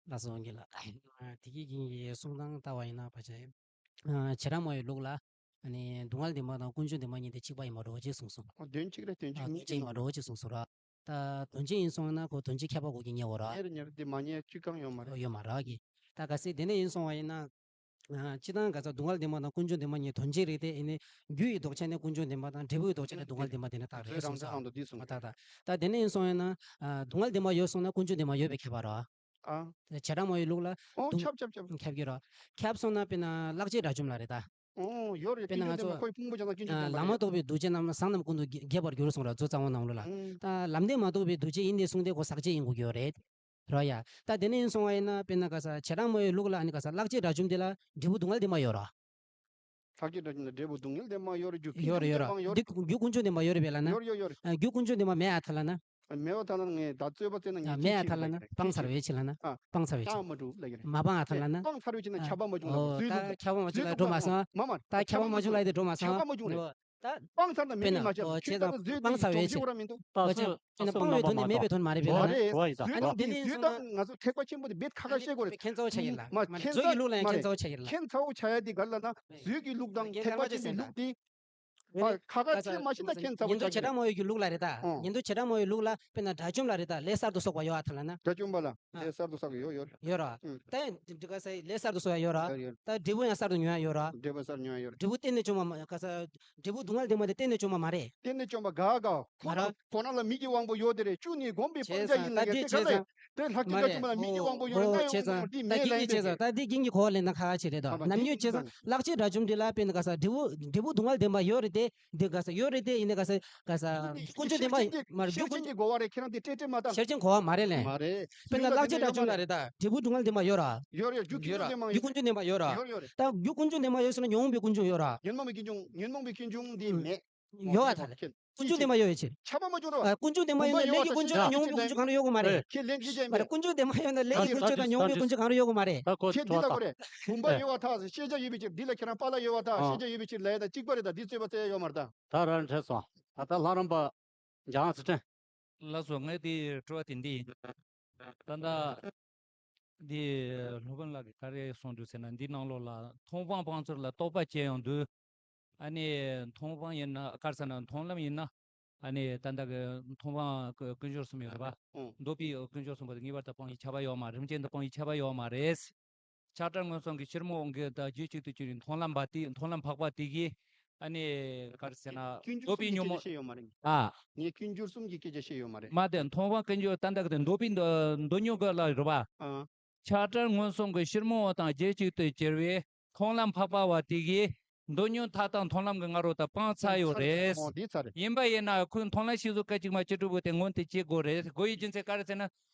ལགས་སོ་དགེ་ལགས། དེ་གི་དགེ་རྒན་གྱི་གསུང་སྟངས་ལྟ་བ་ཡིན་ན་ཕལ་ཆེར། བྱེ་བྲག་སྨྲ་བའི་ལུགས་ལ། ཨ་ནི་སྡུག་བསྔལ་བདེན་པ་དང་ཀུན་འབྱུང་བདེན་པ་གཉིས་དེ་གཅིག་པ་ཡིན་པ་འདྲ་བོ་ཅིག་གསུངས་སོང་། ཨ་དོན་གཅིག་རེད། དོན་གཅིག་ཨ་དོན་གཉིས་གཅིག་ཡིན་པ་འདྲ་བོ་ཅིག་གསུངས་སོང་ར། ད་དོན་གཅིག་ཡིན་སོང་ན་ཁོ་དོན་གཅིག་ཁྱད་པར་གོ་གི་ཉེ་བོ་ར། ཉེར་ཉེར་དེ་མ་ཉེ་གཅིག་གང་ཡོད་མ་རེད། ཡོད་མ་རེད་གི། ད་གལ་སྲིད་དེ་འདྲ་ཡིན་སོང་བ་ཡིན་ན། ཨ་སྤྱིར་བཏང་ག་ས་སྡུག་བསྔལ་བདེན་པ་དང་ཀུན་འབྱུང་བདེན་པ་གཉིས་དོན་གཅིག་རེད་དེ། ཡིན་ནའི་རྒྱུ་ཡི་ལྡོག་ཆ་ནི་ཀུན་འབྱུང་བདེན་པ་དང་འབྲས་བུ་ཡི་ལྡོག་ཆ་ནི་སྡུག་བསྔལ་བདེན་པ་དེ་འདྲ་དག་རེད་གསུངས་སོང་། ད་ད་ད་དེ་འདྲ་ཡིན་སོང་ཡིན་ན། ཨ་སྡུག་བསྔལ་བདེན་པ་ཡོད་སོང་ན་ཀུན་འབྱུང་བདེན་པ་ཡོད་པའི་ཁྱད་པར་ར། ཨ། བྱེ་བྲག་སྨྲ་བའི་ལུགས་ལ། ཨོ་སྡུག་ཁྱབ་ཁྱབ་ཁྱབ། ཁྱབ་ཀྱི་ར། ཁྱབ་སོང་ན་དཔེར་ན་ཀླག་ཅིག་དགྲ་བཅོམ་ལ་རེད་ད། ཨོ་ཡོད་རེད། དཔེར་ན་ང་ཚོ་ཀུན་འབྱུང་བདེན་པ་ཁོའི་ཕུང་པོ་ཅན་དང་ཀུན་འབྱུང་བདེན་པ་ལ་མ་རེད། རྟོགས་པའི་འདུ་བྱེད་རྣམས་ཟག་རྣམས་ཀུན་ཏུ་རྒྱས་པར་འགྱུར་གསུངས་ར། མཛོད་གཙང་བོ་ནང་ལོགས་ལ། ཨང་། ད་ལམ་དེ་མ་རྟོགས་པའི་འདུ་བྱེད་ཡིན་ཏེ་གསུངས་ཏེ་ཁོ་ཟག་བཅས་ཡིན་དགོས་ཀྱི་ཡོད་རེད། རོ་ཡ། ད་དེ་ནས་ཡིན་སོང་བ་ཡིན་ན་དཔེར་ན་ག་ས་བྱེ་བྲག་སྨྲ་བའི་ལུགས་ལ་ཨ་ནི་ག་ས་ཀླག་ཅིག་དགྲ་བཅོམ་དེ་ལ་འབྲས་བུ་སྡུག་བསྔལ་བདེན་པ་ཡོད་ར། ཀླག་ཅིག་དགྲ་བཅོམ་ལ་འབྲས་བུ་སྡུག་བསྔལ་བདེན་པ་ཡོད་ར། རྒྱུ་ཡོད་ར་ཡོད་ར། བདེན་པ་ཡོད་འདི་ར། རྒྱུ་ཀུན་འབྱུང་བདེན་པ་ཡོད་ར་བས་ལ་ན། ཡོད་ར་ཡོད་ར། རྒྱུ་ཀུན་འབྱུང་བདེན་པ་མེད་ཨ་ཐ་ལ་ན། མེད་པ་ཐ་ལ་ན་ངས་ད་རྩོད་པ་རྩོད་ན་ངས། མེད་ཨ་ཐ་ལ་ན་སྤང་ཚར་བའི་ཕྱིར་ལ་ན། ཨ། སྤང་ཚར་བའི་ཕྱིར། ཁྱབ་མ་འགྲོ་ལ་ཡོད་རེད། མ་སྤང་ཨ་ཐ་ལ་ན། སྤང་ཚར་བའི་ཕྱིར་ན་ཁྱབ་པ་མ་བྱུང་ལ། ཨོ་ད་ཁྱབ་པ་མ་བྱུང་ལ་དེ་འགྲོ་མ་སོང་། མ་མ། ད་ཁྱབ་པ་མ་བྱུང་ལ་དེ་འགྲོ་མ་སོང་། ཁྱབ་པ་མ་བྱུང་རེད། ད་སྤང་ཚར་ན་མེད་པས་མ་ཁྱབ། ཁྱོད་ལྟ་བུ་བཟོས་དང་སྤང་ཚར་བའི་ཕྱིར། ཁྱོད་ར་མི་འདུག་ཨོ་ཁྱོད་ལྟ་བུ་སྤང་ཚར་བའི་དོན་དེ་མེད་པའི་དོན་མ་རེད་པས་ལ་ན། ཨ་ནི་དེ་ནས་བཟོས་དང་ང་ཚོ་ཐེག་པ་ཆེན་པོ་དེ་རྦད་ཁ་ཁ་བཤད་དགོས་རེད། ཁྱེད་ཚོ་ཆ་ཡིན་ལ། མ་ཁྱེད་ཚོ་གི་ལུགས་ལ་ཡང་ཁྱེད་ཚོ་ཆ་ཡིན་ལ། ཁྱེད་ཚོ་ཆ་ཡ་དེ་ག་ལ་ན་བཟོས་ཀྱི་ལུགས་དང་ཐེག་པ་ཆེན་པོའི་ལུགས་དེ། ཨ་ཁ་ཁ་ཆེ་མ་ཤི་ན་ཁྱེད་ཚོ་ཉིན་ཐོ་བྱེ་བྲག་སྨྲ་བའི་གི་ལུགས་ལ་རེད་ད། ཨོ། ཉིན་ཐོ་བྱེ་བྲག་སྨྲ་བའི་ལུགས་ལ་དཔེར་ན་དགྲ་བཅོམ་ལ་རེད་ད། ལས་གསར་དུ་གསོག་པ་ཡོད་ཨ་ཐ་ལ་ན། དགྲ་བཅོམ་པ་ལ་ཨ་ལས་གསར་དུ་གསོག་གི་ཡོད་ཡོད། ཡོད་ར། ཨུ། ད་འདི་ག་ས་ལས་གསར་དུ་གསོག་ཡ་ཡོད་ར། ཡོད་ཡོད། ད་འབྲས་བུ་ཡང་གསར་དུ་ཉོ་ཡ་ཡོད་ར། འབྲས་བུ་གསར་ཉོ་ཡ་ཡོད་ར། འབྲས་བུ་གཏན་ནས་བཅོམ་པ་མ་ག་ས་འབྲས་བུ་སྡུག་བསྔལ་བདེན་པ་དེ་གཏན་ནས་བཅོམ་པ་མ་རེད། གཏན་ནས་བཅོམ་པ་ག་ག་ཁོ་མ་ར། ཁོ་ན་ལ་མི་གི་དབང་པོ་ཡོད་དེ་རེད། བཅུ་ནི་བསྒོམས་པའི་བྱས་སྤང་བྱ་ཡིན་ལ་ད་ངས་དེ་དེ་ག་ལས་དེ་ལྷག་ཅིག་མ་ག་རེད། བཅོམ་པ་ལ་མི་གི་དབང་པོ་ཡོད་ན་ཡོད་ཙང་དེ་མེད་ལ་ཡིན་དེ་ད་དེ་རྐྱེན་གྱིས་གོ་བ་ལེན་ན་ཁ་ཁ་ཆེ་རེད་དོ། ནམ་རྒྱུན་བྱས་ཙང་ཀླག་ཅིག་དགྲ་བཅོམ་དེ་ལ་དཔེར་ན་ག་ས་འབྲས་བུ་འབྲས་བུ་སྡུག་བསྔལ་བདེན་པ་ཡོད་རེད་དེ། འདི་ག་ས་ཡོད་རེད་དེ། ཡིན་ནའི་ག་ས་ག་ས་རྒྱུ་ཀུན་འབྱུང་བདེན་པ་མ་རེད། རྒྱུ་ཀུན་ཤེར་ཕྱིན་གྱི་གོ་བ་རེད། ཁྱེད་རང་དེ་སྤྲད་སྤྲད་མ་བཏང་། ཤེར་ཕྱིན་གོ་བ་མ་རེད་ལེ། མ་རེད། དཔེར་ན་གླང་ཆེན་དགྲ་བཅོམ་ལ་རེད་ད། འབྲས་བུ་སྒྲུབ་ངག་འདི་མ་ཡོད་ར། ཡོད་རེད། རྒྱུ་ཀུན་འབྱུང་བདེན་པ་ཡོད་ར། ཡོད་རེད། ཡོད་རེད། ད་རྒྱུ་ཀུན་འབྱུང་བདེན་པ་ཡོད་ཟེར་ན་ཉོན་མོངས་པའི་ཀུན་འབྱུང་ཡོད་ར། ཉོན་མོངས་པའི་ཀུན་འབྱུང་། ཉོན་མོངས་པའི་ཀུན་འབྱུང་འདི་མེད། ཡོད་ཨ་ད། ཀུན་འབྱུང་བདེན་པ་ཡོད་ཡོད་ཆེ། ཁྱབ་པ་མ་བྱུང་ར། ཀུན་འབྱུང་བདེན་པ་ཡོད་ན་ལས་ཀྱི་ཀུན་འབྱུང་དང་ཉོན་མོངས་པའི་ཀུན་འབྱུང་གང་རུང་ཡོད་གི་མ་རེད། ཁྱེད་ལན་གཅིག་ཅན་མ་རེད། མེད། ཀུན་འབྱུང་བདེན་པ་ཡོད་ན་ལས་ཀྱི་ཀུན་འབྱུང་དང་ཉོན་མོངས་པའི་ཀུན་འབྱུང་གང་རུང་ཡོད་གི་མ་རེད། ད་ཁོ་ཁྱེད་འདི་ལ་གོ་རེད། བུམ་པ་ཡོད་པ་ཐག་ཤེས་བྱ་ཡོད་པའི་ཕྱིར། འདི་ལ་ཁྱེད་རང་པཱ་ལགས་ཡོད་པ་ཐག་ཤེས་བྱ་ཡོད་པའི་ཕྱིར་ལབ་ཡ་ད་གཅིག་པ་རེད། ད་འདི་རྩོད་པ་རྩོད་ཡ་ཡོད་མ་རེད་ད། ད་རང་འཕྲད་སོང་། ད་ལྟ་ལྷ་རམས་པ་འཇམ་དབྱངས་ཚེ་བརྟན། ལགས་སོ། ངས་དེ་དྲི་བ་དེ་འདི་ཡིན། ད་ལྟ་འདི་སློབ་དཔོན་ལགས་ཀྱིས་ག་རེ་གསུངས་འདུག་ཟེར་ན། འདི་ནང་ལོགས་ལ་མཐོང་སྤང་སྤང་ཚུལ་ལ་རྟོག་པ་ཅན་ཡང་འདུག་ཨ་ནི་མཐོང་སྤང་ཡིན་ན་ག་རེ་ཟེར་ན་མཐོང་ལམ་ཡིན་ན། ཨ་ནི་ད་ལྟ་གི་མཐོང་སྤང་ཀུན་སྦྱོར་གསུམ་ཡོད་རེད་པ། ཨོ། འདོད་པའི་ཀུན་སྦྱོར་གསུམ་པོ་དེ་ངེས་པར་དུ་སྤང་བའི་ཁྱབ་པ་ཡོད་མ་རེད། རིམ་ཅན་དུ་སྤང་བའི་ཁྱབ་པ་ཡོད་མ་རེད། ཆགས་བྲལ་མངོན་སུམ་གྱི་ཕྱིར་མོ་འོང་གི་དང་རྒྱུད་གཅིག་ཏུ་གྱུར་པའི་མཐོང་ལམ་པ་དེ། མཐོང་ལམ་འཕགས་པ་དེ་གིས་ཨ་ནི་ག་རེ་ཟེར་ན་ཀུན་སྦྱོར་འདོད་པའི་གསུམ་གྱི་ཉོན་མོངས་སྐད་ཆ་བཤད་ཡོད་མ་རེད། ཨ། ངས་ཀུན་སྦྱོར་གསུམ་གྱི་སྐད་ཆ་བཤད་ཡོད་མ་རེད། མ་དེ་མཐོང་སྤང་ཀུན་སྦྱོར་ད་ལྟ་གི་དེ་འདོད་པའི་འདོད་ཉོན་གི་ལ་རེད་པ། ཨ། ཆགས་བྲལ་མངོན་སུམ་གྱི་ཕྱིར་མོ་དང་རྒྱུད་གཅིག་ཏུ་གྱུར་པའི་མཐོང་ལམ་འཕགས་པ་བ་དེ་གིས་འདོད་ཉོན་མཐའ་དག་མཐོང་ལམ་གྱི་ང་རོ་དང་སྤངས་ཚར་ཡོད་རེད། ཨོ་འདི་ཚར་རེད། ཡིན་པ་ཡིན་ན་ཁོས་མཐོང་ལམ་ཤེས་བཟོད་སྐད་ཅིག་མ་བཅུ་དྲུག་པོ་དེ་མངོན་དུ་བྱེད་དགོས་རེད། དགོས་ཡའི་རྒྱུ་མཚན་ག་རེ་ཟེར་ན།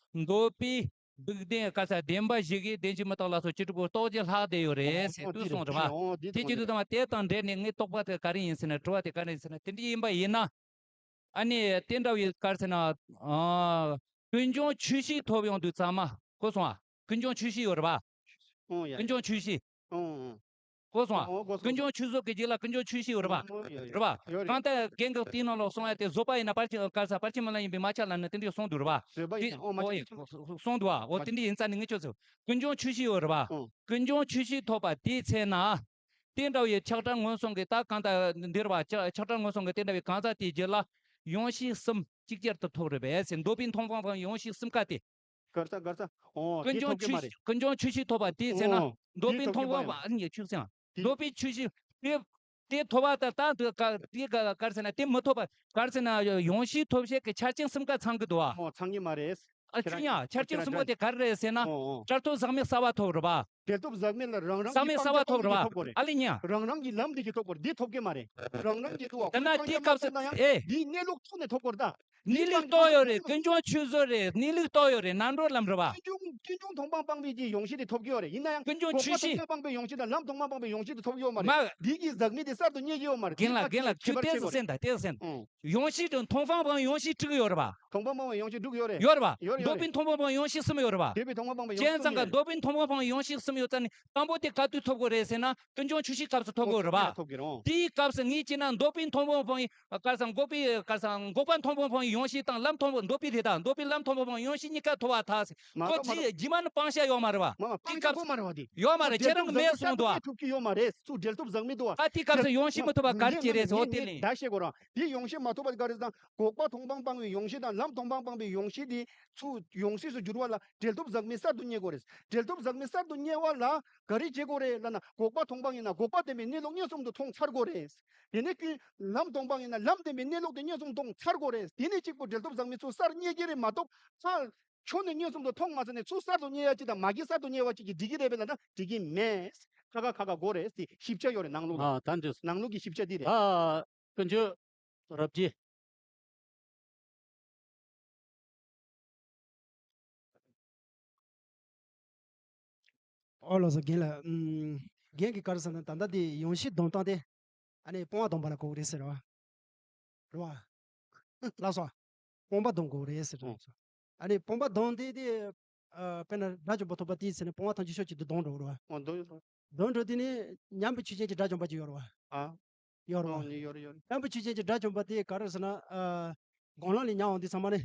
འདོད་པའི་སྡུག་བདེན་ག་ས་བདེན་པ་བཞི་གིས་བདེན་བཞི་མི་རྟག་ལ་སོགས་བཅུ་དྲུག་པོ་རྟོགས་བྱེད་ལྷག་བསྡད་ཡོད་རེད་ཟེར་དུས་གསུངས་རེད་པ། ཨོ་འདི་དེ་བྱེད་དུས་ཙམ་པ་དེ་དང་འབྲེལ་ནས་ངས་རྟོག་པ་དེ་ག་རེ་ཡིན་ཟེར་ན། དྲི་བ་དེ་ག་རེ་ཡིན་ཟེར་ན། དེ་འདྲ་ཡིན་པ་ཡིན་ན། ཨ་ནི་དེ་འདྲ་བའི་ག་རེ་ཟེར་ན། ཨ། ཀུན་འབྱུང་ཆོས་ཤིག་ཐོབ་ཡོང་དུས་ཙམ་མ། གོ་སོང་ཨ། ཀུན་འབྱུང་ཆོས་ཤིག་ཡོད་རེད་པ། ཨོ་ཡ། ཀུན་འབྱུང་ཆོས་ཤིག་ཨོ་ཨོ། གོ་སོང་ཨ། ཨོ་གོ་སོང་། ཀུན་འབྱུང་ཆོས་བཟོད་ཀྱི་རྗེས་ལ་ཀུན་འབྱུང་ཆོས་ཤིག་ཡོད་རེད་པ། ཨོ་ཡོད་ཡོད། རེད་པ། ཡོད་རེད། གང་ལྟར་རྒན་གྱིས་དེའི་ནང་ལོགས་གསུངས་ཡ་དེ་བཟོད་པ་ཡིན་ན་ཕར་ཕྱིན་ག་རེ་ཟེར། ཕར་ཕྱིན་མི་ལ་ཡིན་པས་མ་ཁྱབ་ལབ་ནས་དེ་འདྲ་གསུངས་འདུག་རེད་པ། བཟོད་པ་ཡིན་ན་ཨོ་མ་ཁྱབ་ཨོ་ཡ་གསུངས་འདུག་ཨ། འོ་དེ་འདྲ་ཡིན་ཙང་ནི་ངས་ཁྱོད་ཚོ་ཀུན་འབྱུང་ཆོས་ཤིག་ཡོད་རེད་པ། ཨོ། ཀུན་འབྱུང་ཆོས་ཤིག་ཐོབ་པ་དེའི་ཚེ་ན། དེ་འདྲ་བའི་ཆགས་བྲལ་མངོན་སུམ་གྱི་ད་གང་ལྟར་འདིར་བ་ཆགས་ཆགས་བྲལ་མངོན་སུམ་གྱི་དེ་འདྲ་བའི་གང་ཟག་དེའི་རྒྱུད་ལ་ཡོངས་ཤེས་གསུམ་ཅིག་ཅར་དུ་ཐོབ་རེད་པས་ཟེར། འདོད་པའི་མཐོང་སྤང་སྤང་ཡོངས་ཤེས་གསུམ་ཀ་དེ། གར་ས་གར་ས། ཨོ་ཀུན་དེ་འབྱུང་ཐོབ་ཀྱི་མ་ཆོས་རེད། ཀུན་འབྱུང་ཆོས་ཤིག་ཐོབ་པ་དེའི་ཚེ་ན། ཨོ་འདོད་པའི་མཐོང་སྤང་སྤང་ཨ་ནི་ཆོས་ཟེར། དེ་འདོད་པའི་ཆོས་ཤིག་དེ་དེ་ཐོབ་པ་ད་ད་དེ་ག་དེ་ག་གར་ཟེར་ན་དེ་མི་ཐོབ་པ་གར་ཟེར་ན་ཡོངས་ཤེས་ཐོབ་བྱེད་ཀྱི་ཆ་རྐྱེན་གསུམ་ཀ་ཚང་གི་འདུག་བ། ཨོ་ཚང་གི་མ་རེད། ཨ་ཁྱེད་རང་ཆོས་ཉ་ཆ་རྐྱེན་གསུམ་པོ་དེ་ག་རེ་རེད་ཟེར་ན། ཨོ་ཨོ། བྲལ་ཐོབ་ཟག་མེད་གསལ་བ་ཐོབ་རེད་པ། བྲལ་ཐོབ་ཟག་མེད་ལ་རང་རང་ཟག་མེད་གསལ་བ་ཐོབ་རེད་པ། ཨ་ལེ་ཉ། རང་རང་གི་ལམ་འདི་གི་ཐོབ་དགོས་རེད། འདི་ཐོབ་ཀྱི་མ་རེད། རང་རང་གི་འདུག་བ། དེ་ན་དེའི་སྐབས་སུ་ཨེ། འདི་གནས་ལུགས་ཐོག་ནས་ཐོབ་དགོས་རེད་ད། གནས་ལུགས་རྟོགས་ཡོད་རེད། ཀུན་འབྱུང་ཆོས་བཟོད་རེད། གནས་ལུགས་རྟོགས་ཡོད་རེད། རྣམ་གྲོལ་ལམ་རེད་པ། ཀུན་འབྱུང་ཀུན་འབྱུང་མཐོང་སྤང་སྤངས་པའི་གི་ཡོངས་ཤེས་དེ་ཐོབ་ཀྱི་ཡོད་རེད། ཡིན་ན་ཡང་ཀུན་འབྱུང་ཆོས་ཤིག་མཐོང་སྤང་སྤངས་པའི་ཡོངས་ཤེས་དང་ལམ་མཐོང་སྤང་སྤངས་པའི་ཡོངས་ཤེས་དེ་ཐོབ་ཀྱི་ཡོད་མ་རེད། མ། འདི་གི་ཟག་མེད་དེ་གསར་དུ་རྙེད་ཀྱི་ཡོད་མ་རེད། རྒན་ལགས་རྒན་ལགས་ཁྱོད་ཏོག་ཙམ་གསན་དང་ཏོག་ཙམ་གསན། ཨོ། ཡོངས་ཤེས་དང་མཐོང་སྤང་སྤངས་ཡོངས་ཤེས་དྲུག་ཡོད་རེད་པ། མཐོང་སྤང་སྤངས་ཡོངས་ཤེས་དྲུག་ཡོད་རེད། ཡོད་རེད་པ། ཡོད་རེད། འདོད་པའི་མཐོང་སྤང་སྤངས་ཡོངས་ཤེས་གསུམ་ཡོད་རེད་པ། འདོད་པའི་མཐོང་སྤང་སྤངས་ཡོངས་ཤེས་གསུམ་ཡོད། བྱས་ཙང་ག་འདོད་པའི་མཐོང་སྤང་སྤངས་ཡོངས་ཤེས་གསུམ་ཡོད་ཙང་ནི་དང་པོ་དེ་ག་དུས་ཐོབ་དགོས་རེད་ཟེར་ན་ཀུན་འབྱུང་ཆོས་ཤིག་སྐབས་སུ་ཐོབ་དགོས་རེད་པ། ཐོབ་ཀྱི་རེད། དེའི་སྐབས་སུ་ངས་བྱས་ན་འདོད་པའི་མཐོང་སྤང་སྤངས་ཡོངས་ག་ས་འགོག་པའི་ག་ས་འགོག་པ་མཐོང་སྤང་སྤངས་ཡོངས་ཤེས་དང་ལམ་མཐོང་སྤང་འདོད་པའི་རེད་ད། འདོད་པའི་ལམ་མཐོང་སྤང་སྤངས་ཡོངས་ཤེས་གཉིས་ཀ་ཐོབ་པ་ཐག་ཟེར། མ་ཁོ་གཏོགས་མ་རེད། རྗེས་མ་ནི་སྤང་བྱ་ཡོད་མ་རེད་པ། མ་མ་དེའི་སྤང་བྱ་སྐབས་ཁོ་མ་རེད་པ་དེ། ཡོད་མ་རེད། ཁྱེད་རང་གི་མེད་གསུངས་འདུག་ཨ། ཐུབ་ཀྱི་ཡོད་མ་རེད། ཚུར་འབྲེལ་ཐོབ་ཟག་མེད་འདུག་ཨ། ད་དེའི་སྐབས་སུ་ཡོངས་ཤེས་མི་ཐོབ་པ་ག་རེ་བྱེད་རེད་ཟེར། འོ་དེ་ལས། ད་བཤད་དགོས་རང་། དེ་ཡོངས་ཤེས་མ་ཐོབ་པ་ག་རེ་དང་འགོག་པ་མཐོང་སྤང་སྤངས་པའི་ཡོངས་ཤེས་དང་ལམ་མཐོང་སྤང་སྤངས་པའི་ཡོངས་ཤེས་དེ་ཚུར་ཡོངས་ཤེས་སུ་འགྱུར་བ་ལ་འབྲེལ་ཐོབ་ཟག་མེད་གསར་དུ་རྙེད་དགོས་རེད། འབྲེལ་ཐོབ་ཟག་མེད་གསར་དུ་རྙེད་པ་ལ་ག་རེ་བྱེད་དགོས་རེད་ལབ་ན། འགོག་པ་མཐོང་སྤང་ཡིན་ན་འགོག་པ་བདེན་པའི་གནས་ལུགས་མངོན་སུམ་དུ་མཐོང་ཚར་དགོས་རེད། དེ་ནས་ཀུན་ལམ་མཐོང་སྤང་ཡིན་ན་ལམ་བདེན་པའི་གནས་ལུགས་དེ་མངོན་སུམ་མཐོང་ཚར་དགོས་རེད། དེ་ནས་གཅིག་པུ་འབྲེལ་ཐོབ་ཟག་མེད་ཚུར་གསར་རྙེད་ཀྱི་རེད་མ་གཏོགས། ཚར་ཆོས་ནི་མངོན་སུམ་དུ་མཐོང་མ་ཚར་ནས་ཚུར་གསར་དུ་རྙེད་ཡ་གཅིག་དང་མ་གི་གསར་དུ་རྙེད་པ་གཅིག་གིས་འགྲིག་གི་རེད་པས་ལབ་ན་འགྲིག་གི་མེད། ཁ་ཁ་ཁ་ཁ་དགོས་རེད། དེ་ཞིབ་ཆ་ཡོད་རེད་ནང་ལོགས་ལ། ཨ་ད་འདི། ནང་ལོགས་ཀྱི་ཞིབ་ཆ་འདི་རེད། ཨ་ཀུན་སྤྱོད་རབ་ཀྱི། ཨོ་ལགས་སོ། རྒན་ལགས། ཨུམ། རྒན་གྱིས་ག་རེ་ཟེར་ན་ད་ལྟ་འདི་ཡོངས་ཤེས་སྡོམ་སྟངས་དེ། ཨ་ནི་སྤོང་བ་སྡོམ་པ་ལ་གོ་གི་རེད་ཟེར་བ། རེད་བ། ལགས་སོ། སྤོང་བ་སྡོམ་དགོས་རེད་ཟེར། ཨོ། ཨ་ནི་སྤོང་བ་སྡོམ་དེ་དེ། ཨ། དཔེར་ན་དགྲ་བཅོམ་པ་ཐོབ་པ་དེའི་ཚེ་ནི་སྤོང་བ་ཐམས་ཅད་ཕྱོགས་གཅིག་ཏུ་སྡོམ་འགྲོ་གི་རེད་བ། ཨོ་སྡོམ་འགྲོ་དེ་ནི་ཉམས་པའི་ཆོས་ཅན་གྱི་དགྲ་བཅོམ་པ་ཅིག་ཡོད་རེད་བ། ཨ། ཡོད་རེད་བ། ཨོ་ནི་ཡོད་རེད་ཡོད་རེད། ཉམས་པའི་ཆོས་ཅན་གྱི་དགྲ་བཅོམ་པ་དེ་ག་རེ་ཟེར་ན། ཨ། སྒོམ་ལམ་ལས་ཉམས་འོང་དུས་ཚང་མ་ནི།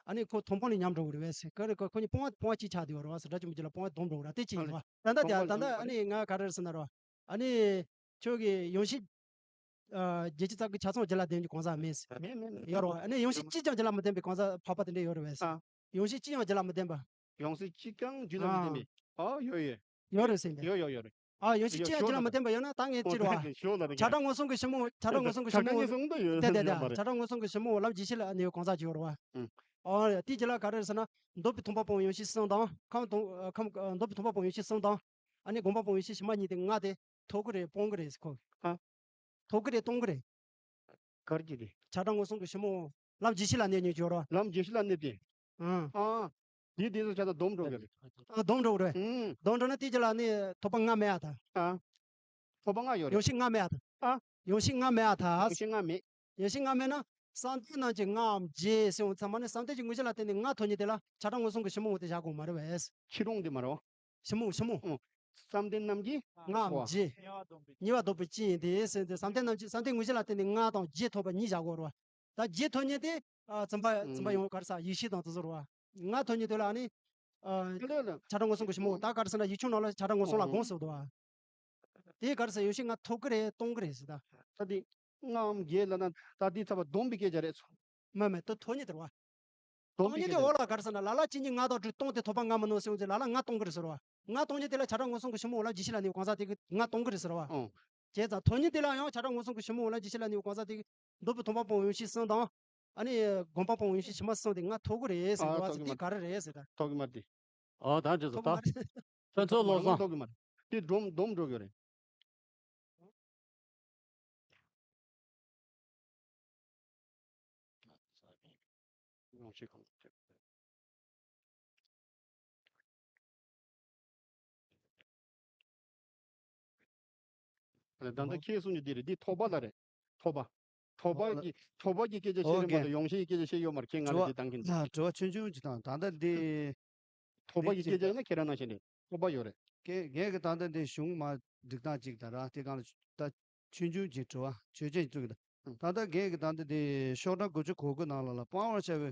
ཨ་ནི་ཁོ་མཐོང་སྤང་ལས་ཉམས་འགྲོ་གི་རེད་བས་ཟེར། ག་རེ་ག་ཁོ་གཉིས་སྤོང་བ་སྤོང་བ་གཅིག་ཆགས་བསྡད་ཡོད་རེད་བ་ཟེར། དགྲ་བཅོམ་པའི་རྒྱུད་ལ་སྤོང་བ་སྡོམ་འགྲོ་གི་རེད། དེ་གཅིག་ཡིན་རེད་བ། ད་ལྟ་དེ་ད་ལྟ་ཨ་ནི་ང་ག་རེ་ཟེར་ན་རེད་བ། ཨ་ནི་ཁྱོད་ཀྱི་ཡོངས་ཤེས། ཨ། བརྒྱད་ཅུ་རྩ་དགུ་ཆ་ཚང་རྒྱུད་ལ་ལྡན་གྱི་གང་ཟག་མེད་ཟེར། མེད་མེད་མེད། ཡོད་རེད་བ། ཨ་ནི་ཡོངས་ཤེས་གཅིག་ཀྱང་རྒྱུད་ལ་མི་ལྡན་པའི་གང་ཟག་འཕགས་པ་དེ་འདྲ་ཡོད་རེད་བས་ཟེར། ཨ། ཡོངས་ཤེས་གཅིག་ཡང་རྒྱུད་ལ་མི་ལྡན་པ། ཡོངས་ཤེས་གཅིག་ཀྱང་རྒྱུད་ལ་མི་ལྡན་པའི། ཨ། ཨོ་ཡོད་ཡོད། ཡོད་རེད་ཟེར་ཡིན་པས། ཡོད་ཡོད་ཡོད་རེད། ཨ། ཡོངས་ཤེས་གཅིག་ཡང་རྒྱུད་ལ་མི་ལྡན་པ་ཡོད་ན་ད་ངས་ཅི་རེད་བ། ཞོག་ལ་རེད། ཆགས་སྡང་མངོན་སུམ་གྱི་ཕྱི་མོ། ཆགས་སྡང་མངོན་སུམ་གྱི་ཕྱི་མོ། ཆགས་སྡང་མངོན་སུམ་དུ་ཡོད་དེ་དེ་ཡོད་མ་རེད། ཆགས་སྡང་མངོན་སུམ་གྱི་ཕྱི་མོ་ལམ་བརྒྱད་ཅུ་ལ་ཨ་ནི་ཡོད་གང་ཟག་ཅིག་ཡོད་རེད་བ། ཨ། དེའི་རྗེས་ལ་ག་རེ་རེད་ཟེར་ན། འདོད་པའི་མཐོང་སྤང་སྤོང་ཡོངས་ཤེས་གསུམ་དང་། ཁམས་མཐོང་། ཁམས། འདོད་པའི་མཐོང་སྤང་སྤོང་ཡོངས་ཤེས་གསུམ་དང་། ཨ་ནི་སྒོམ་སྤང་སྤོང་ཡོངས་ཤེས་ཕྱི་མ་གཉིས་དེ་ལྔ་དེ་ཐོབ་ཀྱི་རེད། སྤོང་གི་རེད་ཟེར་ཁོ། ཨ། ཐོབ་ཀྱི་རེད། སྤོང་གི་རེད། གར་གྱི་རེད། ཆགས་སྡང་ངན་སོང་གི་ཞི་མོ། ལམ་བརྒྱད་ཁྲི་ལ་གནས་ཉེན་ཅོ་རོ། ལམ་བརྒྱད་ཁྲི་ལ་གནས་ཏེ། ཨང་། ཨ། དེ་དེ་ཚོ་ཆ་ད་སྡོམ་འགྲོ་གི་རེད། ཨ། སྡོམ་འགྲོ་གི་རེད། ཨང་། སྡོམ་འགྲོ་ན་དེ་རྗེས་ལ་ནི་ཐོབ་པ་ལྔ་མེད་ཨ་ད། ཨ། ཐོབ་པ་ལྔ་ཡོད་རེད། ཡོངས་ཤེས་ལྔ་མེད་ཨ་ད། ཨ། ཡོངས་ཤེས་ལྔ་མེད་ཨ་ད། ཡོངས་ཤེས་ལྔ་མེད། ཡོངས་ཤེས་ལྔ་མེད་ན། བསམ་གཏན་རྣམས་ཀྱི་ལྔའམ་བརྒྱད་ཟེར་འོང་ཚང་མ་ནི་བསམ་གཏན་གྱི་དངོས་གཞི་ལ་བརྟེན་ནས་ལྔ་ཐོབ་ཉེན་དེ་ལ་ཆགས་སྡང་ངན་སོང་གི་ཞི་མོ་འོ་དེ་བཞག་དགོས་མ་རེད་བས། ཁྱི་རོང་དེ་མ་རེད་བ། ཞི་མོ་ཞི་མོ། ཨོ། བསམ་གཏན་རྣམས་ཀྱི་ལྔའམ་བརྒྱད། ཉེ་བར་བསྡོགས་པའི་སྤྱི་ཡིན་ཏེ་ཟེར་ཏེ་བསམ་གཏན་རྣམས་ཀྱི་བསམ་གཏན་དངོས་གཞི་ལ་བརྟེན་ནས་ལྔ་དང་བརྒྱད་ཐོབ་པ་གཉིས་བཞག་དགོས་རེད་བ། ད་བརྒྱད་ཐོབ་ཉེན་དེ། ཨ། བཙུན་པ་བཙུན་པ་ཡོང་གར་ས་ཡེ་ཤེས་དང་དེ་ཚོ་རེད་བ། ལྔ་ཐོབ་ཉེན་དེ་ལ་ནི། ཨ། ལ་ལ། ཆགས་སྡང་ངན་སོང་གི་ཞི་མོ་ད་གར་ས་ན་ཡིག་ཆུང་ནང་ལ་ཆགས་སྡང་ངན་སོང་ལ་དགོངས་སུ་འདུག་བ། དེའི་གར་ས་ཡོངས་ཤེས་ལྔ་ཐོབ་ཀྱི་རེད་སྟོང་གི་རེད་ཟེར་ད། ད་དེ་ལྔའམ་བརྒྱད་ལ་ན་ད་དེ་ཚ་བ་སྡོམ་པའི་སྐད་ཆ་རེད་ཚོ། མ་མེད་དོ་ཐོ་ཉིད་དེར་བ། སྡོམ་པའི་སྐད་ཆ་རེད། འོག་ལ་གར་ས་ན་ལ་ལ་གཅིག་གཉིས་ལྔ་དང་དྲུག་སྟོང་དེ་ཐོབ་པ་ལྔ་མིན་ནོ་ཟེར་འོང་ཚེ་ལ་ལ་ལྔ་སྟོང་གི་རེད་ཟེར་བ། ལྔ་སྟོང་ཉིད་དེ་ལ་ཆགས་སྡང་ངན་སོང་གི་ཞི་མོ་འོ་ལ་བརྒྱད་ཁྲི་ལ་ནི་གང་ཟག་དེ་གི་ལྔ་སྟོང་གི་རེད་ཟེར་བ། ཨོ། བྱས་ཙང་ཐོ་ཉིད་དེ་ལ་ཡང་ཆགས་སྡང་ངན་སོང་གི་ཞི་མོ་འོ་ལ་བརྒྱད་ཁྲི་ལ་ནི་གང་ཟག་དེ་གི་འདོད་པའི་ཐོབ་པ་སྤོང་ཡོངས་ཤེས་གསུམ་དང་། ཨ་ནི་སྒོམ་པ་སྤོང་ཡོངས་ཤེས་ཕྱི་མ་གསུམ་དེ་ལྔ་ཐོབ་གི་རེད་ཟེར་ཨ་བ་ཐོབ་ཟེར་གི་དེ་མ་ག་རེ་རེད་ཟེར་ད། ཐོབ་གི་མ་རེད། ཨ་ད་ཅི་ཟེར་ཐོབ་གི་ད། མ་རེད། ཕན་ཚུན་ལོག་སོང་། ཐོབ་གི་མ་རེད། དེ་སྡོམ་སྡོམ་འགྲོ་གི་རེད། ད་ལྟ་ཁྱེད་གསུང་རྒྱུ་འདི་རེད། འདི་ཐོབ་པ་ལ་རེད། ཐོབ་པ། ཐོབ་པ་གི་ཐོབ་པ་གི་སྐད་ཆ་བཤད་རེད་མ་གཏོགས་ཡོངས་ཤེས་ཀྱི་སྐད་ཆ་བཤད་ཡོད་མ་རེད། ཁྱེད་ང་ལ་འདི་བཏང་གིན་འདུག་དྲི་བ་ཆུང་ཆུང་ཅིག་དང་ད་ལྟ་འདི། ཐོབ་པ་ཡི་སྐད་ཆ་ཡིན་ན་ཁྱེད་རང་ནང་བཞིན་རེད། ཐོབ་པ་ཡོད་རེད། ངས་ངས་ཀྱི་ད་ལྟ་འདི་གཞུང་མ་སྒྲིག་སྟངས་གཅིག་དང་ར་དེ་གང་ལ་ད་ཆུང་ཆུང་གཅིག་དྲི་བ་ཆོས་ཅན་གཅིག་དང་ད་ལྟ་ངས་ཀྱི་ད་ལྟ་འདི་ཤོག་གྲངས་དགུ་བཅུ་གོ་དགུ་ནང་ལ་ལ་སྤང་བར་བྱ་བའི་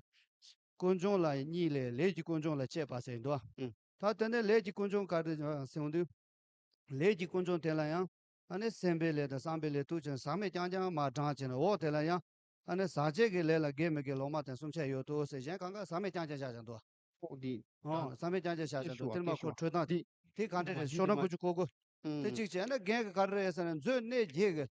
ཀུན་འབྱུང་ལ་གཉིས་ལས་ལས་ཀྱི་ཀུན་འབྱུང་ལ་དཔྱད་པ་ཟེར་འདུག་ད་དེ་ནས་ལས་ཀྱི་ཀུན་འབྱུང་ག་རེ་ཟེར་འདུག་ལས་ཀྱི་ཀུན་འབྱུང་དེ་ལ་ཡང་ཨ་ནི་སེམས་པའི་ལས་དང་བསམ་པའི་ལས་ཐུག་ཅིང་ཟག་མེད་རྐྱང་རྐྱང་མར་དྲངས་བྱས་ནས་འོག་དེ་ལ་ཡང་ཨ་ནི་ཟག་བཅས་ཀྱི་ལས་ལ་དགེ་མི་དགེ་ལོག་སྨྲ་དེ་གསུམ་ཆ་ཡོད་དོ་ཟེར་གཞན་གང་ག་ཟག་མེད་རྐྱང་རྐྱང་བཞག་བཞག་འདུག་ཨོ་འདི། ཨོ་བསམ་པའི་རྐྱང་རྐྱང་བྱ་བྱ་དུ་ཤོ་དེར་མ་ཤོ་ཁོ་འཕྲོད་སྟངས་དེ་དེ་ག་འདྲ་རེད། ཤོ་ན་དགུ་བཅུ་གོ་དགུ། དེ་གཅིག་བྱས་ན་རྒན་གྱི་ག་རེ་རེད་ཟེར་ན་མཛོད་གནས་བརྒྱད་ཀྱི་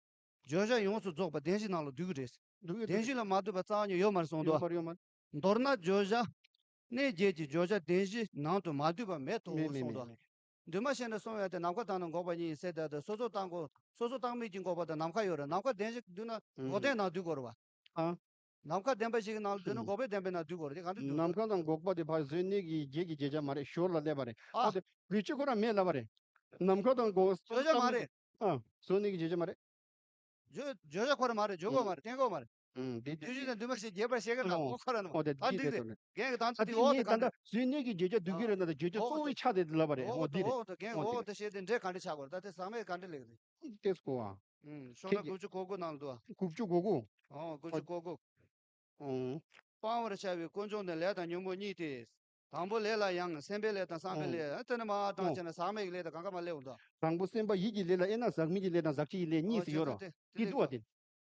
བརྗོད་བྱ་ཡོངས་སུ་རྫོགས་པ་བདེན་བཞི་ནང་ལ་འདུས་ཀྱི་རེད། འདུས་ཀྱི་རེད། བདེན་བཞི་ལ་མ་འདུས་པ་རྩ་བ་ཉིད་ཡོད་མ་རེད་གསུངས་འདུག་ཡོད་མ་རེད་ཡོད་མ་རེད། མདོར་ན་བརྗོད་བྱ་གནས་བརྒྱད་ཀྱི་བརྗོད་བྱ་བདེན་བཞི་ནང་དུ་མ་འདུས་པ་མེད་དོ་མེད་མེད་གསུངས་འདུག་མེད། འདུས་མ་བྱས་ནས་གསུངས་ཡོད་དེ་ནམ་མཁའ་དང་ནི་འགོག་པ་གཉིས་ཟེར་ཏེ་སོ་སོ་བཏང་དགོས། སོ་སོ་བཏང་མིན་གྱི་འགོག་པ་དང་ནམ་མཁའ་ཡོད་རེད། ནམ་མཁའ་བདེན་བཞི་འདུས་ན་འགོག་བདེན་ནང་འདུས་དགོས་རེད་བ། ཨ། ནམ་མཁའ་བདེན་པ་ཞིག་གི་ནང་ལ་འདུས་ན་འགོག་པའི་བདེན་པའི་ནང་འདུས་དགོས་རེད། དེ་གང་འདྲ་འདུས། ནམ་མཁའ་དང་འགོག་པ་དེ་ཕར་མཛོད་གནས་ཀྱི་བརྒྱད་ཀྱི་བརྗོད་བྱ་མ་རེད། ཞོར་ལ་སླེབས་པ་རེད། ཨ། ཨ་དེ་བེད་སྤྱོད་ཁོ་རང་མེད་ལབ་པ་རེད། ནམ་མཁའ་དང་འགོག་བརྗོད་བྱ་མ་རེད། ཨ། མཛོད་གནས་ཀྱི་བརྗོད་བྱ་མ་རེད། བརྗོད་བརྗོད་བྱ་ཁོ་རང་མ་རེད། བརྗོད་དགོས་མ་རེད། བསྟན་དགོས་མ་རེད། ཨུམ། དེ་དེ་བརྗོད་བྱ་དང་འདུས་མ་བྱས་རྒྱས་པར་བཤད་ཀྱི་ལ་ཨོ་ཁོ་ཁོ་ར་ནོ། ཨོ་དེ་ཨ་འདི་འདི་རེད། རེད། རྒན་གྱི་དང་ད་དེ་འོག་དེ་ག་འདྲ་བརྗོད་གནས་ཀྱི་བརྗོད་བྱ་འདུས་ཀྱི་རེད་ན་ད་བརྗོད་བྱ་གཙོ་བོའི་ཆ་དེ་ལབ་པ་རེད། ཨོ་འོ་དེ་དེ་འོག་དེ་རྒན་ཨོ་དེ་འོག་དེ་བཤད་དེ་འདྲས་ག་འདྲ་ཆགས་དགོས་རེད། ད་དེ་ཟག་མེད་ག་འདྲ་ལེགས་རེད། ཏེས་གོ་བ། ཨུམ། ཤོག་ཁྲ་དགུ་བཅུ་གོ་དགུ་ནང་དུ། དགུ་བཅུ་གོ་དགུ། ཨོ་དགུ་བཅུ་གོ་དགུ། ཨོ། སྤང་བར་བྱ་བའི་ཀུན་འབྱུང་ནི་ལས་དང་ཉོན་མོངས་གཉིས་ཏེ། དང་པོ་ལས་ལ་ཡང་སེམས་པའི་ལས་དང་བསམ་པའི་ལས་དེ་ནི་མ་དྲངས་བྱས་ན་ཟག་མེད་ཀྱི་ལས་དང་གང་ག་མ་སླེབས་འདུག་དང་པོ་སེམས་པ་ཡིད་ཀྱི་ལས་ལ་དབྱེ་ན་ཟག་མེད་ཀྱི་ལས་དང་ཟག་བཅས་ཀྱི་ལས་གཉིས་སུ་ཡོད་རོ། དེ་འདུག་བ་དེ།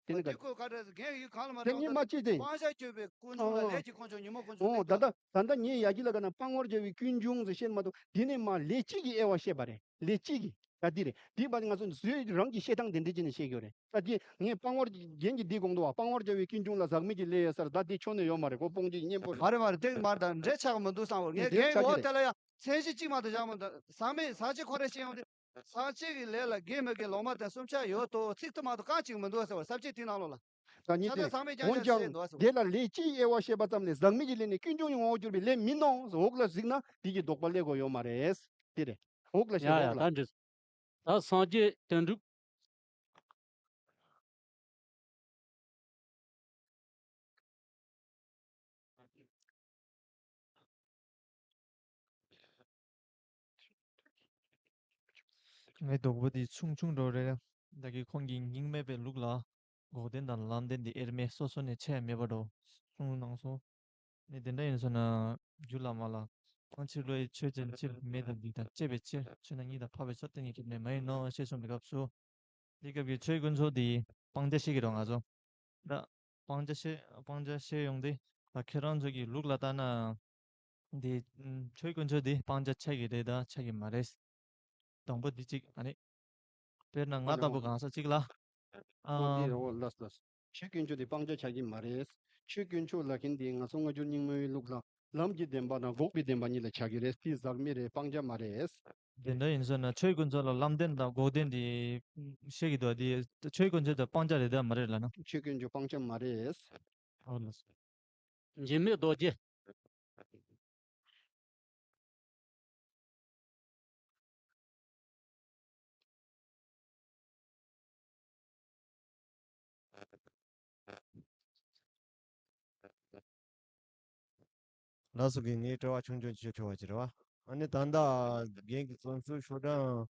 དེ་ནི་ག་དེ་ཀོ་ག་རེ་རྒན་ཡིག་གང་ལ་མ་དེ་གཉིས་མ་གཅིག་སྟེ། སྤང་བྱ་སྤྱོད་པའི་ཀུན་འབྱུང་ལ་ལས་ཀྱི་ཀུན་འབྱུང་ཉོན་མོངས་ཀུན་འབྱུང་ཨོ་ད་ལྟ་ད་ལྟ་ངས་ཡ་གི་ལ་ག་ན་སྤང་བར་བྱ་བའི་ཀུན་འབྱུང་ཟེར་བཤད་མ་གཏོགས་དེ་ནས་མ་ལས་གཅིག་གི་དབྱེ་བ་བཤད་པ་རེད། ལས་གཅིག་གི་ད་འདི་རེད། དེ་བར་ང་ཚོ་བཟོས་རང་གི་བཤད་སྟངས་དེ་འདྲ་བྱས་ནས་བཤད་ཡོད་རེད། ད་དེ་ངས་སྤང་བར་རྒན་གྱི་འདི་དགོངས་འདུག་བ། སྤང་བར་བྱ་བའི་ཀུན་འབྱུང་ལ་ཟག་མེད་ཀྱི་ལས་ཡོད་སར་ད་དེ་ཆོ་ནས་ཡོད་མ་རེད་གོ། སྤོང་བྱེད་གཉེན་པོ་རེད། མ་རེད་མ་རེད། དེ་མ་རེད། ད་འདྲ་ཆགས་མི་འདུག་བསམ་བར་ངས་རྒན་འོ་དེ་ལ་ཡང་མཚན་གཞི་གཅིག་མ་གཏོགས་བཞག་མི་འདུག་ཟག་མེད་ཟག་བཅས་ཁོ་རེ་ཤེས་ཡོང་དུས། ཟག་བཅས་ཀྱི་ལས་ལ་དགེ་མི་དགེ་ལོག་སྨྲ་དང་བསྲུང་བྱ་ཡོད་དོ། ཚིག་ཏུ་མ་གཏོགས་རྐང་གཅིག་མི་འདུག་ཟེར་བ་ས་བཅད་དེའི་ནང་ལོགས་ལ། ད་ཉིད་དེ་འོན་ཀྱང་དེ་ལ་ལས་གཅིག་དབྱེ་བ་བཤད་པ་ཙམ་ལས་ཟག་མེད་ཀྱི་ལས་ནི་ཀུན་འབྱུང་ངོ་བོར་གྱུར་པའི་ལས་མིན་ནོ། འོག་ལ་གཟིགས་ན་དེ་གི་ལྡོག་པ་སླེབས་དགོས་ཡོད་མ་རེད། དེ་རེད། འོག་ལ་ཡ་ཞེས་ཡ་འོག་ལ། ད་འགྲིག་ད་སངས་རྒྱས་དོན་གྲུབ། ངའི་རྡོག་པོ་འདི་ཆུང་ཆུང་འགྲོ་རེད། ད་གི་ཁོང་གིས་སྙིང་མེད་པའི་ལུགས་ལ་འགོག་བདེན་དང་ལམ་བདེན་འདི་དབྱེར་མེད་སོ་སོ་ནས་ཕྱེ་མེད་པ་འགྲོ་གསུངས་གནང་སོང་། ནི་དེ་འདྲ་ཡིན་སོང་ན་རྒྱུ་ལ་མ་ལ་གང་ཕྱིར་བློ་ཡི་ཆོས་ཅན་ཕྱིར་མེད་དང་འདི་དང་བཅས་པའི་ཕྱིར་ཆོས་རྣམས་ཉིད་དང་འཕགས་པའི་ཕྱོགས་གཏན་ནས་ཁེགས་པ་མ་ཡིན་ནོ་ཞེས་གསུངས་པའི་སྐབས་སུ། འདི་སྐབས་ཀྱི་ཆོས་དཀོན་མཆོག་འདི་སྤང་བྱ་ཤེས་ཀྱི་རོགས་ང་ཚོ། ད་སྤང་བྱ་ཤེས་སྤང་བྱ་ཤེས་ཡོང་དུས་ད་ཁྱེད་རང་ཚོ་གི་ལུགས་ལ་ལྟ་ན། འདི་ཆོས་དཀོན་མཆོག་འདི་སྤང་བྱ་ཆགས་ཀྱི་རེད་ད་ཆགས་ཀྱི་མ་རེད། དང་པོ་འདི་གཅིག་ཨ་ནི། དཔེར་ན་ང་ལྟ་བུ་གང་ས་གཅིག་ལ། ཨོ་འདི་ཨ། རེད་འོ་ལགས་ལགས། ཆོས་དཀོན་མཆོག་འདི་སྤང་བྱ་ཆགས་ཀྱི་མ་རེད། ཆོས་དཀོན་མཆོག་ལབ་མཁན་འདི་ང་ཚོ་སྔ་འགྱུར་རྙིང་མའི་ལུགས་ལ་ ལམ་གྱི་བདེན་པ་དང་འགོག་པའི་བདེན་པ་གཉིས་ལ་ཆགས་ཀྱི་རེད། དེ་ཟག་མེད་རེད། སྤང་བྱ་མ་རེད། དེ་འདྲ་ཡིན་ཟེར་ན་ཆོས་ཀུན་རྫོབ་ལ་ལམ་བདེན་དང་འགོག་བདེན་དེ་བཤད་ཀྱི་འདུག་དེ་ཆོས་ཀུན་རྫོབ་དང་སྤང་བྱ་རེད་དམ་མ་རེད་ལབ་ན། ཆོས་ཀུན་རྫོབ་སྤང་བྱ་མ་རེད། འཇིགས་མེད་རྡོ་རྗེ། ལགས་སོ། གི་ངའི་དྲི་བ་ཆུང་ཆུང་ཅིག་དྲི་བ་ཅིག་རེད་བ། ཨ་ནི་ད་ལྟ་རྒན་གྱི་བཙོན་ཟུར་ཤོག་གྲངས་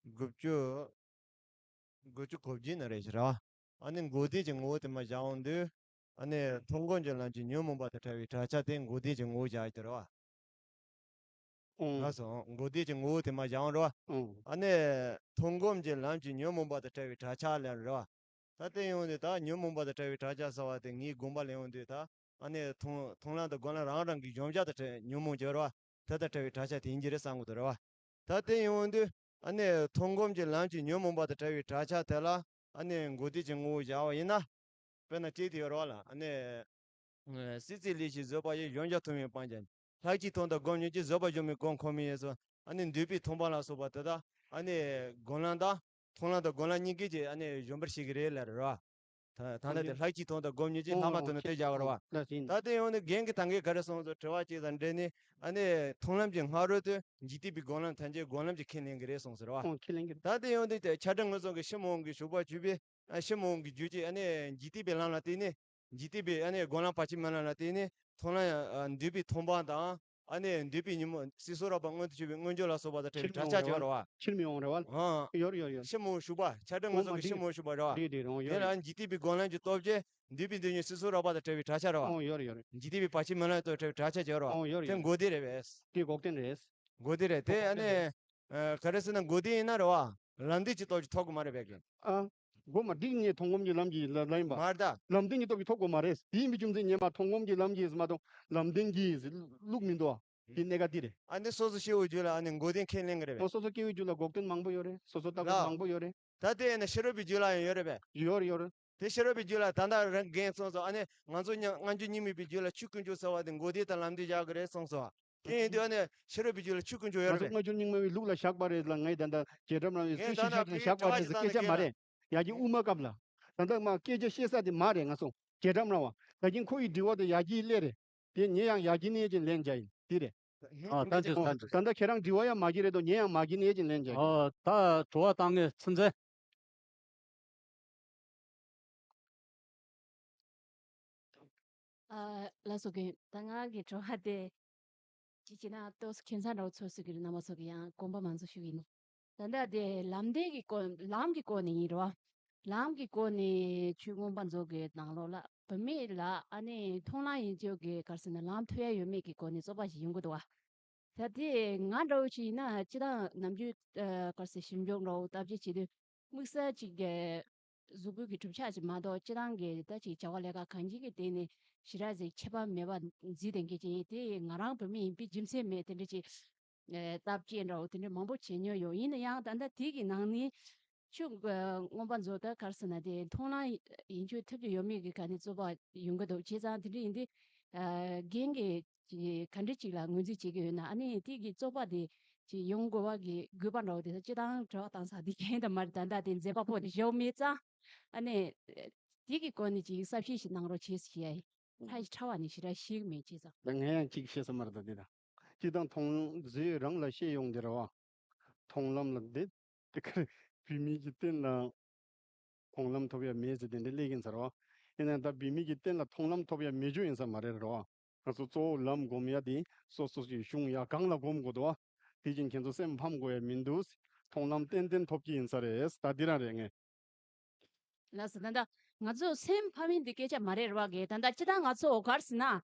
དགུ་བཅུ། དགུ་བཅུ་གོ་བརྒྱད་ན་རེད་ཤག་ར། ཨ་ནི་འགོག་བདེན་གྱི་ངོ་བོ་དེ་མར་བཞག་འོང་དུས། ཨ་ནི་མཐོང་སྒོམ་གྱི་ལམ་གྱི་ཉོན་མོངས་པ་དང་བྲལ་བའི་གྲགས་ཆ་དེ་འགོག་བདེན་གྱི་ངོ་བོ་བཞག་ཡོད་དེ་རེད་བ། ཨོང་། ལགས་སོ། འགོག་བདེན་གྱི་ངོ་བོ་དེ་མར་བཞག་འོང་རེད་བ། ཨོང་། ཨ་ནི་མཐོང་སྒོམ་གྱི་ལམ་གྱི་ཉོན་མོངས་པ་དང་བྲལ་བའི་གྲགས་ཆ་ལབ་རེད་བ། ད་དེ་ཡོང་དུས་ད་ཉོན་མོངས་པ་དང་བྲལ་བའི་གྲགས་ཆ་ཟེར་བ་དེ་ངའི་དགོངས་པ་ལ་ཡོང་དུས་ད། ཨ་ནི་མཐོང་མཐོང་ལམ་དང་སྒོམ་ལམ་རང་རང་གི་གཞོམ་བྱ་དང་བྲལ་ཉོན་མོངས་ཀྱི་རེད་བ། དེ་དང་བྲལ་བའི་གྲགས་ཆ་དེ་ཡིན་གྱི་རེད་བསམ་གྱི་འདུག་རེད་བ། ད་དེ་ཡིན་འོང་དུས་ཨ་ནི་མཐོང་སྒོམ་གྱི་ལམ་གྱི་ཉོན་མོངས་པ་དང་བྲལ་བའི་གྲགས་ཆ་དེ་ལ་ཨ་ནི་འགོག་བདེན་གྱི་ངོ་བོ་བཞག་པ་ཡིན་ན། དཔེར་ན་གཅིག་དེ་ཡོད་རེད་བ་ལ། ཨ་ནི་སྲིད་རྩེའི་ལས་ཀྱིས་བཟོད་པ་ཡིས། གཞོམ་བྱ་ཐུབ་པས་སྤང་བྱ་ཉིད། ལྷག་ཅིང་མཐོང་དང་སྒོམ་ཉིད་ཀྱིས། བཟོད་པ་གཞོམ་མེད་སྒོམ་ཁོ་མི་ཡིན་ཟེར། ཨ་ནི་འདུས་པའི་མཐོང་སྤང་ལ་སོགས་པ་དེ་དག་ཨ་ནི་སྒོམ་ལམ་དང་མཐོང་ལམ་དང་སྒོམ་ལམ་གཉིས་ཀྱིས་ཀྱིས་ཨ་ནི་གཞོམ་པར་བྱེད་ཀྱི་རེད་ལབ་རེད་བ། ད་ད་ལྟ་དེ་ལྷག་ཅིང་མཐོང་དང་སྒོམ་ཉིད་ཀྱིས། ལྷག་མ་མཐོང་ན་དེ་བཞག་པ་རེད་བ། ད་དེ་ཡོང་ནས་རྒན་གྱིས་ད་གིན་ག་རེ་གསུངས་སོང་དྲི་བ་གཅིག་དང་འབྲེལ་ནས། ཨ་ནི་མཐོང་ལམ་གྱི་སྔ་རོལ་དུ་འཇིག་རྟེན་པའི་སྒོམ་ལམ་ཐམས་ཅད་སྒོམ་ལམ་གྱིས་ཁས་ལེན་གྱི་རེད་གསུངས་ཟེར་བ། ཨོ། ཁས་ལེན་གྱི་རེད། ད་དེ་ཡོང་དུས་དེ་ཆ་འདྲ་ངོས་བཟུང་གི་ཕྱི་མ་འོངས་ཀྱི་ཞུགས་པ་བརྒྱུད་པའི། ཨ་ཕྱི་མ་འོངས་ཀྱི་རྒྱུད་ཀྱི་ཨ་ནི་འཇིག་རྟེན་པའི་ལམ་ལ་བརྟེན་ནས། འཇིག་རྟེན་པའི་ཨ་ནི་སྒོམ་ལམ་བར་ཆད་མེད་ལམ་ལ་བརྟེན་ནས་མཐོང་ལམ། ཨ་འདུས་པའི་མཐོང་སྤང་དང་། ཨ་ནི་འདུས་པའི་ཉོན་མོངས། སྲིད་གསུམ་རགས་པ་མངོན་དུ་གྱུར་པའི་མངོན་བརྗོད་ལ་སོགས་པ་དང་བྲལ་བའི་གྲགས་ཆ་ཅིག་ཡོད་རེད་བ། ཕྱིར་མི་འོང་རེད་བ། ཨང་། ཡོད་རེད་ཡོད་རེད་ཡོད། ཕྱི་མ་འོངས་ཞུགས་པ། ཆ་འདྲ་ངོས་བཟུང་གི་ཕྱི་མ་འོངས་ཞུགས་པ་རེད་བ། རེད་རེད། རང་ཡོད་དེ་རེད། ལ་འཇིག་རྟེན་པའི་སྒོམ་ལམ་གྱི་སྟོབས་ཀྱིས་འདུས་པའི་འདོད་ཉོན་སྲིད་གསུམ་རགས་པ་དང་བྲལ་བའི་གྲགས་ཆ་རེད་བ། ཨང་། ཡོད་རེད་ཡོད་རེད། འཇིག་རྟེན་པའི་བར་ཆད་མེད་ལམ་དང་བྲལ་བའི་གྲགས་ཆ་ཅིག་ཡོད་རེད་བ། ཨང་། ཡོད་རེད་དེ་ཡོད་རེད། འགོག་བདེན་རེད་པས། དེ་འགོག་བདེན་རེད། འགོག་བདེན་རེད་དེ། ཨ་ནི་ག་རེ་ཟེར་ན་འགོག་བདེན་ཡིན་ན་རེད་བ། ལམ་བདེན་གྱི་སྟོབས་ཀྱིས་ཐོབ་ཀྱི་མ་རེད་པས་ཀྱི། ཨ། སྒོམ་མ་འགྲིག་ནས་མཐོང་སྒོམ་གྱི་ལམ་གྱི་ལ་ལ་ཡིན་པ། མ་རེད་ད། ལམ་བདེན་གྱི་སྟོབས་ཀྱིས་ཐོབ་དགོས་མ་རེད། དེ་ཡིན་པའི་རྒྱུ་མཚན་ངས་མ་མཐོང་སྒོམ་གྱི་ལམ་གྱིས་མ་གཏོགས་ལམ་བདེན་གྱིས་བླུག་མི་འདུག་ཨ། དེ་གནད་འགག་འདི་རེད། ཨ་ནི་སོ་སོ་སྐྱེ་བོའི་རྒྱུད་ལ་ཨ་ནི་འགོག་བདེན་ཁས་ལེན་གྱི་རེད་པས། ཨོ། སོ་སོ་སྐྱེ་བོའི་རྒྱུད་ལ་འགོག་བདེན་མང་པོ་ཡོད་རེད། སོ་སོ་ལྟ་བུ་ལ། མང་པོ་ཡོད་རེད། ད་དེ་ཡིན་ན་ཕྱི་རོལ་པའི་རྒྱུད་ལ་ཡང་ཡོད་རེད་པས། ཡོད་རེད་ཡོད་རེད། དེ་ཕྱི་རོལ་པའི་རྒྱུད་ལ་ད་ལྟ་རང་རྒན་གསུངས་སོང་། ཨ་ནི་ང་ཚོ་མྱ་སྔ་འགྱུར་རྙིང་མའི་པའི་རྒྱུད་ལ་ཆོས་ཀུན་འབྱུང་ཟེར་བ་དེ་འགོག་བདེན་དང་ལམ་བདེན་བཞག་གི་རེད་གསུངས་སོང་། དེ་ཡིན་དུས་ཨ་ནི་ཕྱི་རོལ་པའི་རྒྱུད་ལ་ཆོས་ཀུན་འབྱུང་ཡོད་ང་རེད་ཚོ་པས། སྔ་འགྱུར་རྙིང་མ་བའི་ལུགས་ལ་བཞག་པ་རེད་ལ། ངས་ད་ལྟ་རྗེས་གྲབས་རང་བའི་ངས་ཚུལ་ད་ཤེས་ལྟ་བྱས་ན་བཞག་པ་རེད་ཟེར་སྐད་ཆ་མ་རེད། ཡ་གི་དབུ་མ་སྐབས་ལ། ད་ལྟ་མ་སྐད་ཆ་བཤད་ས་དེ་མ་རེད། ང་ཚོ་རྗེས་གྲབས་རང་བ། ད་གིན་ཁོ་ཡི་དྲི་བ་དེ་ཡ་གིའི་སླད་རེད། དེ་ངས་ཡང་ཡ་གི་ནས་ཀྱི་ལན་རྒྱག་ཡིན་དེ་རེད། ཨ། ད་ཅི་ད་ཅི། ད་ལྟ་ཁྱེད་རང་དྲི་བ་ཡང་མ་གི་རེད་དོ། ངས་ཡང་མ་གི་ནས་ཀྱི་ལན་རྒྱག་ཡིན། ཨ། ད་དྲི་བ་བཏང་ངེས་ཚུན་ཚན། ཨ། ལགས་སོ། གི་ད་ང་གི་དྲི་བ་དེ། ཅི་བྱས་ན་ཏོག་ཙམ་ཁྱད་མཚར་འདྲ་བོ་ཚོར་སྲིད་ཀྱི་རེད། རྣམ་པ་ཚོ་གི་ཡང་དགོངས་པ་མང་ཚོགས་ཞུ་གི་ཡིན། ད་ལྟ་དེ་ལམ་བདེན་གྱི་སྐོར། ལམ་གྱི་སྐོར་ནས་ཡིན་རོ། ལམ་གྱི་སྐོར་ནས་ཆོས་སྒོམ་པ་ཚོ་གི་ནང་ལོགས་ལ་བུད་མེད་ལ་ཨ་ནི་མཐོང་ལམ་ཡན་ཆོད་ཀྱི་ག་རེ་ཟེར་ན་ལམ་ཐོབ་ཡ་ཡོད་མེད་ཀྱི་སྐོར་ནས་རྩོད་པ་ཞིག་ཡོང་གི་འདུག་བ། ད་དེ་ང་འདྲ་བོ་ཞིག་ཡིན་ན་སྤྱིར་བཏང་ནམ་རྒྱུན་ཨ་ག་རེ་ཟེར་ཞིབ་འཇུག་འདྲ་བོ་ལྟ་བྱེད་བྱེད་དུས། དམིགས་བསལ་གཅིག་གི་གཟུགས་པོ་གི་གྲུབ་ཆ་ཅིག་མ་གཏོགས་སྤྱིར་བཏང་གི་ད་ཅིག་བྱ་བ་ལས་ཀ་གང་ཅིའི་སྟེང་ནས་ཞེ་དྲག་ཅིག་ཁྱད་པར་མེད་པ་འཛིན་བསྡད་མཁན་ཅིག་ཡིན། དེ་ང་རང་བུད་མེད་ཡིན་པའི་རྒྱུ་མཚན་མེད་དེ་འདྲ་ཅིག་ཨེ་སྟབས་བཅས་འདྲ་བོ་དེ་འདྲ་མང་པོ་བྱས་མྱོང་ཡོད། ཡིན་ན་ཡང་ད་ལྟ་དེ་གི་ནང་ནས་ཆོས་སྒོམ་པ་ཚོ་ད་ག་རེ་ཟེར་ན་དེ་མཐོང་ལམ་ཡན་ཆོད་ཐོབ་ཀྱི་ཡོད་མེད་ཀྱི་ག་ནས་རྩོད་པ་ཡོང་གི་འདུག་བྱས་ཙང་དེ་འདྲ་ཡིན་དུས་ཨ་རྒན་གྱིས་ཅིག་ག་འདྲ་ཅིག་ལ་ངོས་འཛིན་བྱེད་ཀྱི་ཡོད་ན། ཨ་ནི་དེ་གི་རྩོད་པ་དེ་ཅིག་ཡོང་དགོས་པ་གི་དགོས་པ་འདྲ་བོ་དེ་ཚོ་སྤྱིར་བཏང་དྲི་བ་བཏང་ས་དེ་གན་དང་མ་རེད། ད་ལྟ་དེ་མཛད་པ་པོ་དེ་བཞག་མེད་ཙང་། ཨ་ནི་དེ་གི་སྐོར་ནས་ཅིག་གསལ་བཤད་ཞིག་གནང་རོགས་བྱེད་ཟེར་ཞུ་ཡ་ཡིན། ཧ་ཅང་ཕྲ་བ་ནི་ཞེ་དྲག་ཤེས་ཀྱི་མེད་བྱས་ཙང་། ད་ངས་ཡང་ཅིག་བཤད་ས་མ་རེད། ད་འདི་ད་སྤྱིར་བཏང་མཐོང་ཟོས་རང་ལ་ཤེས་ཡོང་དེ་རེད་བ། མཐོང་ལམ་ལ་འདི་དེ་གར་བུད་མེད་ཀྱི་སྟེང་ལ། མཐོང་ལམ་ཐོབ་ཡ་མེད་ཟེར་དེ་འདྲ་སླེབས་ཀྱིན་ས་རེད་བ། ཡིན་ན་ད་བུད་མེད་ཀྱི་སྟེང་ལ་མཐོང་ལམ་ཐོབ་ཡ་མེད་རྒྱུ་ཡིན་ས་མ་རེད་རེད་བ། ང་ཚོ་གཙོ་བོ་ལམ་སྒོམ་ཡ་དེ་སོ་སོ་ཞིག་གཞུང་ཡ་གང་ལ་སྒོམ་དགོས་འདུག་བ། དེ་བཞིན་ཁྱེད་ཚོ་སེམས་ཕམ་དགོས་ཡ་མི་འདུག་མཐོང་ལམ་ཏན་ཏན་ཐོབ་ཀྱི་ཡིན་ས་རེད། ད་འདི་རང་རེད་ངས། ལགས་སོ། ད་ལྟ་ང་ཚོ་སེམས་ཕམ་ཡིན་འདི་སྐད་ཆ་མ་རེད་རེད་བ་གི། ད་ལྟ་སྤྱིར་བཏང་ང་ཚོ་ག་རེ་ཟེར་ན།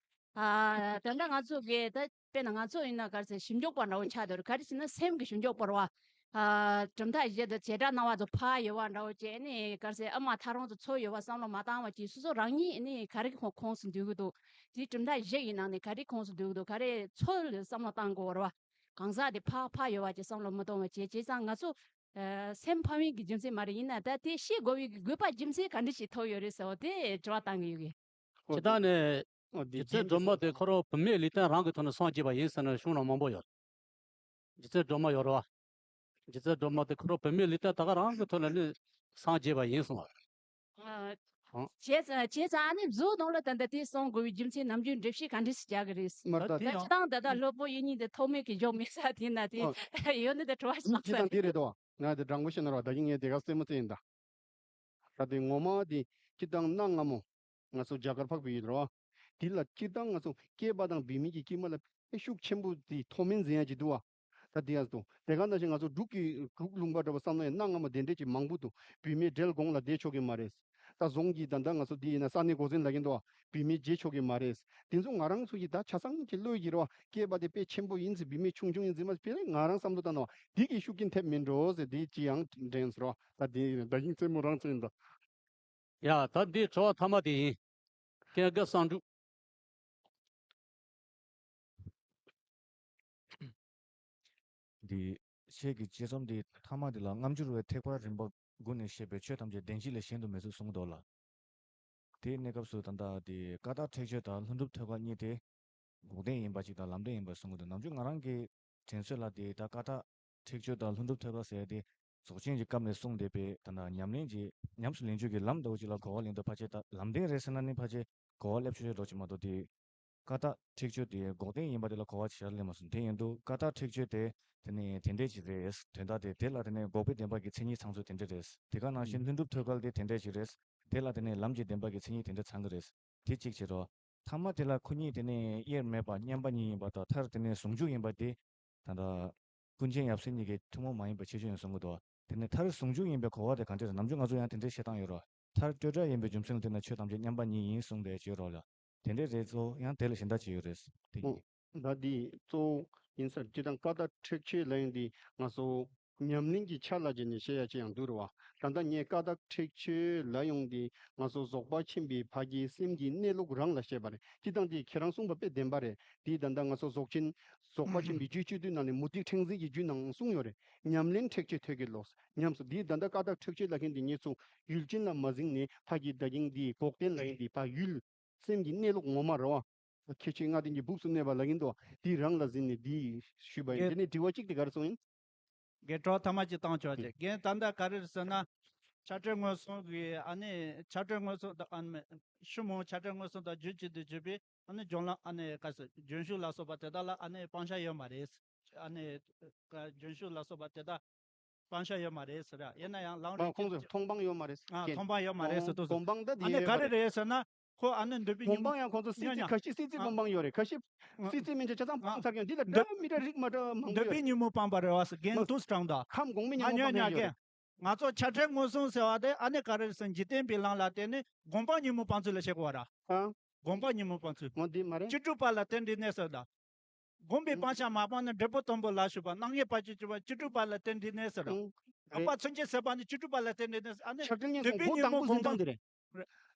ཨ་ད་ལྟ་ང་ཚོ་གི་ད་དཔེར་ན་ང་ཚོ་ཡིན་ན་ག་རེ་ཟེར་ཞིབ་འཇུག་པ་འདྲ་བོ་ཆགས་འདུག་ག་རེ་ཟེར་ན་སེམས་ཀྱི་ཞིབ་འཇུག་པ་རེད་བ། ཨ་གྲུབ་མཐའ་བཞི་དང་བྱེ་བྲག་སྣང་བ་ཚོ་ཕར་ཡོད་པ་འདྲ་བོ་བྱས་ནས་ག་རེ་ཟེར་ཨ་མ་ཐག་རིང་ཚོ་ཚུར་ཡོད་པ་བསམ་བློ་མ་བཏང་བ་བྱས། སོ་སོ་རང་ཉིད་ནི་ག་རེ་གི་ཁོངས་སུ་འདུས་ཀྱི་འདུག་དེ་གྲུབ་མཐའ་བཞི་ཡི་ནང་ནས་ག་རེ་ཁོངས་སུ་འདུས་ཀྱི་འདུག་ག་རེ་ཚུར་བསམ་བློ་བཏང་དགོས་པ་རེད་བ། གང་ཟག་དེ་ཕར་ཕར་ཡོད་པ་བྱས་བསམ་བློ་མི་གཏོང་བ་བྱས། བྱས་ཙང་ང་ཚོ་ཨ་སེམས་ཕམ་ཡིན་གྱི་རྒྱུ་མཚན་མ་རེད། ཡིན་ན་ད་དེ་ཤེས་དགོས་པའི་གི་དགོས་པ་རྒྱུ་མཚན་ག་འདྲ་ཞིག་ཐོགས་ཡོད་རེད་ཟེར་བ་དེ་དྲི་བ་བཏང་གི་ཡོད་གི། སྤྱིར་བཏང་ནས་ ཨོ་དེ་རྗེ་བཙུན་སྒྲོལ་མ་དེ་ཁོ་རང་བུད་མེད་ལུས་རྟེན་རང་གི་ཐོག་ནས་སངས་རྒྱས་པ་ཡིན་ཟེར་ནས་གཞུང་ན་མང་པོ་ཡོད། རྗེ་བཙུན་སྒྲོལ་མ་ཡོད་རེད་བ། རྗེ་བཙུན་སྒྲོལ་མ་དེ་ཁོ་རང་བུད་མེད་ལུས་རྟེན་ད་ག་རང་གི་ཐོག་ནས་ནི་སངས་རྒྱས་པ་ཡིན་གསུངས་པ། ཨ། ཨང་། བྱས་ཙང་བྱས་ཙང་ཨ་ནི་མཛོད་ནང་ལ་ད་ལྟ་དེ་གསུང་དགོས་པའི་རྒྱུ་མཚན་ནམ་རྒྱུན་འགྲེལ་བཤད་ག་འདྲས་སེ་རྒྱག་གི་རེད། མར་ད་ད་དེ་ཡང་སྤྱིར་བཏང་ད་ལྟ་སློབ་དཔོན་དབྱིག་གཉེན་དེ་ཐོགས་མེད་ཀྱི་འཇོག་མེད་ས་དེ་ན་དེ་ཨ། ཡོད་ནི་དེ་བྲོ་བ་ཞིག་ཨ་ནི་སྐྱིད་ཐང་དེ་རེད་དོ། ང་དེ་དྲང་པོ་བཤད་ན་རོ་ད་གིན་ངས་དེ་ག་རྩེད་མོ་རྩེ་ཡིན་ད། ད་དེ་ངོ་མ་དེ་སྤྱིར་བཏང་གནའ་སྔ་མོ་ང་ཚོ་རྒྱ་གར་འཕགས་པའི་ཡུལ་རོ། དེ་ལ་སྤྱིར་བཏང་ང་ཚོ་སྐྱེས་པ་དང་བུད་མེད་ཀྱི་དཀྱིལ་མ་ལ་དཔེ་ཤུགས་ཆེན་པོ་དེ་མཐོ་དམན་འཛིན་ཡ་ཅིག་འདུག་བ། ད་དེ་ཡང་འདུག་དེ་ག་ནང་བཞིན་ང་ཚོ་འབྲུག་གི་འབྲུག་ལུང་པ་འདྲ་བ་བསམ་ན་ཡང་གནའ་སྔ་མོ་དེ་འདྲས་ཀྱི་མང་པོ་འདུག་བུད་མེད་བྲེལ་དགོང་ལ་བསྡད་ཆོག་གི་མ་རེད། ད་རྫོང་གི་ད་ལྟ་ང་ཚོ་འདི་ཡིན་ན་ས་གནས་འགོ་འཛིན་ལ་གིན་འདུག་བ། བུད་མེད་བརྗེ་ཆོག་གི་མ་རེད། དེ་ཚོ་ང་རང་ཚོ་ཡི་ད་ཆ་ཚང་གི་བློ་ཡི་རེད་བ། སྐྱེས་པ་དེ་དཔེ་ཆེན་པོ་ཡིན་ཟེར་བུད་མེད་ཆུང་ཆུང་ཡིན་ཟེར་མ་ཟེར་ང་རང་བསམ་བློ་བཏང་ན་བ་འདི་གི་ཤུགས་རྐྱེན་ཐེབས་མིན་འགྲོ་ཟེར་འདི་ཅི་ཡང་དྲན་ཟེར་བ། ད་འདི་ཡིན་ད་ཡིན་རྩེད་མོ་རང་རྩེད་ཡིན་ད། ཡ་ད་འདི་དྲི་བ་མཐའ་མ་དེ་ཡིན། ཀན་ཀ་བསམ་འགྲུབ། འདི་ཤེལ་གྱི་དཔྱད་རྩོམ་འདི་ཐ་མ་འདི་ལ་སྔ་འགྱུར་བའི་ཐེག་པ་རིམ་པ་དགུ་ནས་བཤད་པའི་ཆོས་ཐམས་ཅད་བདེན་བཞི་ལས་གཞན་དུ་མེད་ཚུལ་གསུངས་འདུག་ལ། དེའི་གནས་སྐབས་སུ་ད་ལྟ་དེ་ཀ་དག་ཁྲེགས་ཆོད་དང་ལྷུན་གྲུབ་ཐོད་རྒལ་གཉིས་དེ་འགོག་བདེན་ཡིན་པ་ཅིག་དང་ལམ་བདེན་ཡིན་པ་གསུང་གི་འདུག་ནམ་རྒྱུན་ང་རང་གི་དྲན་གསོ་ལ་དེ་ད་ཀ་དག་ཁྲེགས་ཆོད་དང་ལྷུན་གྲུབ་ཐོད་རྒལ་ཟེར་ཡ་དེ་རྫོགས་ཆེན་གྱི་སྐབས་ནས་གསུངས་བསྡད་པའི་ད་ལྟ་ཉམས་ལེན་གྱི་ཉམས་སུ་ལེན་རྒྱུ་གི་ལམ་འདྲ་བོ་ཅིག་ལ་གོ་བ་ལེན་འདུག་ཕལ་ཆེར་ད་ལམ་བདེན་རེད་ཟེར་ན་ནི་ཕལ་ཆེར་གོ་བ་སླེབས་ཆོག་ཆོག་འགྲོ་ཅིག་མ་གཏོགས་དེ། ཀ་དག་ཁྲེགས་ཆོད་དེ་འགོག་བདེན་ཡིན་པ་དེ་ལ་གོ་བ་ཆེ་བ་སླེབས་མ་སོང་། དེ་ཡིན་དུས་ཀ་དག་ཁྲེགས་ཆོད་དེ་དེ་ནི་དེ་འདྲས་ཅིག་རེད། དོན་དག་དེ་དེ་ལ་དེ་ནི་འགོག་པའི་བདེན་པ་གི་མཚན་ཉིད་ཚང་ཚུལ་དེ་འདྲས་རེད། དེ་ག་ནང་བཞིན་ལྷུན་གྲུབ་ཐོད་རྒལ་དེ་དེ་འདྲས་ཅིག་རེད། དེ་ལ་དེ་ནི་ལམ་གྱི་བདེན་པ་གི་མཚན་ཉིད་དེ་འདྲས་ཚང་གི་རེད། དེ་གཅིག་བྱེད་རོགས། ཐ་མ་དེ་ལ་ཁོ་གཉིས་དེ་ནི་དབྱེར་མེད་པ་མཉམ་པ་ཉིད་ཡིན་པ་དང་མཐར་དེ་ནི་ཟུང་འཇུག་ཡིན་པ་དེ། ད་ལྟ་ཀུན་མཁྱེན་ཡབ་སྲས་གཉིས་ཀྱི་ཐུན་མོང་མ་ཡིན་པའི་ཁྱད་ཆོས་ཡིན་གསུང་གི་འདུག་དེ་ནི་མཐར་ཟུང་འཇུག་ཡིན་པའི་གོ་བ་དེ་གང་འདྲས་རེད། ནམ་རྒྱུན་ང་ཚོ་ཡང་དེ་འདྲས་བཤད་སྟངས་ཡོད་རོགས། མཐར་སྤྲོས་བྲལ་ཡིན་པའི་རྒྱུ་མཚན་ལ་བརྟེན་ནས་ཆོས་ཐམས་ཅད་མཉམ་པ་ཉིད་ཡིན་གསུངས་པའི་བརྗོད་རོགས་ལ། དེ་འདྲའི་རེད་གཙོ་བོ་ཡང་དེ་ལས་གཞན་དག་ཅི་ཡོད་རེད། དེ་ཨོ། ཡིན། ད་འདི་གཙོ་བོ་ཡིན་ས་སྤྱིར་བཏང་ཀ་དག་ཁྲེགས་ཆོད་ལ་ཡང་འདི་ང་ཚོ་ཉམས་ལེན་གྱི་ཆ་ལ་བརྒྱུད་ནས་བཤད་ཡ་ཅི་ཡང་འདུག་རེད་བ། ད་ལྟ་ངས་ཀ་དག་ཁྲེགས་ཆོད་ལ་ཡང་འདི་ང་ཚོ་རྫོགས་པ་ཆེན་པོའི་ཕ་གིའི་སེམས་ཀྱི་གནས་ལུགས་རང་ལ་བཤད་པ་རེད། སྤྱིར་བཏང་འདི་ཁྱེད་རང་གསུངས་པ་དཔེ་བདེན་པ་རེད། འདི་ད་ལྟ་ང་ཚོ་རྫོགས་ཆེན་རྫོགས་པ་ཆེན་པོའི་རྒྱུད་སྤྱོད་བསྡུས་ནང་ནས་མུ་སྟེགས་ཕྲེང་འཛིན་གྱི་རྒྱུད་ནང་གསུངས་ཡོད་རེད། ཉམས་ལེན་ཁྲེགས་ཆོད་ཐོད་རྒལ་ལོ། ཉམས་སུ་འདི་ད་ལྟ་ཀ་དག་ཁྲེགས་ཆོད་ལ་མཁན་འདི་ངེད་ཚོ་ཡུལ་ཅན་ལ་མ་གཟིགས་ནས་ཕ་གི་ད་གིན་འདི་འགོག་བདེན་ལ་ཡིན་འདི་ཕ་ཡུལ། སེམས་ཀྱི་གནས་ལུགས་ངོ་མ་རེད་བ། ཁྱད་ཆོས་ལྔ་ལྡན་གྱི་སྦུབས་སུ་གནས་པ་ལ་ཡིན་དོ། དེའི་རང་ལ་གཟིགས་ནས་འདི་ཞུས་པ་ཡིན། དེ་ནས་དྲི་བ་གཅིག་དེ་ག་རེ་སོང་ཡིན། རྒན་གྲོགས་ཐ་མ་གཅིག་བཏང་ཆོག་ཅིག་རྒན་ད་ལྟ་ག་རེ་རེད་ཟེར་ན། ཆགས་བྲལ་མངོན་སུམ་གྱི་ཨ་ནི་ཆགས་བྲལ་མངོན་སུམ་དང་ཨ་ནི་ཤུ་མོ་ཆགས་བྲལ་མངོན་སུམ་དང་རྒྱུད་གཅིག་ཏུ་གྱུར་པའི་ཨ་ནི་སྦྱོར་ལམ་ཨ་ནི་ག་ཟེར་རྒྱུན་ཞུགས་ལ་སོགས་པ་དེ་དག་ལ་ཨ་ནི་སྤང་བྱ་ཡོད་མ་རེད། ཨ་ནི་རྒྱུན་ཞུགས་ལ་སོགས་པ་དེ་དག་སྤང་བྱ་ཡོད་མ་རེད་ཟེར་ཡ་ཡིན་ན་ཡང་ལམ་རིམ་ཁོང་ཚོས་མཐོང་སྤང་ཡོད་མ་རེད། ཨ་མཐོང་སྤང་ཡོད་མ་རེད་ཟེར་དུས་སུ་སྒོམ་སྤང་ད་དེ་ཨ་ནི་ག་རེ་རེད་ཟེར་ན་ཁོ་ཨ་ནི་འདོད་པའི་སྒོམ་སྤང་ཡང་ཁོང་ཚོ་སྲིད་རྩེ་ཁ་ཤས་སྲིད་རྩེ་སྒོམ་སྤང་ཡོད་རེད། ཁ་ཤས་སྲིད་རྩེ་མིན་ཆ་ཆ་ཚང་སྤང་ཚར་མཁན་འདི་ལ་འདོད་འདྲ་མི་འདྲ་རིགས་མ་འདྲ་མང་པོ་འདོད་པའི་ཡོད་རེད། ཉོན་མོངས་སྤངས་པ་རེད་བ་ཟེར་རྒན་མ་ཐུགས་སུ་དྲངས་དང་། ཁམས་གོང་མའི་ཉོན་མོངས་སྤངས་ཡོད་རེད། ང་ཚོ་ཆགས་བྲལ་མངོན་སུམ་ཟེར་བ་དེ་ཨ་ནི་ག་རེ་ཟེར་འཇིག་རྟེན་པའི་ལམ་ལ་བརྟེན་ནས་སྒོམ་སྤང་ཉོན་མོངས་སྤངས་ཚུལ་ལ་བཤད་དགོས་བ་ར། ཨ། སྒོམ་སྤང་ཉོན་མོངས་སྤངས་ཚུལ། ངོ་འདི་མ་རེད། བཅུ་དྲུག་པ་ལ་རྟེན་འབྲེལ་གནས་ཟེར་དང་། སྒོམ་པའི་སྤང་བྱ་མ་སྤངས་ན་འབྲས་བུ་དང་པོ་ལ་ཞུགས་པ་སྣང་བརྙན་བར་ཆད་གཅོད་པ་བཅུ་དྲུག་པ་ལ་རྟེན་འབྲེལ་གནས་ཟེར་དང་། ཨང་། རགས་པ་མཚོན་བྱེད་ཟད་པ་ནི་བཅུ་དྲུག་པ་ལ་རྟེན་འབྲེལ་གནས་ཟེར་ཨ་ནི་ཆགས་བྲལ་མངོན་སུམ་འདོད་པའི་སྒོ་ཉོན་དང་པོ་མོངས་ཟིན་སྤངས་སྤངས་དེ་རེད།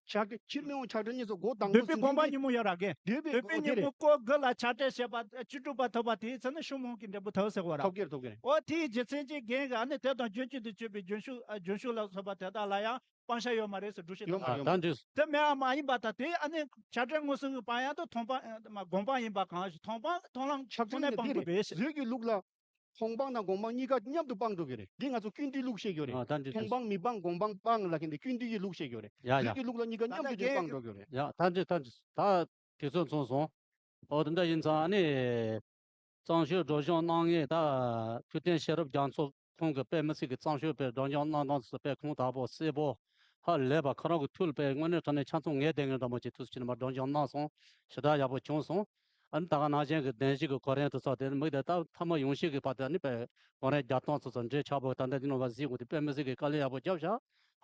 ཆགས་ཕྱིར་མི་འོང་ཆགས་བྲལ་མངོན་སུམ་སྒོ་དང་པོ་འདོད་པའི་སྒོམ་སྤང་ཉོན་མོངས་ཡོད་ར་རྒན། འདོད་པའི་འདོད་པའི་སྒོ་དེ་ཉོན་རེད། མོངས་སྒོ་དགུ་ལ་ཆགས་བྲལ་བྱས་པ་བཅུ་དྲུག་པ་ཐོབ་པ་དེའི་ཚེ་ན་ཤུ་མོ་གི་འབྲས་བུ་ཐོབ་ཟེར་བ་ར། ཐོབ་ཀྱི་རེད་ཐོབ་ཀྱི་རེད། ཨོ་དེའི་རྗེས་མཚན་གྱི་རྒན་གྱི་ཨ་ནི་དེ་དང་རྒྱུན་གཅིག་ཏུ་གྱུར་པའི་རྒྱུན་ཞུགས་ཨ་རྒྱུན་ཞུགས་ལ་སོགས་པ་དེ་དག་ལ་ཡང་སྤང་བྱ་ཡོད་མ་རེད་ཟེར་སྒྲུབ་བྱེད་ཡོད་མ་དང་རེད། ཡོད་མ་རེད། དེ་མེད་པ་མ་ཡིན་པ་དང་དེ་ཨ་ནི་ཆགས་བྲལ་མངོན་སུམ་གྱི་སྤང་ཡག་ཏུ་མཐོང་སྤང་སྒོམ་སྤང་ཡིན་པ་གང་ཞིག་མཐོང་སྤང་མཐོང་ལམ་ཆགས་ཁོ་ནས་བྲལ་སྤང་ནི་དགོས་འདི་པས་ཟེར། བཟོད་ཀྱི་ལུགས་ལ། མཐོང་སྤང་དང་སྒོམ་སྤང་གཉིས་ཀ་མཉམ་དུ་སྤང་འགྲོ་གི་རེད། འདི་ང་ཚོ་ཀུན་བཏུས་ལུགས་བཤད་ཀྱི་ཡོད་རེད། ཨ་ད་འདི་མཐོང་སྤང་མི་སྤང་སྒོམ་སྤང་སྤང་ལ་མཁན་དེ་ཀུན་བཏུས་ཀྱི་ལུགས་བཤད་ཀྱི་ཡོད་རེད། ཡ་ཡ། བཟོད་ཀྱི་ལུགས་ལ་གཉིས་ཀ་མཉམ་དུ་ད་ལྟ་སྤང་འགྲོ་གི་ཡོད་རེད། ཡ་ད་འདི་ད་འདི་ད་དུས་ཚོད་མཚུངས་སོང་། ཨོ་དེ་འདྲ་ཡིན་ཙང་ཨ་ནི། གཙང་ཆུའི་སྒྲོམ་གཞུང་གནང་མཁན་ད་ཐུབ་བསྟན་ཤེས་རབ་རྒྱ་མཚོ་ཁོང་གི་དཔེ་མི་སྲིད་ཀྱི་གཙང་ཆུ་དཔེ་སྒྲོམ་གཞུང་གནང་སྟངས་སུ་དཔེ་ཁུངས་དག་པོ་གསལ་པོ་ཧ་ལས་པ་ཁོ་རང་གི་ཐུགས་ལ་དཔེ་དངོས་གནས་དྲང་གནས་ཆ་ཚང་ངས་བསྡད་མཁན་འདྲ་མོ་ཅིག་ཐུགས་སུ་ཆུད་ནས་མར་སྒྲོམ་གཞུང་གནང་སོང་། ཞེ་དྲག་ཡག་པོ་བྱུང་སོང་། ཨ་ནི་ད་ག་ནང་བཞིན་གྱི་བདེན་བཞི་གི་གོ་རིམ་དེ་ཚོ་དེ་མིག་དེ་ད་ཐ་མ་ཡོང་ཤེས་ཀྱི་བར་དུ་ཨ་ནི་དཔེ་གོ་རིམ་རྒྱག་སྟངས་ཚོ་ཚོ་འདྲེས་ཆགས་པོ་ད་ལྟ་འདི་ནང་བ་གཟིགས་འོང་དུས་དཔེ་མི་སྲིད་ཀྱི་དཀའ་ལས་ཡག་པོ་བརྒྱབ་བཞག་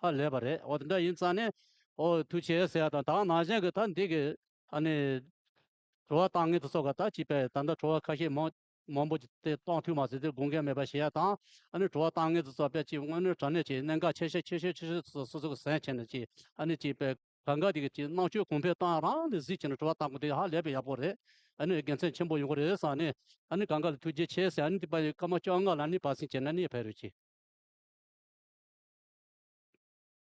ཧ་ལས་པ་རེད། འོ་དེ་འདྲ་ཡིན་ཙང་ནས་ཨོ་ཐུགས་རྗེ་ཆེ་ཟེར་ཡ་དང་ད་ག་ནང་བཞིན་གྱི་ད་འདི་གི་ཨ་ནི། དྲི་བ་བཏང་མཁན་དེ་ཚོ་ག་ད་ཅིག་པས་ད་ལྟ་དྲི་བ་ཁ་ཤས་མང་མང་པོ་ཅིག་དེ་བཏང་ཐུབ་མ་ཟད་དེ་དགོངས་འགལ་མེད་པ་ཞེ་ཡ་དང་ཨ་ནི་དྲི་བ་བཏང་མཁན་དེ་ཚོ་དཔེ་ཅིག་དངོས་གནས་དྲང་གནས་ཀྱི་གནད་འགག་ཆེ་ཤོས་ཆེ་ཤོས་ཆེ་ཤོས་སོ་སོ་གི་ཟིན་བྱས་ནས་ཅིག་ཨ་ནི་ཅིག་པས་གང་ག་དེ་གི་ཅིག་རྣམ་དཔྱོད་གོང་འཕེལ་བཏང་རང་དེ་གཟིགས་བྱས་ནས་དྲི་བ་བཏང་དགོས་དེ་ཧ་ལས་པའི་ཡག་པོ་རེད། ཨ་ནི་དགེ་མཚན་ཆེན་པོ་ཡོང་གི་རེད་བསམ་ནས་ཨ་ནི་གང་ག་ལ་ཐུགས་རྗེ་ཆེ་ཟེར་ཨ་ནི་དེ་པ་སྐར་མ་བཅོ་ལྔ་ལ་ནི་བར་སེང་བྱས་ན་ནི་ཕེབས་རོགས་གྱིས།